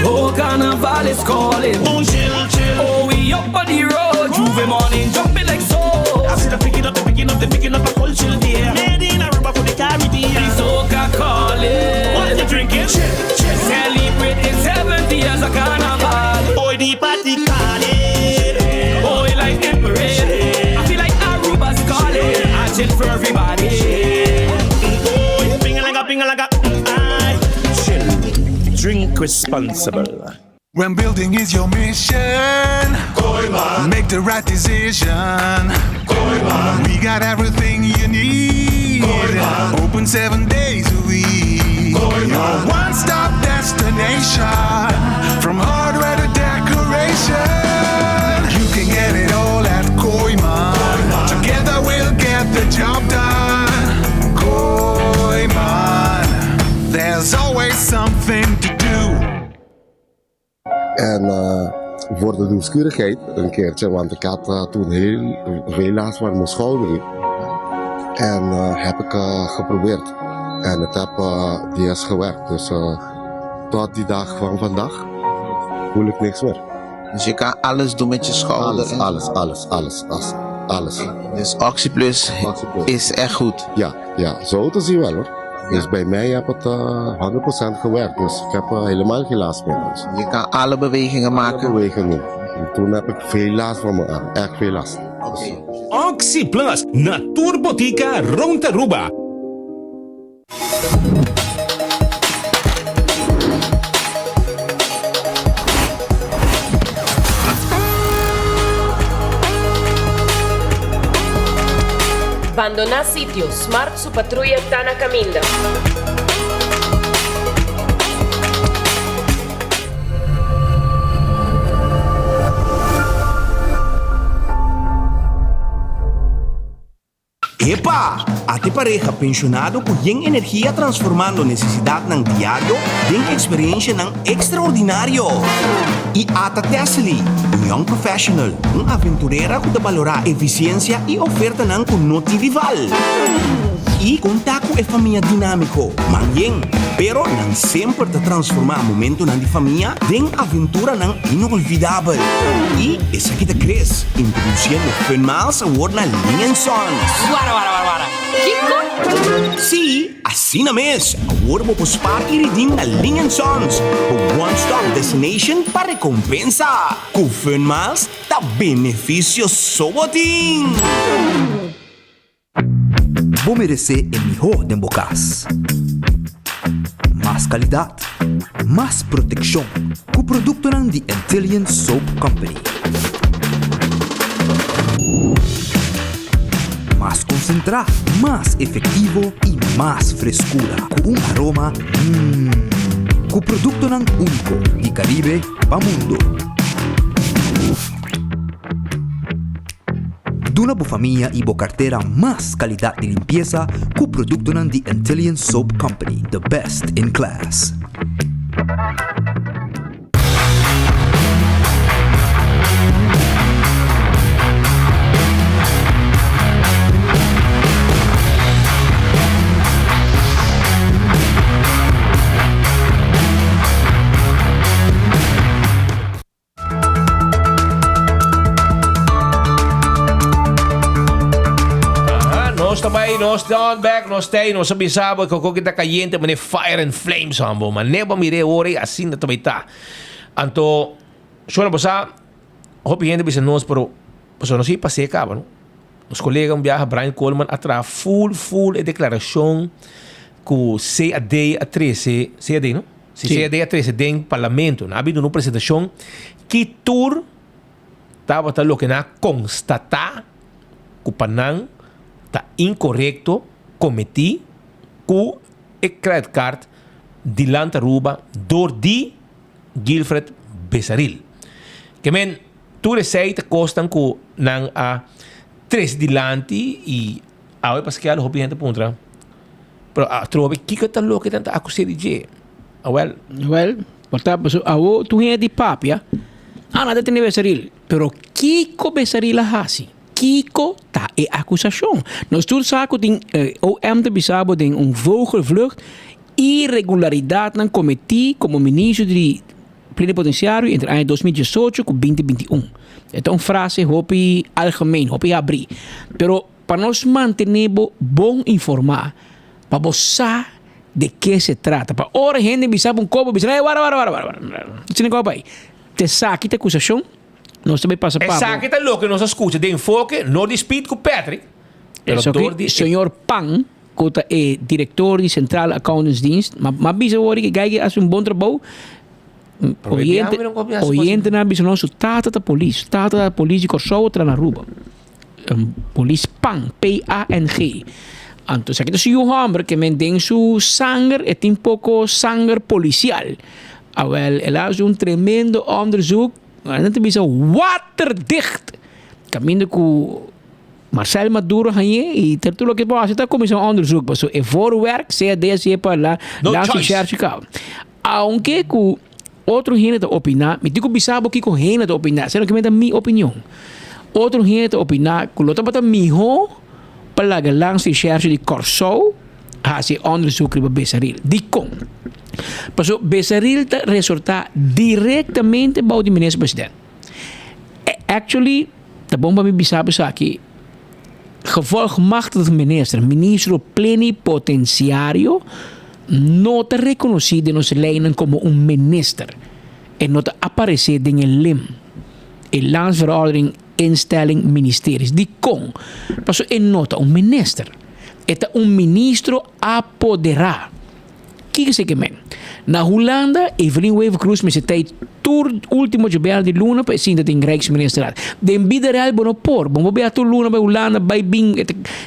Oh carnaval is calling Oh chill chill Oh we up on the road J'ouvert morning jumping like so I see the picking up the picking up the picking up a culture there Made in Aruba for the Caribbean The soca calling What you drinking? Chill chill Celebrating 70 years of carnival Oh the party calling Oh we like the parade I feel like Aruba's calling I chill for everybody Oh ping like a ping like a aye Chill Drink responsible. When building is your mission, Kooyman. make the right decision. Kooyman. We got everything you need. Kooyman. Open 7 days a week. Kooyman. Your one-stop destination. From hardware to decoration. You can get it all at Kooyman. Kooyman. Together we'll get the job done. Kooyman. There's always something to do. En voor de nieuwsgierigheid een keertje, want ik had uh, toen heel veel last van mijn schouder. En uh, heb ik uh, geprobeerd. En het heb uh, DS gewerkt. Dus tot die dag van vandaag voel ik niks meer. Dus je kan alles doen met je schouder? Alles, alles, alles, alles, alles. alles. Dus OxyPlus, OxyPlus is echt goed? Ja, ja, zo te zien wel hoor. Dus bij mij heb het 100% gewerkt. Dus ik heb helemaal geen last meer. Dus. Je kan alle bewegingen maken? Alle bewegingen. En toen heb ik veel last van mijn arm. Echt veel last. Oké. Oxi Plus na tur botica rond Aruba. Bandoná sitio, Smart su patruya ta na kaminda. Epa! Ate pareha penshonado ku yen energia transformando nesesidatnan diario den eksperenshanan ekstraordinario. I ata Tessely, un young professional, un aventurera ku ta balorá efisiensia i ofertanan ku no tin rival. I konta ku e famia dinámiko, man yen, pero nan semper ta transformá momentonan di famia den aventuranan inolvidabel. I esaki ta Chris, introduciendo Fun Miles awor na Ling and Sons. Wara wara wara wara. Kiko? Sí, asina mes! Awor bo por spaar i redeem na Ling and Sons, bo one stop destination pa recompensa. Cu Fun Miles ta beneficio so bo tin! Bo meresé e mihó den bo kas. Mas kalidat, mas protekshon ku produktonan di Antillian Soap Company. Mas konsentrá, mas efektivo i mas freskura ku un aroma mmm. Ku produktonan úniko di Karibe pa mundo. Duna bo famia y bo cartera mas calidad di limpieza cu productonan di Antillian Soap Company, the best in class. Aha, nos ta bai, nos ta on back, nos ta nos a bisa bo koko kita cayente mane fire and flames hombo. Mane bo mire ora y asina ta bai ta. Anto, shona bo sa, hopi hende bisa nos pero pasobra nos a pas'é caba no. Nos colega un biaha Brian Coleman a traha full full e declaracion cu CAD a trece, CAD no? Si CAD a trece den parlamento, nan a bin duna un presentacion ki tur tabata loke nan a constata cu pa nan ta incorecto cometi cu e credit card dilanti Aruba door di Guilfred Besaril. Ke men tur esey ta cosnan cu nan a trece dilanti y awe paskial hopi hende puntra. Pero atrobe kiko ta loke nan ta akus'é di dje? Awel. Awel, por ta paso awo tur hende di papia, ah nan ta tene Besaril. Pero kiko Besaril a hasi? Kiko ta e akusashon? Nos tur sa ku tin OM ta bisa bo den un vogelvlucht iregularidatnan kometí komo ministro di plenipotensiario entre aña 2018 ku 2021. E ta un frase hopi algemeen, hopi habrí. Pero Pa nos mantené bo bon informá, pa bo sa de ke se trata. Pa ora hende bisa bo un kopo, bisa, Ey, wara, wara, wara, wara, wara. No tene kopo ei. Te saki ta akusashon, nos ta bai pasa pa bo. Esaki ta loke nos a skucha den Enfoke, no di Speed ku Patrick, pero dor di e. Señor Pan, ku ta e direktor di Centrale Accountantsdienst, ma m'a bisa wor ki guy ki hasi un bon trabou. Oyente, oyentenan a bisa nos su tata ta polis, su tata ta polis di Kòrsou a traha na Aruba. Polis Pang, P-A-N-G. Anto esaki ta su yu hòmber ke men den su sanger e tin poko sanger polisial. Awèl el a hasi un tremendo onderzoek, nan ta bisa waterdicht! Kaminda ku Marcel Maduro hañ'é i ter tur loke bo hasi ta kuminsá un onderzoek pasobra e voorwerk sea de sea pa la landsrecherche kaba. Aunke ku Otro hende ta opiná, mi tin ku bisa bo kiko hende ta opiná, esei no kimen ta mi opinion. Otro hende ta opiná ku lo tabata mihó pa laga Landsrecherche di Kòrsou hasi e òndersuk riba Besaril. Dikon? Pasobra Besaril ta resortá direktamente bou di Minister President. Actually, ta bon pa mi bisa bo esaki. Gevolgmachtigd minister, ministro plenipotenciario, no ta reconoci den nos leynan como un minister. E no ta aparece den e lim, e Landsverordening Instelling Ministeries. Dicon? Pasobra e no ta un minister. E ta un ministro apodera. Kiko esei ke men? Na Hulanda, Evelyn Wever-Croes mester ta ei tur ultimo djobièrnè di luna pa e sinta den Rijksministerraad. Den bida real bo no por. Bo no por biaha tur luna bai Hulanda, bai bin, e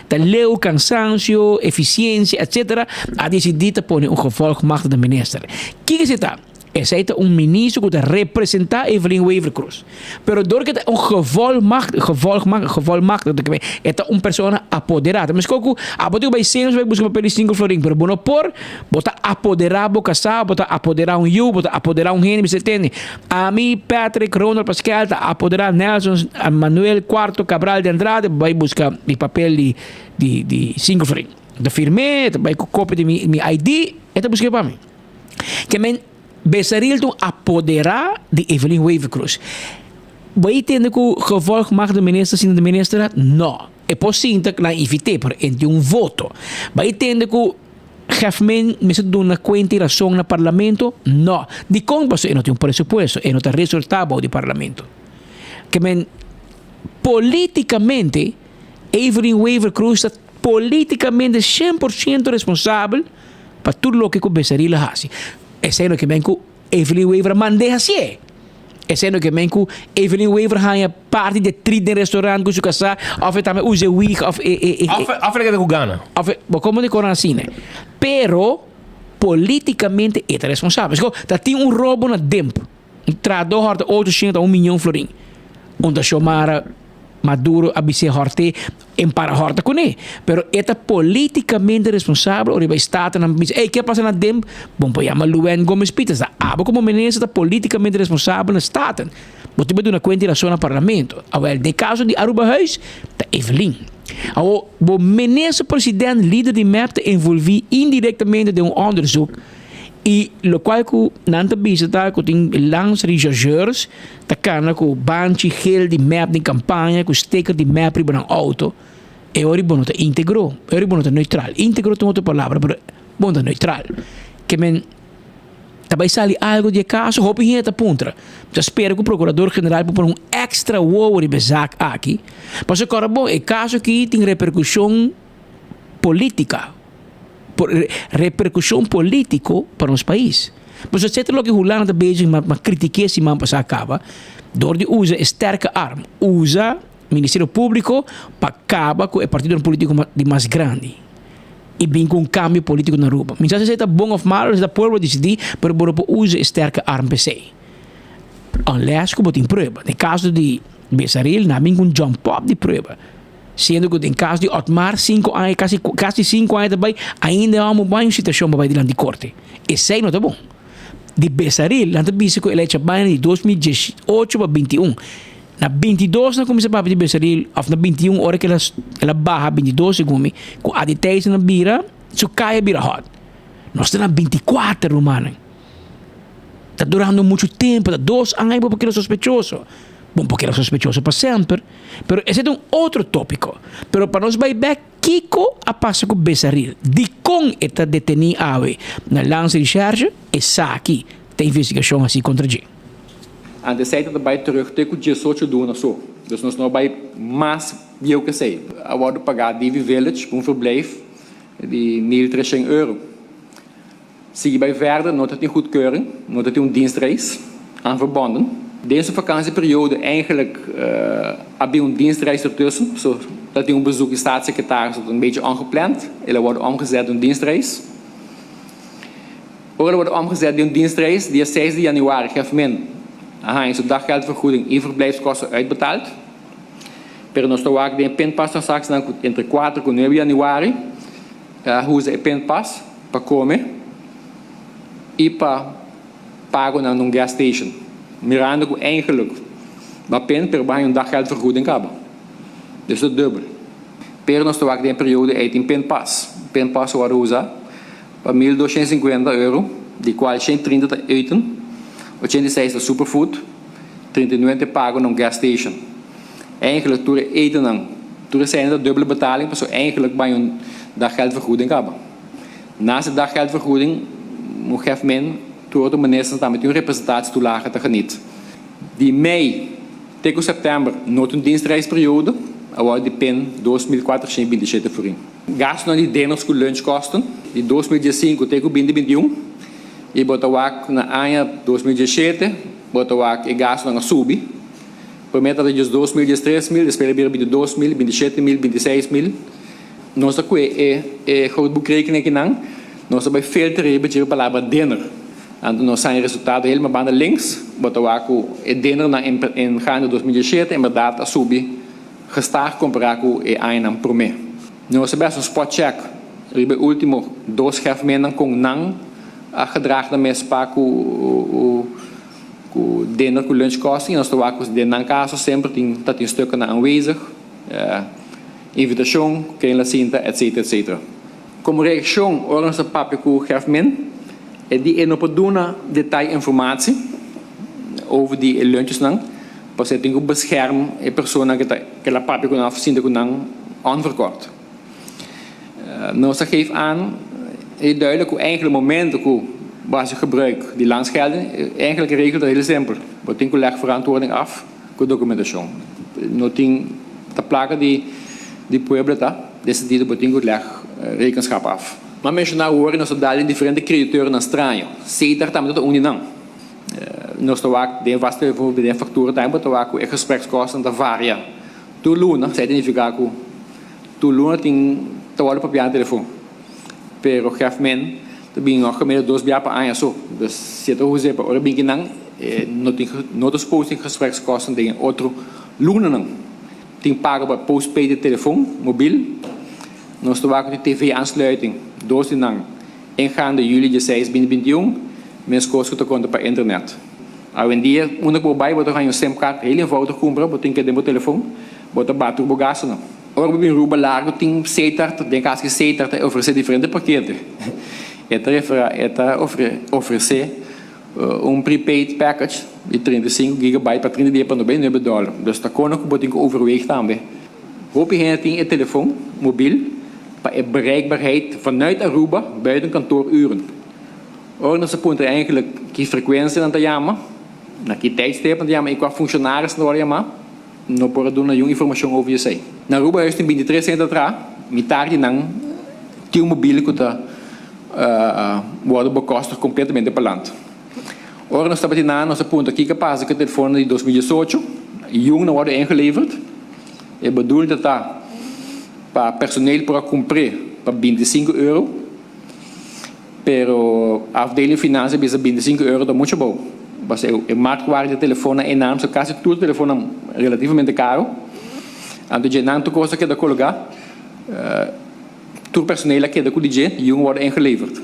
ta leu, kansansio, efisiensia, etcetera. A disidí ta pone un gevolgmachtigde minister. Kiko esei ta? Esei ta un ministro ku ta representá Evelyn Wever-Croes. Pero dor ku e ta un gevolmacht, gevolgmacht, gevolmachtigde, e ta un persona apoderá. Ta meskos ku abo tin ku bai censo bai buska papel di sinku florin, pero bo no por, bo ta apoderá bo kasá, bo ta apoderá un yu, bo ta apoderá un hende, mester tende. Ami, Patrick, Ronald Paskel ta apoderá Nelson Manuel Cuarto Cabral de Andrade pa bai buska mi papel di di di sinku florin. E ta firm'é, e ta bai ku kopia di mi mi ID, e ta busk'é pa mi. Ke men Besaril ta un apoderá di Evelyn Wever-Croes. Bo a tende ku gevolgmacht de minister sinta de ministerraad? No. E por sinta ku nan invit'é, pero e tin un voto. Bo a tende ku Gefmen mester duna kuenta i rason na parlamento? No. Dikon? Pasobra e no tin un presupuesto, e no ta resultá bou di parlamento. Ke men politikamente Evelyn Wever-Croes ta politikamente 100% responsabel pa tur loke ku Besaril a hasi. Esei no ke men ku Evelyn Wever a mand'é hasié. Esei no ke men ku Evelyn Wever haña parti di e trit den restaurant ku su kasá òf e tambe usa e wig òf e e e. Òf el a keda ku gana. Òf e, bo komo di koran asina. Pero politikamente e ta responsabel. Pasobra ta tin un robo na Demp. Un trahadó hòrta 800 a un miñon florin. Un ta Xiomara Maduro a bis'é hòrt'é en para hòrta kuné. Pero e ta polítikamente responsabel ora e bai Statennan bisa, ey, ke a pasa na Demp? Bon por yama Luann Gomez Pieters. Ta abo komo minister ta polítikamente responsabel na Staten. Bo tin por duna kuenta i rason na Parlamento. Awèl, den kaso di Arubahuis, ta Evelyn. Awor, bo minister president, lider di mep ta envolví indirektamente den un òndersuk. I lokual ku nan ta bisa ta ku tin langs rechercheurs ta kana ku banchi gel di mep den kampaña ku sticker di mep riba nan outo, e ora bo no ta integro, e ora bo no ta neutral. Integro ta un otro palabra pero bo no ta neutral. Ke men ta bai sali algo di e kaso? Hopi hende ta puntra. Mi ta spera ku prokurador general por pone un extra wowo riba e zak aki. Pasobra kòrda bon e kaso aki tin reperkushon politica. Repercusion politico pa nos pais. Pasobra esei ta loke Hulanda ta bezig ma ma critiqué siman pasá caba, dor di usa e sterke arm, usa Ministerio Publico pa caba cu e partidonan politico di mas grandi y bin cu un cambio politico na Aruba. Mi sa si esei ta bon of malo, esei ta pueblo dicidi, pero bo no por usa e sterke arm p'esei. Unless cu bo tin prueba. Den caso di Besaril nan a bin cu un jump up di prueba. Siendo ku den kas di Otmar sinku aña kasi kasi sinku aña ta bai ainda e hòmber bai un situashon pa bai dilanti korte. Esei no ta bon. Di Besaril nan ta bisa ku el a echa baina di 2018 pa 21. Na 22 nan kuminsá papia di Besaril òf na 21 ora ku el a el a baha 22 segun mi ku Adi Thijssen a bira su kai a bira hòt. Nos ta na 24 rumannan. Ta durando muchu tempu, ta dos aña bo por keda sospechoso. Bo por keda sospechoso pa semper, pero esei ta un otro tópiko. Pero pa nos bai bèk, kiko a pasa ku Besaril? Dikon e ta detení awe na Landsrecherche? Esaki ta investigashon hasi kontra dje. Antes esei ta bai terug te ku diesocho duna so. Dus nos no a bai mas bieu ku esei. A wòrdu pagá Divi Village pa un verblijf di 1300 euro. Sigui bai verder no ta tin goedkeuring, no ta tin un dienstreis aan verbonden. Den su vakantieperiode eigenlijk a bin un dienstreis ertussen, so ta tin un bezoek di staatssecretaris dat un beetje ongepland, el a wordo omgezet den un dienstreis. Ora el a wordo omgezet den un dienstreis, dia seis di januari gef men a haña su daggeldvergoeding y verblijfskosten uitbetaald. Pero nos ta wak den e pinpastransactienan cu entre kuater cu nuebe januari el a usa e pinpas. pa kome i pa pagonan na un gas station, mirando ku eigenlik bo a pen pero bo haña un daggeldvergoeding kaba. Dus ta dubbel. Pero nos ta wak den e periodo ei tin pinpas. Pinpas wòrdu usa pa 1250 euro, di kual 130 ta eten, 86 ta superfood, 39 ta e pago na un gas station. Eigenlik tur e etennan. Tur esei ta dubbele betaling pasobra eigenlijk bai un daggeldvergoeding kaba. Naast e daggeldvergoeding un gef men tur otro ministernan tambe tin un representatietoelage ta geniet. Di mei te ku sèptèmber no tin un dienstreisperiode, awor di pen 2427 florin. Gastunan di dinners ku lunchkosten di 2015 te ku 2021 i bo ta wak na aña 2017 bo ta wak e gastunan a subi. Promé tabata 12 mil, 13 mil, despues a bira 22 mil, 27 mil, 26 mil. Nos ta kue e e grootboekrekening akinan, nos ta bai filter riba dje palabra dinner. Anto nos haña resultado helemaal banda links, bo ta wak ku e dinnernan en gaande 2017 en bèrdat a subi gestaag kompará ku e añanan promé. Nos a bai hasi un spot check riba e último dos grefmennan kon nan a gedrag nan mes pa ku ku dinner ku lunch kosten i nos ta wak ku den nan kaso semper tin ta tin stukkennan aanwezig. Invitashon, ku ken la sinta, etc. Etc. Komo reakshon ora nos ta papia ku Gèfmen, e di e no por duna detay informatie over di e lunchesnan, pasobra e tin ku bescherm e persona ku ta ke la papia ku nan òf sinta ku nan onverkort. Nos ta geef aan heel duidelijk ku eigenlijk momento ku bo hasi gebruik di landsgelden, eigenlijk e regel ta heel simpel, bo tin ku leg verantwoording af. Ku dokumentashon. No tin ta plaka di di pueblo ta den sentido bo tin ku leg rekenschap af. M'a menshoná awor nos ta dal den diferente kreditornan straño. Setar tambe ta un di nan. Nos ta wak den vast telefon den faktura tambe bo ta wak ku e gesprekskosten ta varia tur luna. Esei ta nifiká ku tur luna tin ta wòrdu papiá na telefon. Pero Gèfmen ta bin òf gemiddeld dos bia pa aña so. Dus si e ta huz'é pa ora bin kinan, e no tin no ta suppose tin gesprekskosten den e otro lunanan. Tin pago pa postpaid di telefon mobil. Nos ta wak di TV aansluiting, dos di nan ingaande juli dieseis binti 21, meskos ku ta konta pa internet. Awendia unda ku bo bai bo ta haña un simkaart heel eenvoudig kumpra, bo tin ke den bo telefon, bo ta bati ku bo gastunan. Ora bo bin Ruba Largo tin Setar, den kas ki Setar ta ofresé diferente pakete. E ta refera e ta ofresé un prepaid package di 35 gigabyte pa 30 dia pa 99 dòler. Dus ta kono ku bo tin ku overweeg tambe. Hopi hende tin e telefon mobil pa e bereikbaarheid vanuit Aruba buiten kantooruren. Ora nos a puntra eigenlijk ki frekuensia nan ta yama, na ki tijdstip nan ta yama i kua funshonaris nan ta wòrdu yamá. No por a duna niun informashon over esei. Na Aruba Huis tin 23 hende ta traha, mitar di nan tin un mobil ku ta wòrdu bekòstig kompletamente pa land. Ora nos tabatin nan nos a puntra kiko a pasa ku e telefonnan di 2018, yun no wòrdu ingeleverd. E bedoeling ta ta pa personeel por a kumpr'é pa 25 euro. Pero afdeling financiën bisa 25 euro ta mucho abou. Pasobra e marktwaarde di telefonnan enorm, so casi tur telefonnan relativamente caro. Anto dje nan tur cos a keda colga, tur personeel a keda cu di dje y un wordo ingeleverd.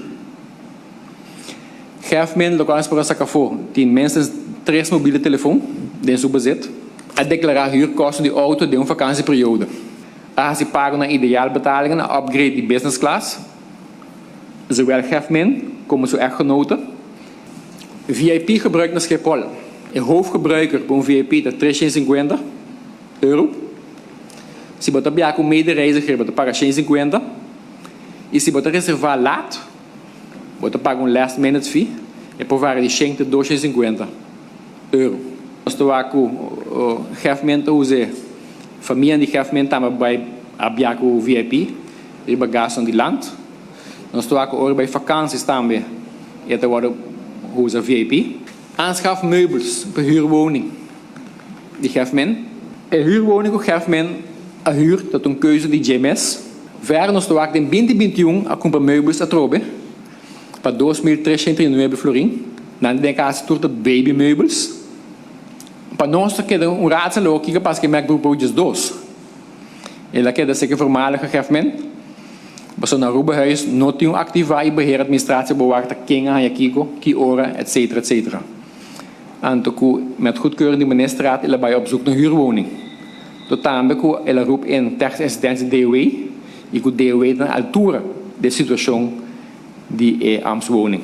Gèfmen locual nos por a saca afo tin minstens tres mobiele telefon den su bezit. A declara huurkosten di auto den un vakantieperiode. A haci pago na ideal betalingen, a upgrade di business class. Zowel Gèfmen komo su echtgenote. VIP gebruik na Schiphol. E hoofdgebruiker pa un VIP ta 350 euro. Si bo ta biaha ku medereiziger bo ta paga 150 i si bo ta reservá laat bo ta paga un last minute fee e por varia di 100 te 250 euro. Nos ta wak ku Gèfmen ta us'é, famianan di Gèfmen tambe bai a biaha ku VIP. Riba gastunan di land. Nos ta wak ora bai vakansies tambe e ta wòrdu usa VIP. Aanschaf meubels pa huurwoning di Gèfmen. E huurwoning ku Gèfmen a huur ta un keuze di dje mes. Verder nos ta wak den 2021 a kumpra meubels atrobe pa 2339 florin. Nan den kasi tur ta baby meubels. Pa nos ta keda un raadsel awor kiko pasa ku e MacBook Pro 12. El a keda seke voormalige Gèfmen, pasobra na Aruba Huis no tin un aktivá i beheer administratie bo wak ta ken a haña kiko, ki ora, etc. Etc. Anto ku met goedkeuring di ministerraad el a bai op zoek na huurwoning. To tambe ku el a roep in technische assistentie DOW i ku DOW ta na altura di e situashon di e ambtswoning.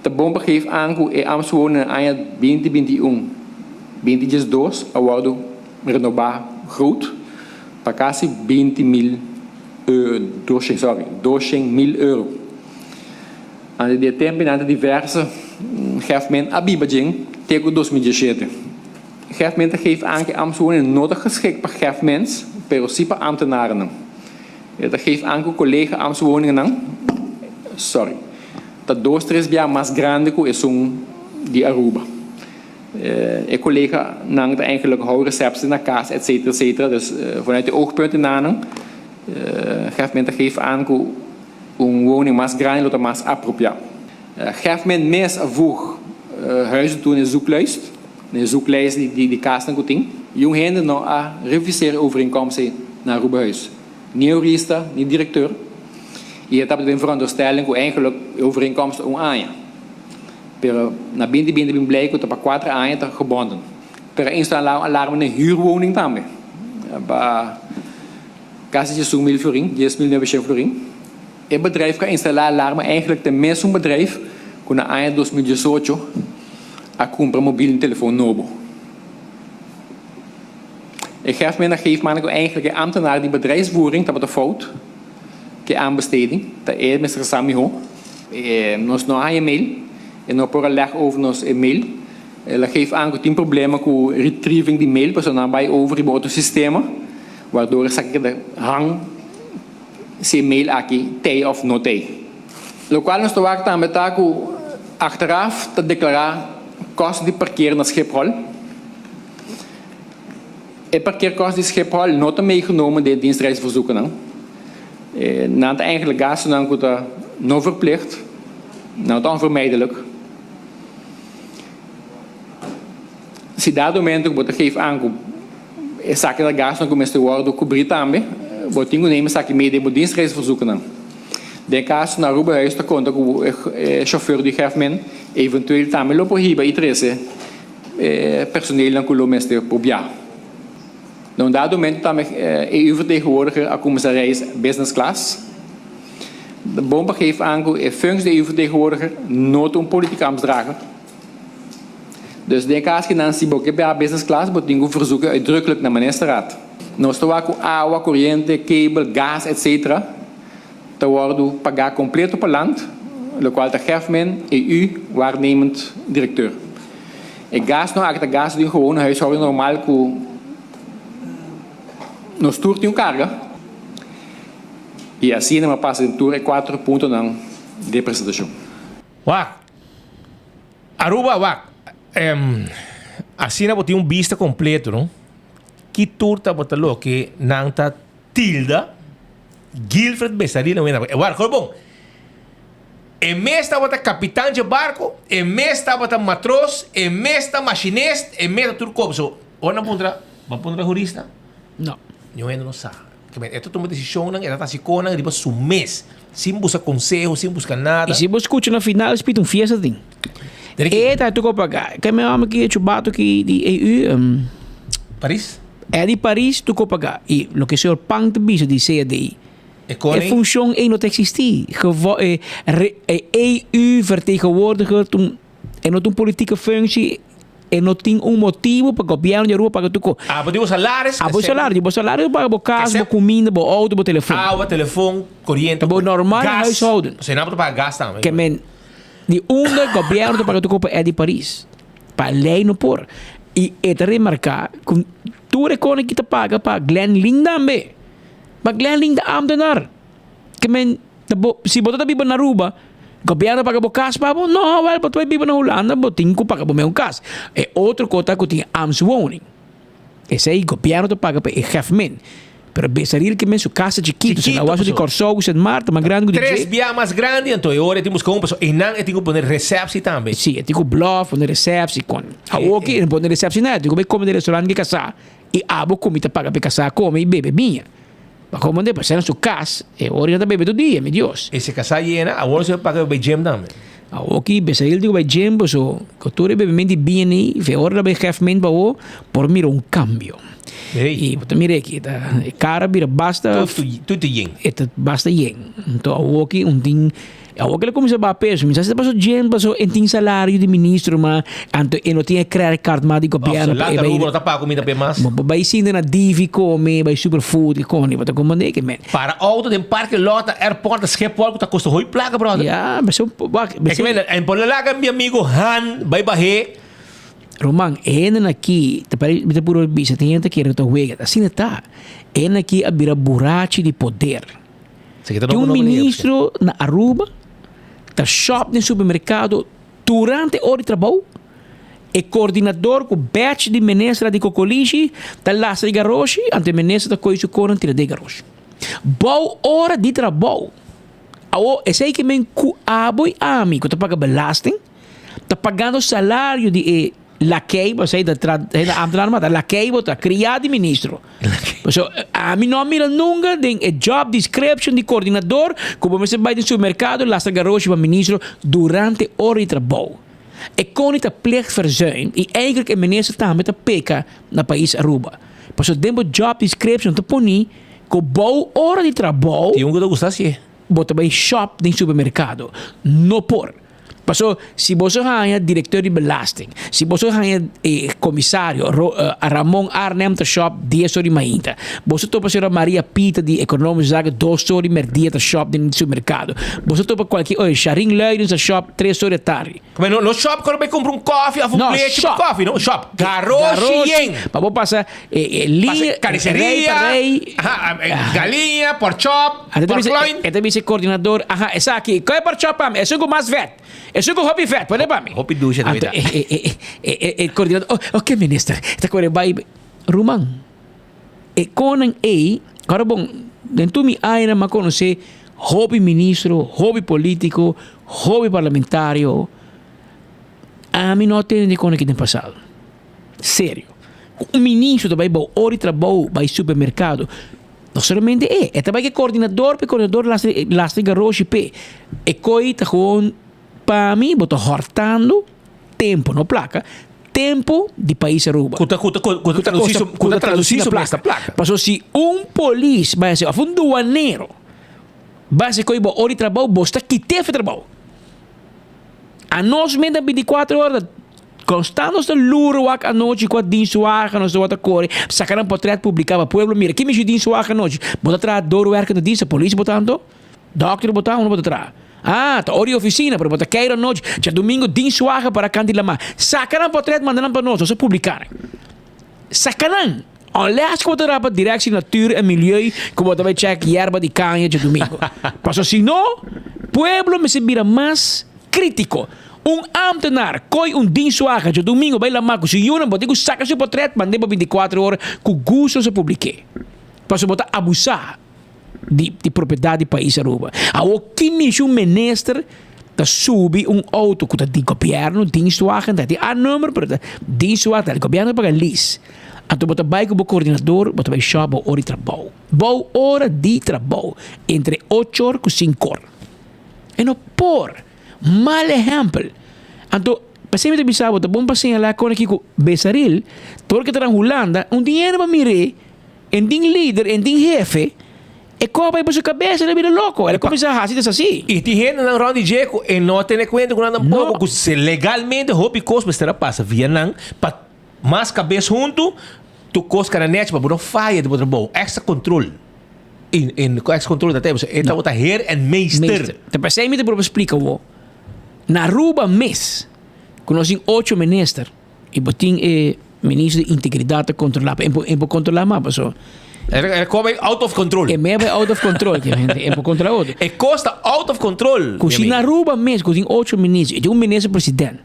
Ta bon pa geef aan ku e ambtswoning na aña 2021, 2012 a wòrdu renobá. groot pa kasi 20 mil doshen sorry doshen mil euro. Ante di e tempo nan ta diverse hefmen a biba djen te ku 2017. Hefmen ta geef aan ku ambtswoning no ta geschikt pa hefmens pero si pa ambtenarennan. E ta geef aan ku kolega ambtswoningennan sorry ta dos tres bia mas grandi ku esun di Aruba. E koleganan ta eigenlijk hou receptie na kas etc etc. Dus vanuit e oogpunt nan hefmen ta geef aan ku Un woning mas grandi lo ta mas apropiá. Geefment mes a voeg huizen toe na e zoeklijst, na e zoeklijst di di kasnan ku tin. I un hende no a reviseer e overeenkomst ei na Arubahuis. Ni e hurista, ni direkteur. I e tabata den veronderstelling ku eigenlijk e overeenkomst ta un aña. Pero na binti binti bin blei ku ta pa kuater aña ta gebonden. Pero a instalá un alarma na e huurwoning tambe. Pa. Kasi 10.000 florin, 10.900 florin. E bedrijf ku a instalá alarma eigenlijk ta e mesun bedrijf ku na aña 2018 a kumpra mobil telefon nobo. E geefment a geef man ku eigenlijk e ambtenaar di bedrijfsvoering tabata fout ku e aanbesteding, ta e mester sa mihó. Nos no a haña mail, e no por a leg over nos e mail. El a geef aan ku tin problema ku retrieving di mail pasobra nan a bai over riba otro sistema. Waardoor esaki keda hang si e mail aki tei of no tei. Locual nos ta wak tambe ta cu achteraf ta declara kost di parkeer na Schiphol. E parkeerkost di Schiphol no ta meegenomen den e dienstreisverzoekennan. Nan ta eigenlijk gastonan cu ta no verplicht, nan ta onvermijdelijk. Si dado momento ku bo ta geef aan ku esaki ta gastunan ku mester wòrdu kubrí tambe, bo tin ku neem esaki mee den bo dienstreisverzoeknan. Den kaso na Aruba Huis ta konta ku e shofèr di Hefmen eventueel tambe lo por hiba i trese e personelnan ku lo mester por biaha. Na un dado momento tambe e EU-vertegenwoordiger a kuminsá reis business class. Bon pa geef aan ku e functie di EU-vertegenwoordiger no ta un politieke ambtsdrager. Dus den cas ki nan si bo ke bia business class bo tin cu verzoeken uitdrukkelijk na ministerraad. Nos ta wak cu awa, coriente, cable, gas etc. Ta wordo paga completo pa land, locual ta Gefmin, EU, waarnemend directeur. E gasnan aki ta gasto di un gewone huishouding normal cu nos tur tin un carga. Y asina mi a pasa den tur e cuatro puntonan di e presentacion. Wak. Aruba wak. Asina bo tin un bista completo no. Ki tur tabata loke nan ta tilda Guilfred Besaril na wena. Wak hoor bon. E mes tabata kapitan dje barko, e mes tabata matros, e mes ta machinist, e mes ta tur kos. So ora nan puntra, bo a puntra hurista? No. Niun hende no sa. E ta tuma desishonnan, e ta hasi konan riba su mes. Sin buska konseho, sin buska nada. I si bo skucha na final spit un fiesta tin. E ta tuko paga. Ke mi hòmber ki e chubato ki di EU. Paris? E di Paris tuko paga. I loke señor Pang ta bisa di CAD. E koning? E funshon ei no ta eksistí. Gewo e EU vertegenwoordiger e no ta un politieke functie. E no tin un motibu pa gobièrnu di Aruba paga tur kos. Abo di bo salaris. Abo di salaris. Di bo salaris bo paga bo kas, bo kuminda, bo outo, bo telefon. Awa, telefon, koriente, Ta bo normal gas. huishouden. Pasobra nan bo ta paga gas tambe. Ke men di unda gobièrnu ta paga tur kos pa Eddy Paris? Pa lei no por. I e ta remarká ku tur e kosnan ki ta paga pa Glenn Ling tambe. Ma Glenn Ling ta ámtenar. Ke men ta bo si bo ta ta biba na Aruba, gobièrnu paga bo kas pa bo? No, wèl bo ta bai biba na Hulanda, bo tin ku paga bo mes un kas. E otro kos ta ku tin ambtswoning. Esei gobièrnu ta paga pa e hefmen. Pero Besaril ke men su kas ta chikitu, Chikitu, na waso di paso. Kòrsou, Sint Maarten, mas grandi ku di Tres dje. bia mas grandi, anto e ora e tin buska un pasobra einan e tin ku pone resèpsi tambe. Si, e tin ku blòf, pone resèpsi kon. Awoki e no pone resèpsi nada, e tin ku bai kome den restaurant di kasá i abo kumi ta paga pa e kasá kome i bebe biña. Ma como de pasá na su cas, e ora ta bebe tur dia, mi Dios. E si casá yena, awor si paga bay gym tambe. Awor ki Besail di ku bay gym, paso ku tur e bebemento di biña ni, fe ora ta bay gef ment pa awor, por mira un cambio. Hey. I bo ta mira aki, ta e cara bira basta. Tur tur yen. E ta basta yen. Anto awor ki un tin. Awor ku el a kuminsá baha peso, mi sa si ta paso djen paso e tin salario di ministro ma anto e no tin e credit card mas di gobièrnu pa e Lanta bai. Aruba no ta paga kumida p'e mas. Bo por bai sinta na Divi kome, bai Superfood i koni, bo ta komprendé ke men. Para auto den parke lot na airport na Schiphol ku ta kosta hopi plaka brother. Ya, paso wak. E ke men en por laga mi amigo Han bai bah'é. Ruman, e hendenan aki, ta pare mi ta puru bisa, tin hende ta kere ku ta wega, asina ta. E hendenan aki a bira burachi di poder. Tin un ministro na Aruba ta shop den supermercado durante ora di trabou, e coordinador cu badge di minister di cocolishi ta lastra e garoshi, anto e minister ta coge su conan tira den e garoshi. Bou ora di trabou. Awor esey ke men cu abo y ami cu ta paga belasting ta pagando salario di e Lakei bo esei ta tra esei ta ambtenaar mata lakei bo ta kriá di ministro. Paso ami no a mira nunka den e job description di koordinador ku bo mester bai den supermerkado lastra garoshi pa ministro durante ora di trabou. E koni ta plichtverzuim i eigenlijk e minister tambe ta peka na pais Aruba. Paso den bo job description ta poni ku bou ora di trabou Tin un ku ta gusta hasié. bo ta bai shop den supermerkado. No por. Paso si boso haña directeur di belasting, si boso haña e comisario Ro, Ramon Arnhem ta shop dies or di mainta, boso topa señora Maria Pita di Economische Zaken dos or di merdia ta shop den supermercado, boso topa cualkier, oye, Sharin Luidens ta shop tres or di atardi. Come no, no shop cuando bay cumpra un koffie of un No, leche pa shop. koffie, no, shop. Garoshi yen. Pa bo pasa e, e liña, Pasa carniceria, rey pa rey. Aha, galiña, pork chop, Ata ta pork bisa, loin. e ta bisa e coordinador, aha, esaki, koe pork chop pa mi, esun ku mas vet, esun ku hopi vet, pone pa mi. Hopi dusha ta Anto bida. e, e, e, e, e, e coordinador, oh, oké minister, e ta kore bai, ruman, e konan ei, ora bon, den tur mi añanan mi a konosé hopi ministro, hopi politico, hopi parlamentario, ami no a tende di kon aki den pasado. Serio. Ku un ministro ta bai bou ora di trabou bai supermerkado, no solamente e, e ta bai ku e koordinador pa e koordinador lastra lastra e garoshi p'e. E koi ta gewoon pa mi bo ta hòrtando tempu, no plaka, tempu di pais Aruba. Ku ta ku ta ku ta tradusí su ku ta tradusí su mes ta plaka. Pasobra si un polis bai hasi òf un duanero bai hasi koi bou ora di trabou, bo sta kit'é for trabou. Anos menda binticuatro ora ta constant nos ta lura wak anochi cu a dinswaga nos tabata core saca nan potret publica pa pueblo mira ki mishi dinswaga anochi bo ta traha doorwerker ta dinsa polis bo ta anto dokter bo ta unda bo ta traha ah ta ora di oficina pero bo ta keiro anochi djadomingo dinswaga para kant di lama saca nan potret manda nan pa nos nos ta publica nan saca nan unless cu bo ta traha pa directie natuur en milieu cu bo ta bay check yerba di caña djadomingo pasobra si no pueblo mester bira mas Krítiko, Un ámtenar koi un dinswaga djadumingu bai lamá ku su yunan, bo tin ku saka su potrèt mand'é pa bintikuater ora ku gustu nos a publik'é. Pasobra bo ta abusá di di propiedat di pais Aruba. Awor ki mishi un minister ta subi un outo ku ta di gobièrnu, dienstwagen, ta tin A-nummer pero ta dienstwagen, ta di gobièrnu ta paga lease. Anto bo ta bai ku bo koordinador, bo ta bai shòp bo ora di trabou. Bou ora di trabou, entre ocho or ku sinku or. E no por. Mal ehèmpel. Anto, p'esei mi ta bisa bo, ta bon pa señalá kon aki ku Besaril, tur ke ta na Hulanda, un tin hende pa mir'é, en tin lider, en tin hefe, e koba ei pa su kabes, el a bira loko, el a kuminsá hasi desasí. I tin hendenan rònt di dje ku e no a tene kuenta ku nan tampoko, ku se legalmente hopi kos mester a pasa via nan pa mas kabes huntu, tur kos keda nèchi pa bo no faya di bo trabou. Èkstra kontrol. In in ex control dat hebben ze. E tabata heer en meester. Meester. Ta p'esei mi ta proba splika bo. Na Aruba mes, ku nos tin ocho minister i bo tin e minister di integridat ta kontrolá, e por e por kontrolá mas paso. E kos bai out of control. E mei bai out of control, ke hende, e por kontrolá otro. E kos ta out of control. Ku si na Aruba mes ku tin ocho minister i tin un minister president,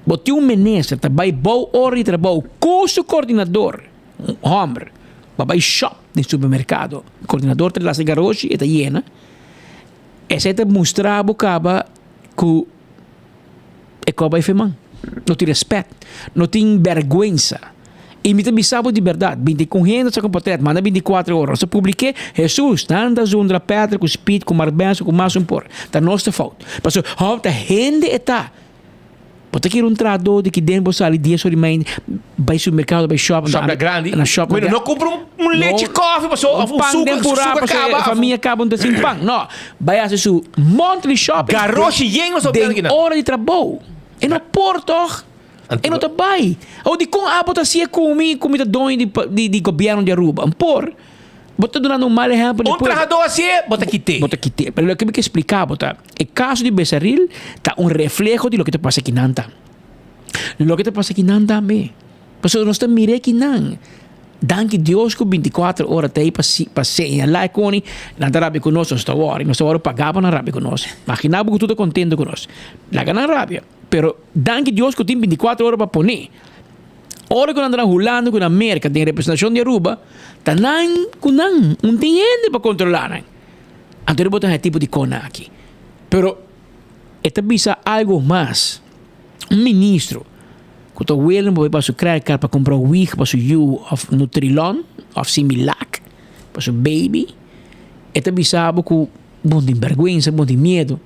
bo tin un minister ta bai bou ora di trabou ku su koordinador. Un homber pa bai shop den supermercado, coordinador ta lasa garoshi e ta yena, esei ta mustra bo caba cu e coba e feman. No tin respet, no tin berguensa. Y mi ta bisa bo di berdad, binti cu hende sa con portret, manda binticuatro ora, nos ta publike, Jesus, nan ta zundra Petra cu Speed cu Mark Benson cu mas un por. Ta nos ta fout. Pasobra, homber, ta hende e ta. Bo ta kere un trahadó di ki den bo sali dies ora di mañana bai supermercado bai shop. Shop na grandi. Na shop na Bueno, no cumpra un, un leche koffie paso of un pan suka, den purá suka paso caba. e famia caba un ta sin pan. No, bai haci su monthly shopping. Garoshi yen nos Den aki nan. ora di trabou. E no por toch? E no ta bai. Awor dikon abo ta hacié cu mi cu mi ta doño di di di gobierno di Aruba? N por. Bo ta dunando un mal ehempel Un trahadó hacié, bo ta kité. Bo ta kité. Pero loke mi ke splica bo ta, e caso di Besaril ta un refleho di loke ta pasa akinan ta. Loke ta pasa akinan tambe. Pasobra nos ta mira akinan. Danki Dios ku bintikuater ora ta ei pa pa señalá e koni, nan ta rabia ku nos, nos ta wòri, nos ta wòri pagá pa nan rabia ku nos. Maginá bo ku tur ta kontento ku nos. Laga nan rabia. Pero danki Dios ku tin bintikuater ora pa pone. Ora ku nan ta na Hulanda ku na Merka den representashon di Aruba, ta nan ku nan, un tin hende pa kontrolá nan. Anto bo ta haña tipo di kona aki. Pero e ta bisa algo mas. Un ministro ku ta willing pa bai pa su credit card pa kumpra wig pa su yu òf Nutrilon òf Similac pa su baby, e ta bisa bo ku bo no tin bèrgwensa, bo no tin miedu.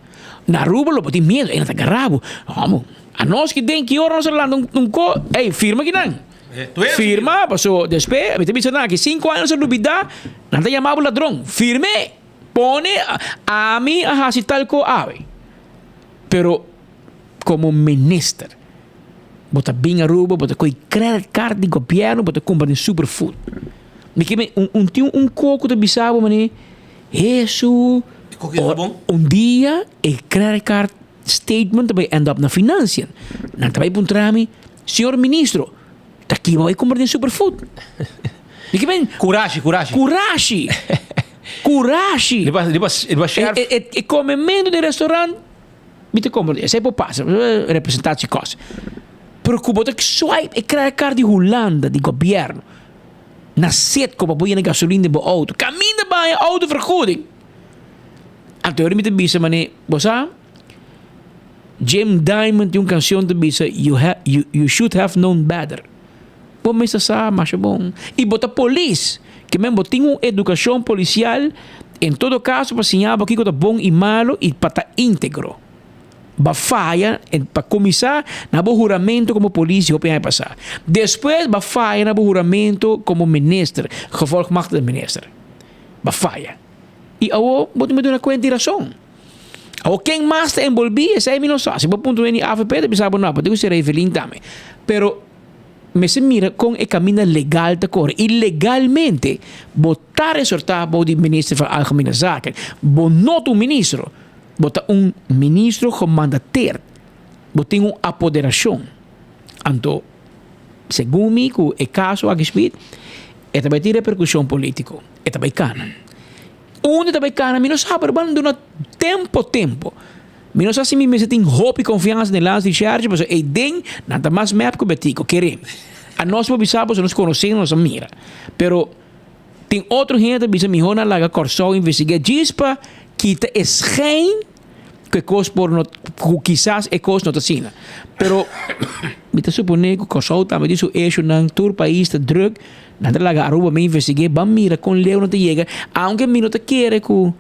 Na Aruba lo bo tin miedu, e nan ta gara bo. Homo, anos ki den ki ora nos a lanta un ko, ey, firma kinan. Firma, paso despues mi ta bisa nan aki sinku aña nos a lubida, nan ta yama bo ladron. Firme, pone ami a hasi tal ko awe. Pero komo minister bo ta bin Aruba, bo ta koy credit card di gobierno, bo ta kumpra den superfood. Mi ke un un tin un ko ku ta bisa bo mane Hesu un dia e credit card statement ta bai end up na financiën. Nan ta bai puntra mi, Señor ministro, ta ki bo bai kumpra den superfood? Mi ke men Kurashi, kurashi. Kurashi! Kurashi! Riba riba riba sherf. E e e komementu den restaurant mi ta kompra esei por pasa representatiekos. Pero ku bo ta swipe e credit card di Hulanda di gobierno na Citgo pa bo yena gasolin den bo auto kaminda bo haña auto vergoeding. Anto mi ta bisa mane bo sa Jim Diamond tin un canción ta bisa you ha you you should have known better. Bo mester sa masha bon. I bo ta polis, ke men bo tin un edukashon polisial en todo kaso pa siña bo kiko ta bon i malu i pa ta íntegro. Bo a faya pa kuminsá na bo huramento komo polis di hopi aña pasá. Despues bo a faya na bo huramento komo minister, gevolgmachtigde minister. Bo a faya. I awor bo tin duna kuenta i rason. Awor ken mas ta enbolbí esei mi no sa. Si bo puntra un hende di avp ta bisa bo no, bo tin ku ser Evelyn tambe. Pero mester mira kon e kaminda legal ta kore i legalmente bo ta resortá bou di minister van Algemene Zaken. Bo no ta un ministro, bo ta un ministro gemandateerd. Bo tin un apoderashon. Anto segun mi ku e kaso aki Speed e ta bai tin reperkushon polítiko, e ta bai kana. Unda ta bai kana mi no sa pero ban duna tempo tempo. Mi no sa si mi mester tin hopi konfiansa den Lans di Sherge pasobra ei den nan ta mas mep ku Betico, kere. Anos por bisa pasobra nos konosé nos a mira. Pero tin otro hende ta bisa mihó nan laga Kòrsou investigá djis pa kita e schijn ku e kos por no ku kisas e kos no ta asina. Pero mi ta suponé ku Kòrsou tambe tin su eshonan, tur pais ta drùk, nan ta laga Aruba mi investig'é ban mira kon leu nan ta yega, aunke mi no ta kere ku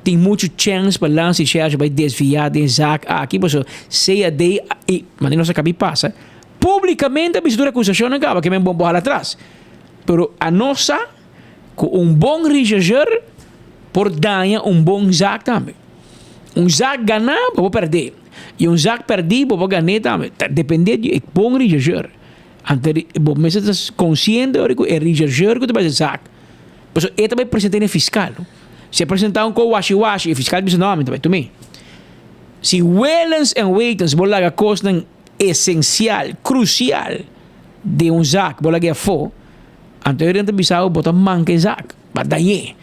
tin muchu chèns pa Lans i Sherge bai desviá den zaak aki pasobra CAD i manera nos a kabi pasa públikamente a bisa tur akusashonnan kaba ke men bon por hala atras. Pero anos sa ku un bon rechercheur por daña un bon zaak tambe. Un zaak ganá bo por pèrdè i un zaak pèrdí bo por gan'é tambe. Ta dependé di e bon rechercheur. Anto bo mester ta konsiente ora ku e rechercheur ku ta bai hasi zaak pasobra e ta bai present'é na e fiskal. Si e presentá un kos washi washi e fiskal bisa no mi ta bai tum'é. Si willens en wetens bo laga kosnan esensial, krusial den un zaak bo lag'é afó, anto e renta bisa bo bo ta manka e zaak, bo a dañ'é.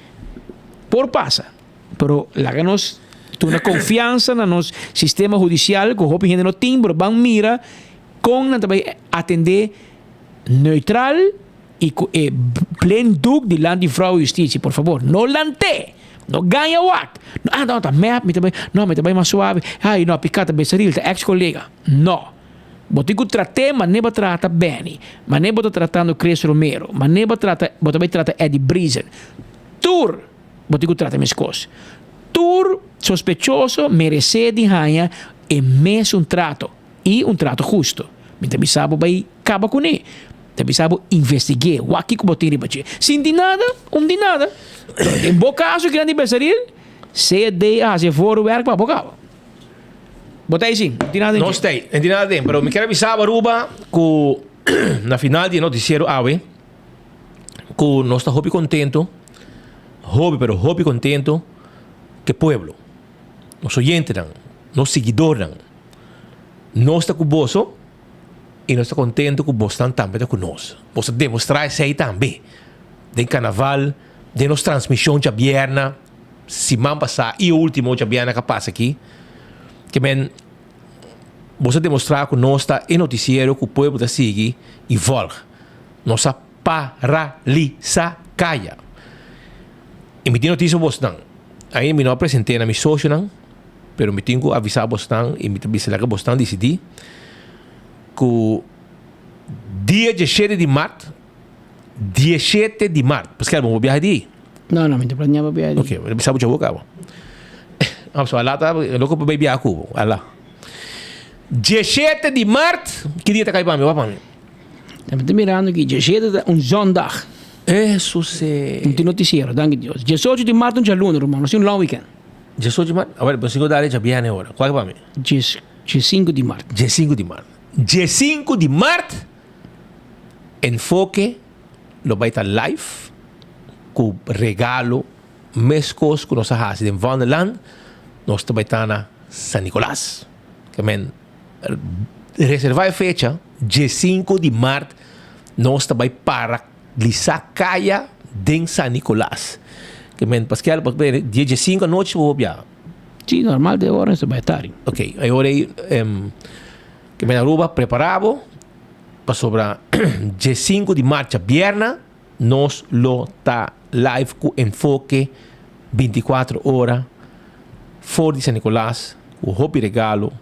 Por pasa, pero laga nos tuna konfiansa na nos sistema hudisial ku hopi hende no tin, pero ban mira kon nan ta bai atendé neutral i ku e blinddoek dilanti vrouw justitie. Por fabor, no lant'é! No gaña wak! Ah, no, ta mep, mi ta bai, no, mi ta bai mas suave. Ai, no, piká ta Becerril, ta ex kolega. No! Bo tin ku trat'é manera bo a trata Benny, manera bo ta tratando Chris Romero, manera bo a trata, bo ta bai trata Eddie Briesen. Tur bo tin ku trata meskos. Tur sospechoso meresé di haña e mesun trato. I un trato husto. Mi ta bisa bo bai kaba kuné. Ta bisa bo investig'é, wak kiko bo tin riba dje. Sin di nada, un di nada. Pero den bo kaso kinan di Besaril, CD a hasi e voorwerk pa bo kaba. Bo ta ei si, no tin nada den No dje. stay, no tin nada den, pero mi kier a bisa bo Aruba ku na final di e noticiero awe ku nos ta hopi contento, hopi pero hopi contento ku e pueblo, nos oyentenan, nos siguidornan. Nos ta ku boso i nos ta kontentu ku bosnan tambe ta ku nos. Bos ta demostrá esei tambe den karnaval, den nos transmishon djabièrna siman pasá i e último djabièrna ku a pasa aki. Ke men bos a demostrá ku nos ta e notisiero ku pueblo ta sigui i vòlg. Nos a paralisá kaya. I mi tin notisia pa bosnan. Ainda mi no a present'é na mi sosionan. Pero mi tin ku avisá bosnan i mi ta bisa laga bosnan disidí ku dia dieshete di mart, dieshete di mart, paske bo biaha di ei? No, no, mi ta planeá pa biaha di ei. Ok, mi ta bisa bo djawo kaba. Pasobra ala ta loko pa bai biaha ku bo, ala. Dieshete di mart, ki dia ta kai pa mi? Wak pa mi. Mi ta mirando aki, dieshete ta un zondag. Esuse. No tin notisiero, danki Dios. Diesocho di mart un djaluna, ruman, nos tin un long weekend. Diesocho di mart? Awor, bo sigo dale djabièrnè ora. Kual pa mi? Dies, diesinku di mart. Diesinku di mart. Diesinku di mart, Enfoke lo bai ta live ku regalo meskos ku nos a hasi den Wonderland, nos ta bai ta na San Nicolas. Ke men reserva e fecha, diesinku di mart nos ta bai para Lisa kaya den San Nicolas. Ke men Pascal pa bene dia diesinco anochi bo bia. Si, normal de ora esta bai tari. Ok, e ora ei ke men Aruba prepara bo pasobra diesinco di marcha bierna nos lo ta live ku Enfoke binticuatro ora for di San Nicolas ku hopi regalo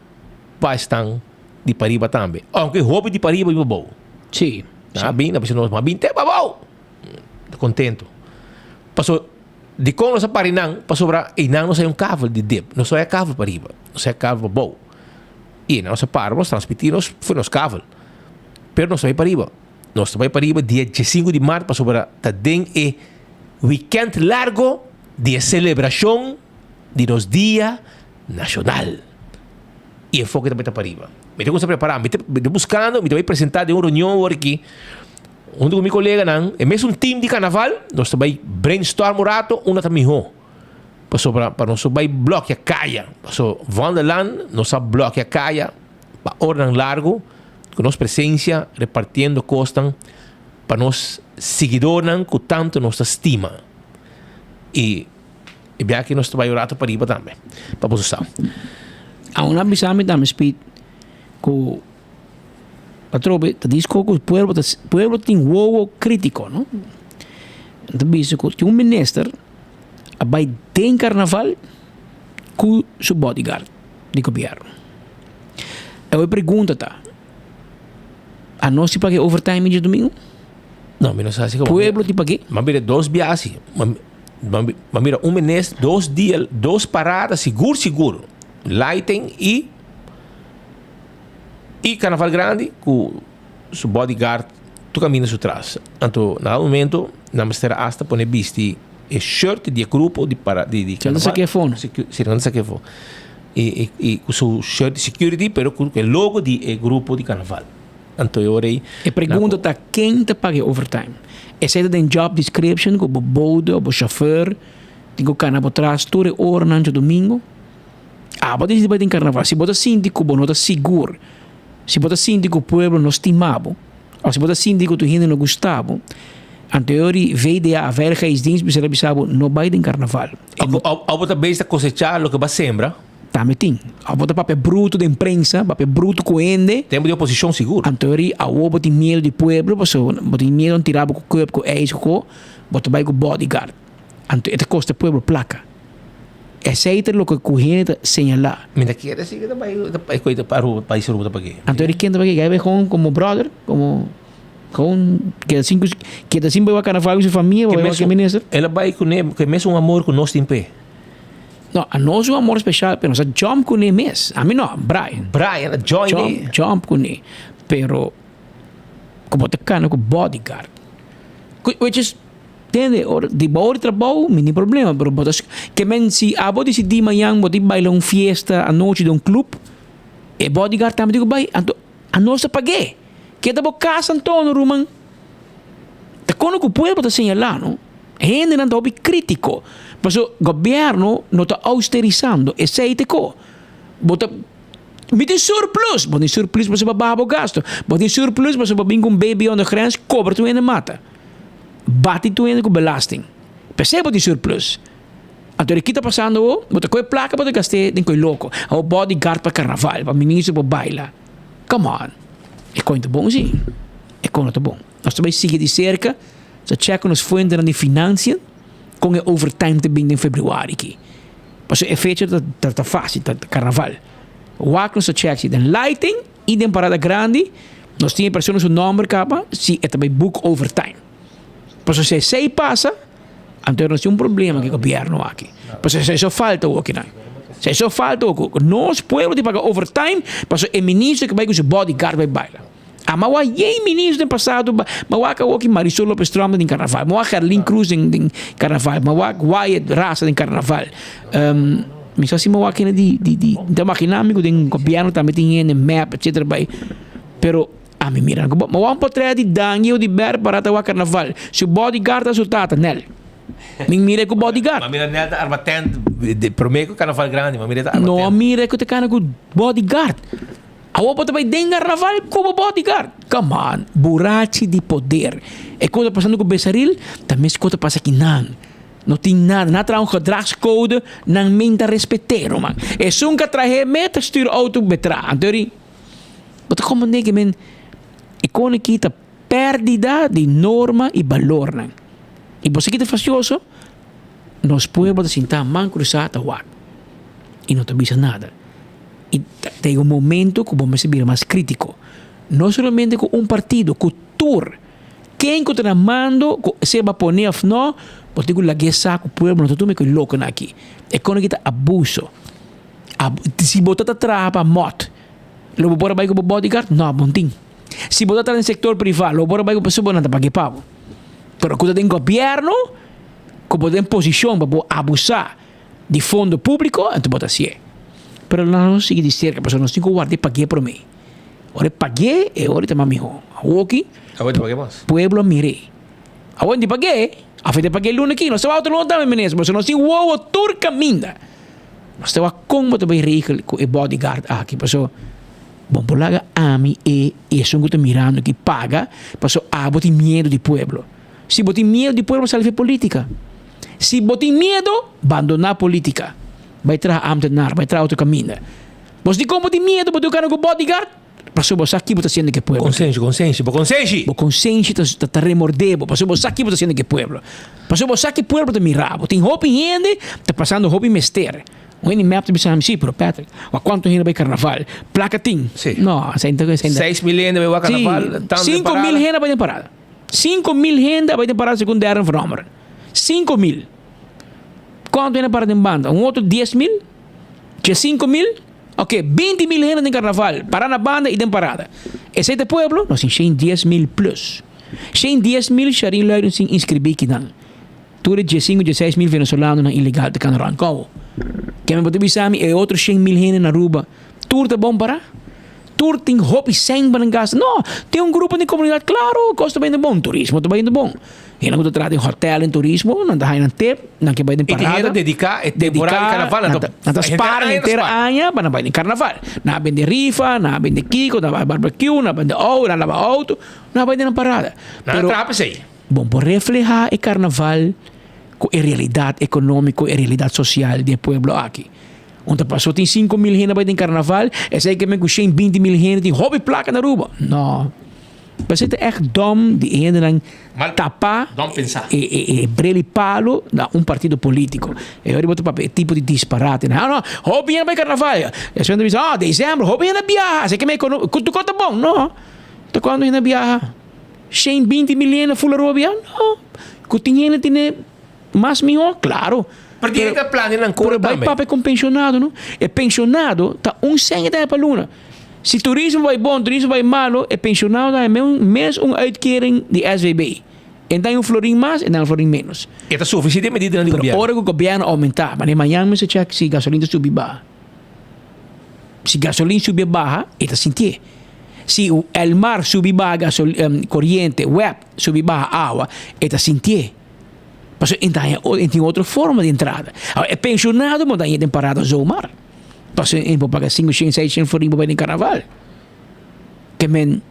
pa esnan di pariba tambe. Aunke hopi di pariba bin pabou. Si. Nan a bin, nan a bisa nos, ma bin te pabou. Ta contento. Paso, dikon nos a pari nan? Pasobra einan nos hay un kavel di dip. Nos no hay kavel pariba, nos hay kavel pabou. I einan nos a para, nos transmiti nos for nos kavel. Pero nos ta bai pariba. Nos ta bai pariba dia diesinku di mart pasobra ta den e weekend largo di e celebracion di nos dia Nacional. Y enfoke ta bai ta pariba. Mi ta cuminsa prepara, mi ta buscando, mi ta bai presenta den un reunion awor aki hunto cu mi coleganan, e mesun team di carnaval, nos ta bai brainstorm un rato unda ta miho. Pasobra pa nos bai blokia caya, paso Wonderland nos a blokia caya pa oranan largo cu nos presencia repartiendo cosnan pa nos siguidornan cu tanto nos ta stima. Y. E biaha aki nos ta bai un rato pariba tambe, pa boso sa. Aun a bisa mi tambe Speed ku atrobe ta disko ku pueblo ta pueblo tin wowo kritiko no. Nan ta bisa ku tin un minister a bai den karnaval ku su bodyguard di gobierno. Awe e pregunta ta, anos tin pag'e overtime djadumingu? No, mi no sa si. Pueblo tin pag'e? Mi a bira dos biaha si. Ma mira un menes dos dia dos parada sigur sigur lighting y y carnaval grandi cu su bodyguard tur caminda su tras anto na dado momento nan mester a hasta pone bisti e shirt di e grupo di para di di carnaval si nan ta saki afo y y cu su shirt di security pero cu e logo di e grupo di carnaval. Anto e ora ei. E pregunta ta ken ta paga e overtime? Esei ta den job description ku bo bode of bo chauffeur tin ku kana bo tras tur e oranan djadumingu? Abo ta disidi bai den karnaval. Si bo ta sinti ku bo no ta sigur, si bo ta sinti ku pueblo no stima bo of si bo ta sinti ku tur hende no gusta bo, anto e ora ei VDA, Veiligheidsdienst, mester a bisa bo no bai den karnaval. Abo ta bezig ta kosechá loke bo a sembra. Tambe tin. Abo ta papia bruto den prensa, papia bruto ku hende. Tempu di oposishon sigur. Anto eri awo bo tin miedu di pueblo pasobra bo tin miedu nan tira bo ku kòp ku eis ku ko, bo ta bai ku bodyguard. Anto e ta kosta pueblo plaka. Esei ta loke ku hende ta señalá. Mi ta kere si ku ta bai ta bai pa Aruba pais Aruba ta pag'é. Anto eri ken ta pag'é? Gai bai gewoon komo brother, komo gewoon keda sin keda sin bai wak karnaval ku su famia, bai wak e minister. El a bai kuné ku e mesun amor ku nos tin p'e. No, anos un amor special, pero nos a jump kuné mes. Ami no, Brian. Brian a join Jump, jump kuné. Pero ku bo ta kana ku bodyguard. Which is, tende, ora di bou di trabou mi tin problema, pero bo ta ke men si abo disidí mañan bo tin baila un fiesta anochi den un club, e bodyguard tambe tin ku bai, anto anos ta pag'é. Keda bo kas anto no ruman. Ta kono ku pueblo ta señalá no. Hendenan ta hopi krítiko, paso gobièrnu no ta austerisando, esei ta ko. Bo ta Mi tin surplus! Bo tin surplus pasobra bo baha bo gasto. Bo tin surplus pasobra bo bin ku un baby on de grens, kobra tur hende mata. Bati tur hende ku belasting. P'esei bo tin surplus. Anto di ki ta pasando awo? Bo ta kohe plaka bo ta gast'é den koe loko. Awo bodyguard pa karnaval, pa minister por baila. Come on! E koe no ta bon si. E koe no ta bon. Nos ta bai sigui di serka, nos ta check ku nos fuentenan di financiën kon e overtime ta bin den februari aki. Pasobra e fecha ta ta fácil, ta karnaval. Wak nos ta check si den lighting i den parada grandi nos tin e persona su nòmber kaba si e ta bai book overtime. Pasobra si esei pasa, anto nos tin un problema ku e gobièrnu aki. Pasobra esei so falta awoki nan. Esei so falta awoki. Nos pueblo tin paga overtime pasobra e minister ke bai ku su bodyguard bai baila. A ma wak yei ministro den pasado ba ma wak awoki Marisol Lopez Tromp den carnaval ma wak Gerlin Cruz den den carnaval ma wak Wyatt Rasa den carnaval um, mi sa si ma wak hende di di di ta imagina mi ku den gobierno tambe tin hende mep etcetera bai pero ami mira ku ma wak un potret di Dangui o di Bert para ta wak carnaval su bodyguard ta su tata Nel mi mira ku bodyguard Ma mira Nel ta arma tent de prome ku carnaval grandi ma mira ta arma no tent. mira ku ta kana ku bodyguard. Awor bo ta bai den carnaval ku bo bodyguard? Come on, burachi di poder. E kos ta pasando ku Besaril ta mes kos ta pasa kinan. No tin nada, nan a traha un gedragscode, nan men ta respet'é ruman. Esun ku a trah'é me ta stuur auto betra. Anto ri, bo ta komprendé ke men e kon aki ta pèrdida di norma i balornan. I bo sa ki ta fastioso? Nos pueblo ta sinta man krusá ta wak i no ta bisa nada. I ta yega un momento ku bo mester bira mas krítiko. No solamente ku un partido, ku tur. Ken ku ta na mando, ku sea bo a pone òf no, bo tin ku lag'é sa ku pueblo no ta tuma e ku e lokonan aki. E kon aki ta abuso. Si bo ta ta traha pa mòt, lo bo por a bai ku bo bodyguard? No, bo no tin. Si bo ta traha den sektor privá, lo bo por a bai ku pasobra bo nan ta pag'é pa bo. Pero ku ta den gobièrnu, ku bo ta den posishon pa bo abusá di fondo públiko, anto bo ta hasié. Pero laga nos sigui di serka, pasobra nos tin ku warda e pag'é promé. Ora e pag'é, e ora e ta mas mihó. Awoki, Awor ta pag'é mas. pueblo a mir'é. Awor di pag'é, afe ta pag'é luna aki, nos ta wak otro luna tambe, minister, pasobra nos tin wowo tur kaminda. Nos ta wak kon bo ta bai regel ku e bodyguard aki, pasobra bo por laga ami e i esun ku ta mirando aki paga, pasobra abo tin miedu di pueblo. Si bo tin miedu di pueblo sali for politica. Si bo tin miedu, bandona politica. Bai traha ambtenaar, bai traha otro caminda. Bo dicon bo tin miedu bo tin cana cu bodyguard? Pasobra bo sa ki bo ta haciendo cu e pueblo. Consenshi, consenshi, bo consenshi! Bo consenshi ta ta remorde bo, pasobra bo sa ki bo ta haciendo cu e pueblo. Pasobra bo sa ki pueblo ta mira bo. Tin hopi hende ta pasando hopi mester. Un hende mep ta bisa mi, si, pero Patrick, wak cuanto hende bai carnaval? Placa tin? Si. No, esei no ta, esei no ta. 6000 hende bai wak carnaval, tanto den 5000 parada. hende bai den parada. 5000 hende a bai den parada segun Darren Van Ommeren. 5000. Kuantu hende a para den banda? Un otro 10000? Dje 5000? Ok, 20000 hende den karnaval, para na banda i den parada. Esei ta e pueblo? Nos tin 110.000 plus. 110.000 Sharin Luijden sin inskribí kinan. Tur e diesinku, dieseis mil venezolanonan ilegal ta kana rònt. Komo? Ke mi bo ta bisa mi e otro shen mil hende na Aruba tur ta bon pará? Tur tin hopi sèn pa nan gasta? No! Tin un grupo den komunidat, klaro, kos ta bayendo bon, turismo ta bayendo bon. Hende ku ta traha den hotèl den turismo, nan ta haña nan tep, nan ke bai den I tin parada. hende ta dediká e temporada di karnaval, nan ta nan ta spar henter aña pa nan bai den karnaval. Nan a bende rifa, nan a bende kiko, nan a bai barbecue, nan a bende ou, nan a laba outo, nan a bai den nan parada. Nan a traha p'esei. Bon por reflehá e karnaval ku e realidat ekonómiko, e realidat sosial di e pueblo aki. Un ta pasó tin 5000 hende bai den karnaval, esei ke men ku 120 mil hende tin hopi plaka na Aruba. No. P'esei ta ègt dòm di e hendenan tapá e e e brel i palo na un partido polítiko. E ora bo ta papia e tipo di disparate. Ah no, hopi hende bai karnaval. Esei ta bisa, ah desèmber hopi hende a biaha, esei ke men ekono, ku tur kos ta bon. No. Ta kuando hende a biaha? 120 mil hende ful Aruba bia? No. Ku tin hende tene mas mihó? Klaro. Pero tiene que plan nan Pero bai papia con pensionado, no? E pensionado ta un cent e pa luna. Si turismo bai bon, turismo bai malo, e pensionado ta mes un uitkering di SVB. E ta un florin mas, e ta un florin menos. E ta suficiente medida di Pero gobierno. ora cu gobierno aumenta, mane mañan mester check si gasolin ta subi baha. Si gasolin subi baha, e ta sintié. Si Elmar subi baha gasol coriente, web subi baha awa, e ta sintié. Pasobra e ta haña e tin otro forma di entrada. Awor e pensionado bo ta haña den parada zomaar. Pasobra e por paga sinku shen, seis shen florin pa bai den carnaval. Ke men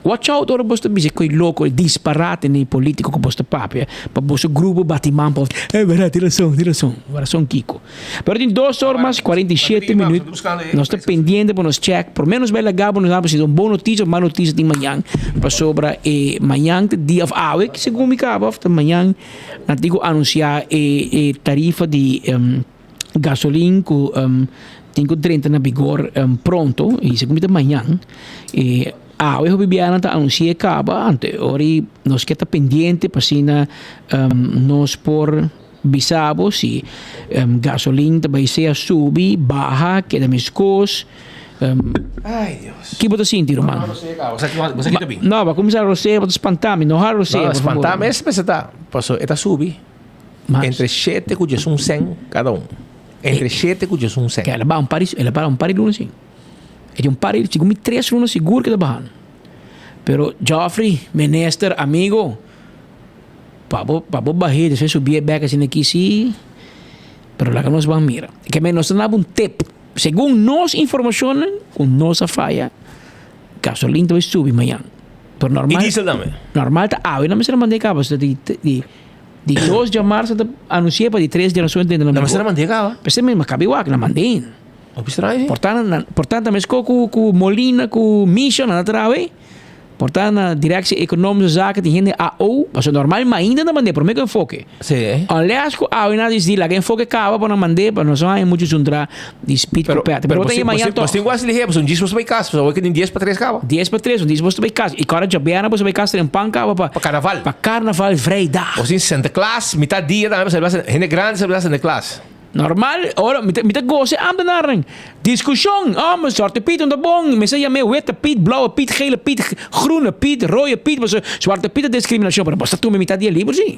Watch out ora boso ta bisa koe loko e disparate ni politico ku boso ta papia pa boso grupo bati man pa e berdad tin rason tin rason rason kiko pero tin dos or mas 47 minuut nos ta pendiente pa nos check por menos bai laga bo nos si ta un bon noticia of mal noticia tin mañan pasobra e mañan ta dia of awe segun mi kaba of ta mañan nan tin ku anuncia e e tarifa di gasolin ku tin ku drenta na bigor pronto i segun mi ta mañan e awe hopi bianan ta anunsi'é kaba anto e ora ei nos ke ta pendiente pa asina nos por bisa bo si gasolin ta bai sea subi baha keda meskos ki bo ta sinti ruman? No bo a kuminsá rosea bo ta spanta mi no hala rosea por fabor. Spanta mes mester ta pasobra e ta subi. Mas. Entre shete ku djesun sen kada un. Entre shete ku djesun sen. El a baha un par di, el a baha un par di luna si. E tin un par di, segun mi tres luna sigur ke ta bahando. Pero Geoffrey, minister, amigo, pa bo, pa bo bah'é despues subié bek asina aki si, pero laga nos ban mira. Ke men nos ta daba un tip, segun nos informashonnan ku nos a faya, gasolin ta bai subi mañan. Pero normal. I diesel tambe. Normal ta awe nan mester a mand'é kaba, pasobra di, di. Di dos djamarsa ta anuncié pa di tres djarason tende na Na mester a mand'é kaba. P'esei mi kabi wak na mand'é. Hopi straño si. Por ta na por ta ta meskó ku ku Molina ku Misha nan a traha ei. Por ta na Directie Economische Zaken tin hende AO pasobra normal mainta nan mand'é promé ku enfoke. Si. Unless ku awe nan a disidí laga enfoke kaba pa nan mand'é pa nos no haña muchu zundra di speed ku pèt. Pero bo ta yama mañan tòg. Bos tin ku hasi lihé pasobra un djis bos ta bai kas pasobra awor ke tin dies pa tres kaba. Dies pa tres un djis bos ta bai kas i kòrda djabièrnè bos ta bai kas trempan kaba pa. Pa karnaval. Pa karnaval vrijdag. Bos tin Sinterklaas mitad dia tambe bo selebrá hende grandi selebrá Sinterklaas. Normal ora mi ta mi ta gosa e ámtenarnan. Diskushon, oh mi zwarte piet no ta bon, mester yam'é witte piet, blauwe piet, gele piet, groene piet, rode piet, pasobra zwarte piet ta diskriminashon, pero bos ta tuma mitad dia liber si.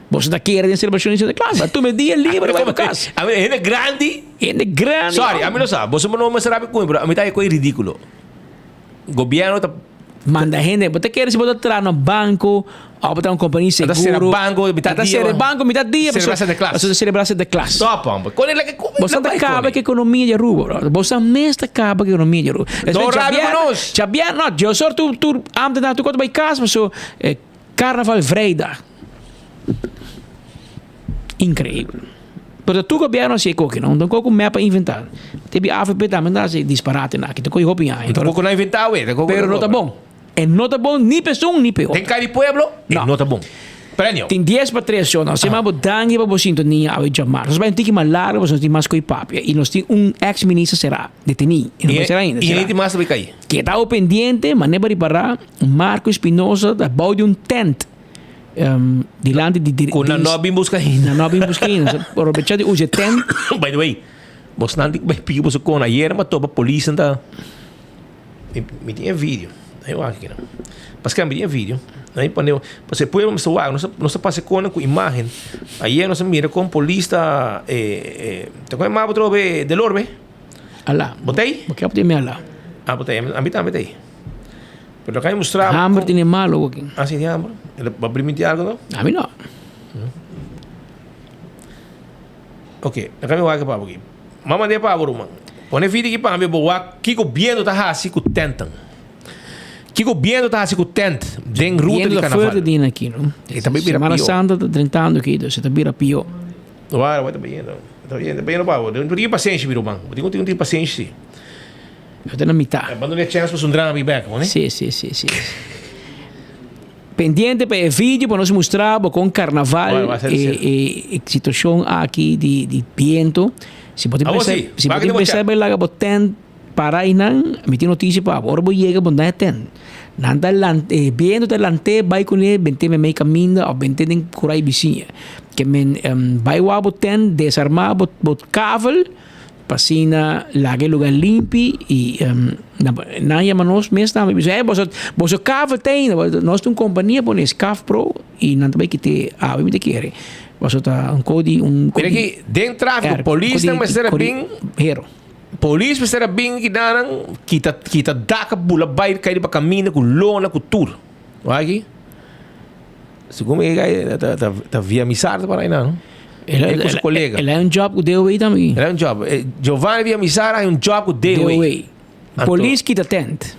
Boso ta kere den selebrashon di Sinterklaas, ma tuma e dia liber bai pa kas. Ami hende grandi. Hende grandi. Sorry, ami no sa. Boso no mester rabi ku mi, pero ami ta koe ridikulo. Gobièrnu ta. Manda hende, bo ta kere si bo ta traha na banko òf bo ta un kompania seguro. Ta sera banko mitad dia. Ta sera banko mitad dia. Selebrá Sinterklaas. Pasobra selebrá Sinterklaas. Stop hombre. Kon e leke ku. Boso ta kaba ku ekonomia di Aruba, bro. Boso mes ta kaba ku ekonomia di Aruba. No rabi ku nos. Djabièrnè, no, djosor tur tur ámtenar tur kos ta bai kas pasobra Carnaval vrijdag. Increíbel. Pero ta tur gobierno haci e koki no. Don koku mep a inventa. Te bi avp tambe ta haci disparate na aki. Ta koki hopi aña. Ta koku na inventa awe. Pero no ta bon. E no ta bon ni pa esun ni pa e otro. Den cari pueblo e no ta bon. Premio. Tin dies pa tres sho no. Sema bo danki pa bo sintonia awe djamar. Nos bai un tiki mas largo pasobra nos tin mas koe papia. Y nos tin un ex minister sera deteni. E no bai sera ainda. Y e tin mas ta bai cay. Keda awe pendiente mane pa ripara. Marco Espinosa ta bou di un tent dilanti di Ku nan no a bin buska ainda. Nan no a bin buska ainda. Aprovecha di usa e tent. By the way, bosnan tin ku bai piki boso kona. Ayer mi a topa polisnan ta Mi tin e video. Ai wak aki nan. Paske mi tin e video. Ai pone paske pueblo mester wak. Nos nos ta pasa e kona ku imagen. Ayer nos a mira kon polis ta ta kon e mapa atrobe Delor be? Ala. Bo ta ei? Bo ke ap tin mi ala. Ah bo ta ei. Ami tambe ta ei. Pero lo ka mustra Hamber tiene malo aki. Ah si tin hamber. El a priminti algo no? Ami no. Ok, lo ka mi wak pa aki. Mama de pa ruman. Pone video aki pa mi bo wak ki gobièrnu ta hasi ku tèntnan. Ki gobièrnu ta hasi ku tènt den ruta di Biendo ta karnaval. fuerte din aki no. E ta bira Semana pió. Santa ta drentando aki dus e ta bira pió. Wara, wara ta bayendo. Ta bayendo, ta bayendo pa bo. Bo tin pasenshi mi ruman. Bo tin tin pasenshi si. Yo ta na mitá. Ban duna e chèns pa su drama bi bèk, no? Sí, sí, sí, sí. Pendiente pa e video pa nos mustra bo kon karnaval e e situashon aki di di biento. Si bo tin pensa si bo tin pensa bai laga bo tent para einan, mi tin notisia pa bo. Ora bo yega bo no ta tent. Nan ta e biento ta lant'é bai kuné bent'é meimei kaminda òf bent'é den kurai bisiña. Ke men bai wak bo tent, desarmá bo bo kavel pa asina laga e lugar limpi i nan yama nos mes tambe bisa hey boso boso kavel ta ainda nos ta un kompania pone Scafpro i nan ta bai kit'é awe mi ta kere paso ta un kos di un Mira aki den trafiko polisnan mester a bin hero. Polis mester a bin kidanan kita kita dak a bula bai kai riba kaminda ku lona ku tur. Wak aki. Segun mi e ta ta ta via Misar ta para einan no. El ku su kolega. El hay un job ku DOW tambe. El hay un job. Giovanni via Misar hay un job ku DOW. DOW. Polis kita tent.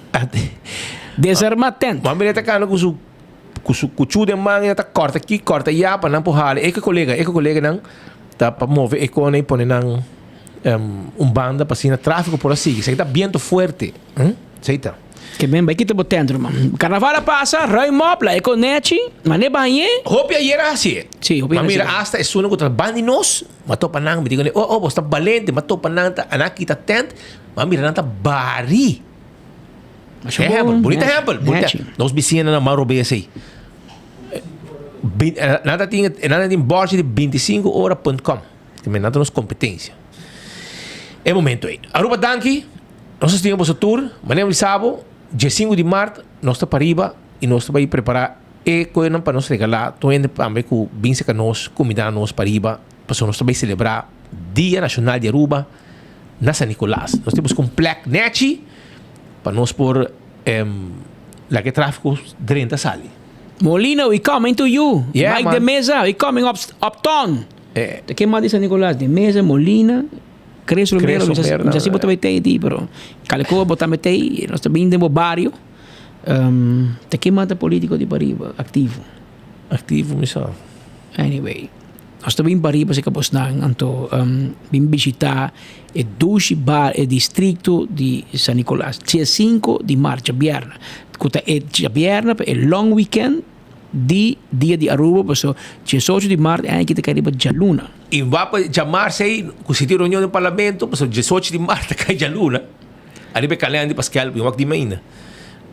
Desarma tent. Mami ta kanda ku su ku su kuchu den man e ta korta aki korta ya pa nan por hala. E ku kolega e ku koleganan ta pa move e kone i pone nan un banda pa asina trafiko por a sigui. Esaki ta biento fuerte. Esei ta. Ke men bai kita bo tent ruman. Karnaval a pasa, ruim op, lae kon nechi, mane bañ'é. Hopi ayer a hasié. Sí, hopi Ma a mira hasié. asta esunnan ku ta ban di nos, m'a topa nan, mi di kuné, oh, oh, bo sta balente, m'a topa nan ta, nan a kita tent, m'a mira nan ta bari. Masha Ehèmpel, bon, bunita nechi, ehèmpel, bunita. nechi. Nos bisiñanan na man robes ei. Bin, nan ta tin, nan ta tin bòrchi di bintisinko ora punt com. Ke men nan ta nos kompetensia. E momento ei. Aruba danki. Nos a stima boso tur. Manera mi sa bo, diesinku di mart nos ta pariba i nos ta bai prepará e koenan pa nos regalá tur hende tambe ku bin seka nos kumindá nos pariba pasobra nos ta bai selebrá Dia Nashonal di Aruba na San Nicolas. Nos tin buska un plek nechi pa nos por laga e tráfiko drenta sali. Molina, we coming to you. Yeah, Mike man. de Meza, we coming up, uptown. Eh. Ta ken mas di San Nicolas? De Meza, Molina. Chris Romero, Chris Romero, mi sa si bo ta bay tey di, pero Calicoa bo tambe tey, nos ta bin den bo bario. Um, ta ken mas ta politico di pariba, activo? Activo mi sa. Anyway, nos ta bin pariba si kabosnan, anto um, bin bishita e dushi bar, e districto di San Nicolas. Dia 5 di maart, djabierna. Ku ta e djabierna pa e long weekend di Dia di Aruba paso diesocho di maart aña aki ta kai riba djaluna. I wak pa djamars ei ku si tin reunion den parlamento paso diesocho di maart ta kai djaluna ariba e kalender di Paskel mi wak di mainda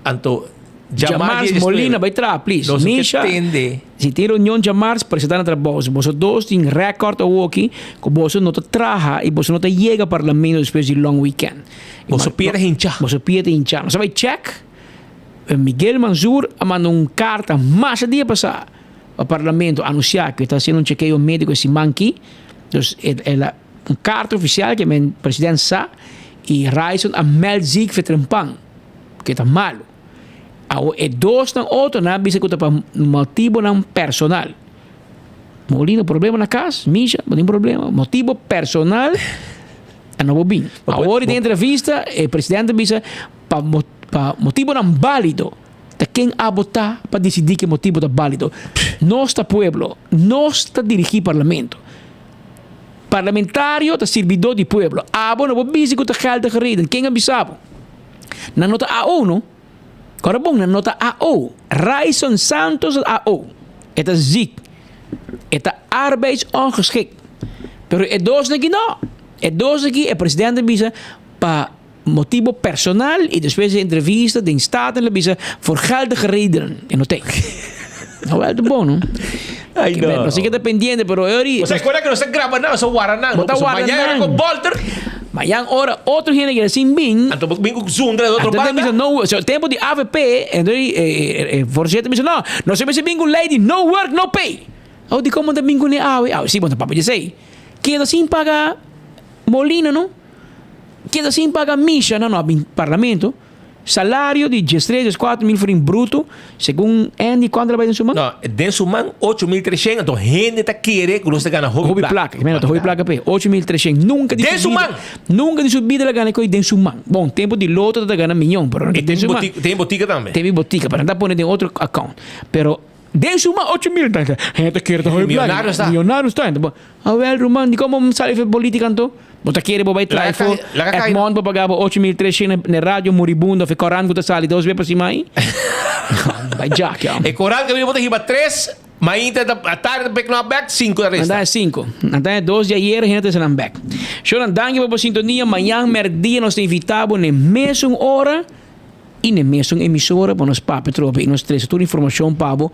anto djamars Djamars Molina bai traha please nos no ke Misha tende. si tin reunion djamars presenta na trabou si boso dos tin record awoki ku boso no ta traha i boso no ta yega parlamento despues di long weekend. Boso pia ta hincha. Boso pia ta hincha nos a bai check. Miguel Manzur a manda un karta masha dia pasá pa parlamento anunsiá ku e ta hasiendo un chekeo médiko e siman aki. Dus el a un karta ofisial ke men president sa i Ryson a mèld ziek vetrempan ku e ta malu. Awor e dosnan otronan a bisa ku ta pa motibonan personal. Molina problema na kas, Misha bo tin problema, motibo personal a no bo bin. Awor den entrevista e presidente a bisa Pa pa motibonan bálido. Ta ken abo ta pa disidí ke motibo ta bálido? Nos ta pueblo. Nos ta dirigí parlamento. Parlamentario ta sirbidó di pueblo. Abo no por bisa ku ta geldige reden. Ken a bisa bo? Nan no ta AO no. Kòrda bon, nan no ta AO. Ryson Santos ta AO. E ta ziek. E ta arbeidsongeschikt. Pero e dosnan aki no. E dosnan aki e presidente a bisa pa. Motibo personal y despues di entrevista den Staten la bisa voor geldige redenen. E no tey. Nou wel te bon no. Ay no. Nos tin ta pendiente pero ori. Bo sa recorda que nos ta graba nan, nos ta warda nan. Bo ta warda Mañana nan. con Bolter. Mañan ora otro hende kere sin bin. Anto bo bin cu zundra di otro Anto banda. bisa no, so tempo di avp, entonces e voorzitter bisa no, nos mester bin cu ley di no work no pay. Oh dicon bo ta bin cune awe? Awe si bo ta papia di esey. Keda sin paga Molina no. Keda sin paga misha nan no a bin parlamento. Salario di diestres, dieskuater mil florin bruto, segun Andy kuantu ta bai den su man? No, den su man ocho mil treshen, anto hende ta kere ku nos ta gana hopi Hopi plaka. plaka, ki mena ta hopi plaka p'e, 8300. Nunka di Den su su bida, man! nunka di su bida el a gana e koi den su man. Bon, tempu di loto ta gana miyon, pero I den tin su man. botika, tin botika tambe. Tin botika, pero nan ta pone den otro account. Pero den su man 8000, hende ta kere ta hopi plaka. Millonario sta. Millonario sta. Awel ruman, di komo sali for politica anto? Bo ta kere bo bai traha for Edmond bo paga bo 8300 na radio moribundo of e korant ku ta sali dos bes pa siman? Bai jak ya. E korant ku bo ta hiba tres, mainta ta atardi ta pek nan bek, sinku ta resta. Nan ta sinku. Nan ta dos di ayer hende ta nan bek. Shownan danki pa bo sintonia, mañan merdia nos ta invita bo na e mesun ora i na e mesun emisora pa nos papia trobe i nos trese tur informashon pa bo.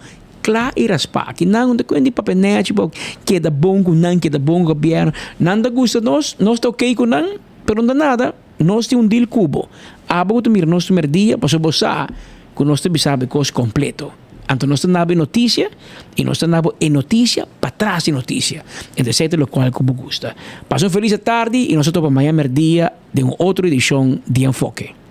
Kla i raspá. Aki nan no ta kuenta di papia nèchi pa keda bon ku nan, keda bon ku gobièrnu. Nan ta gusta nos, nos ta okey ku nan, pero no ta nada. Nos tin un deal ku bo. Abo ku ta mira nos tur merdia pasobra bo sa ku nos ta bisa bo e kos kompleto. Anto nos ta nabo e notisia i nos ta nabo e notisia patras di notisia. Enton esei ta lokual ku bo gusta. Pasa un felis atardi i nos ta topa maña merdia den un otro edishon di Enfoke.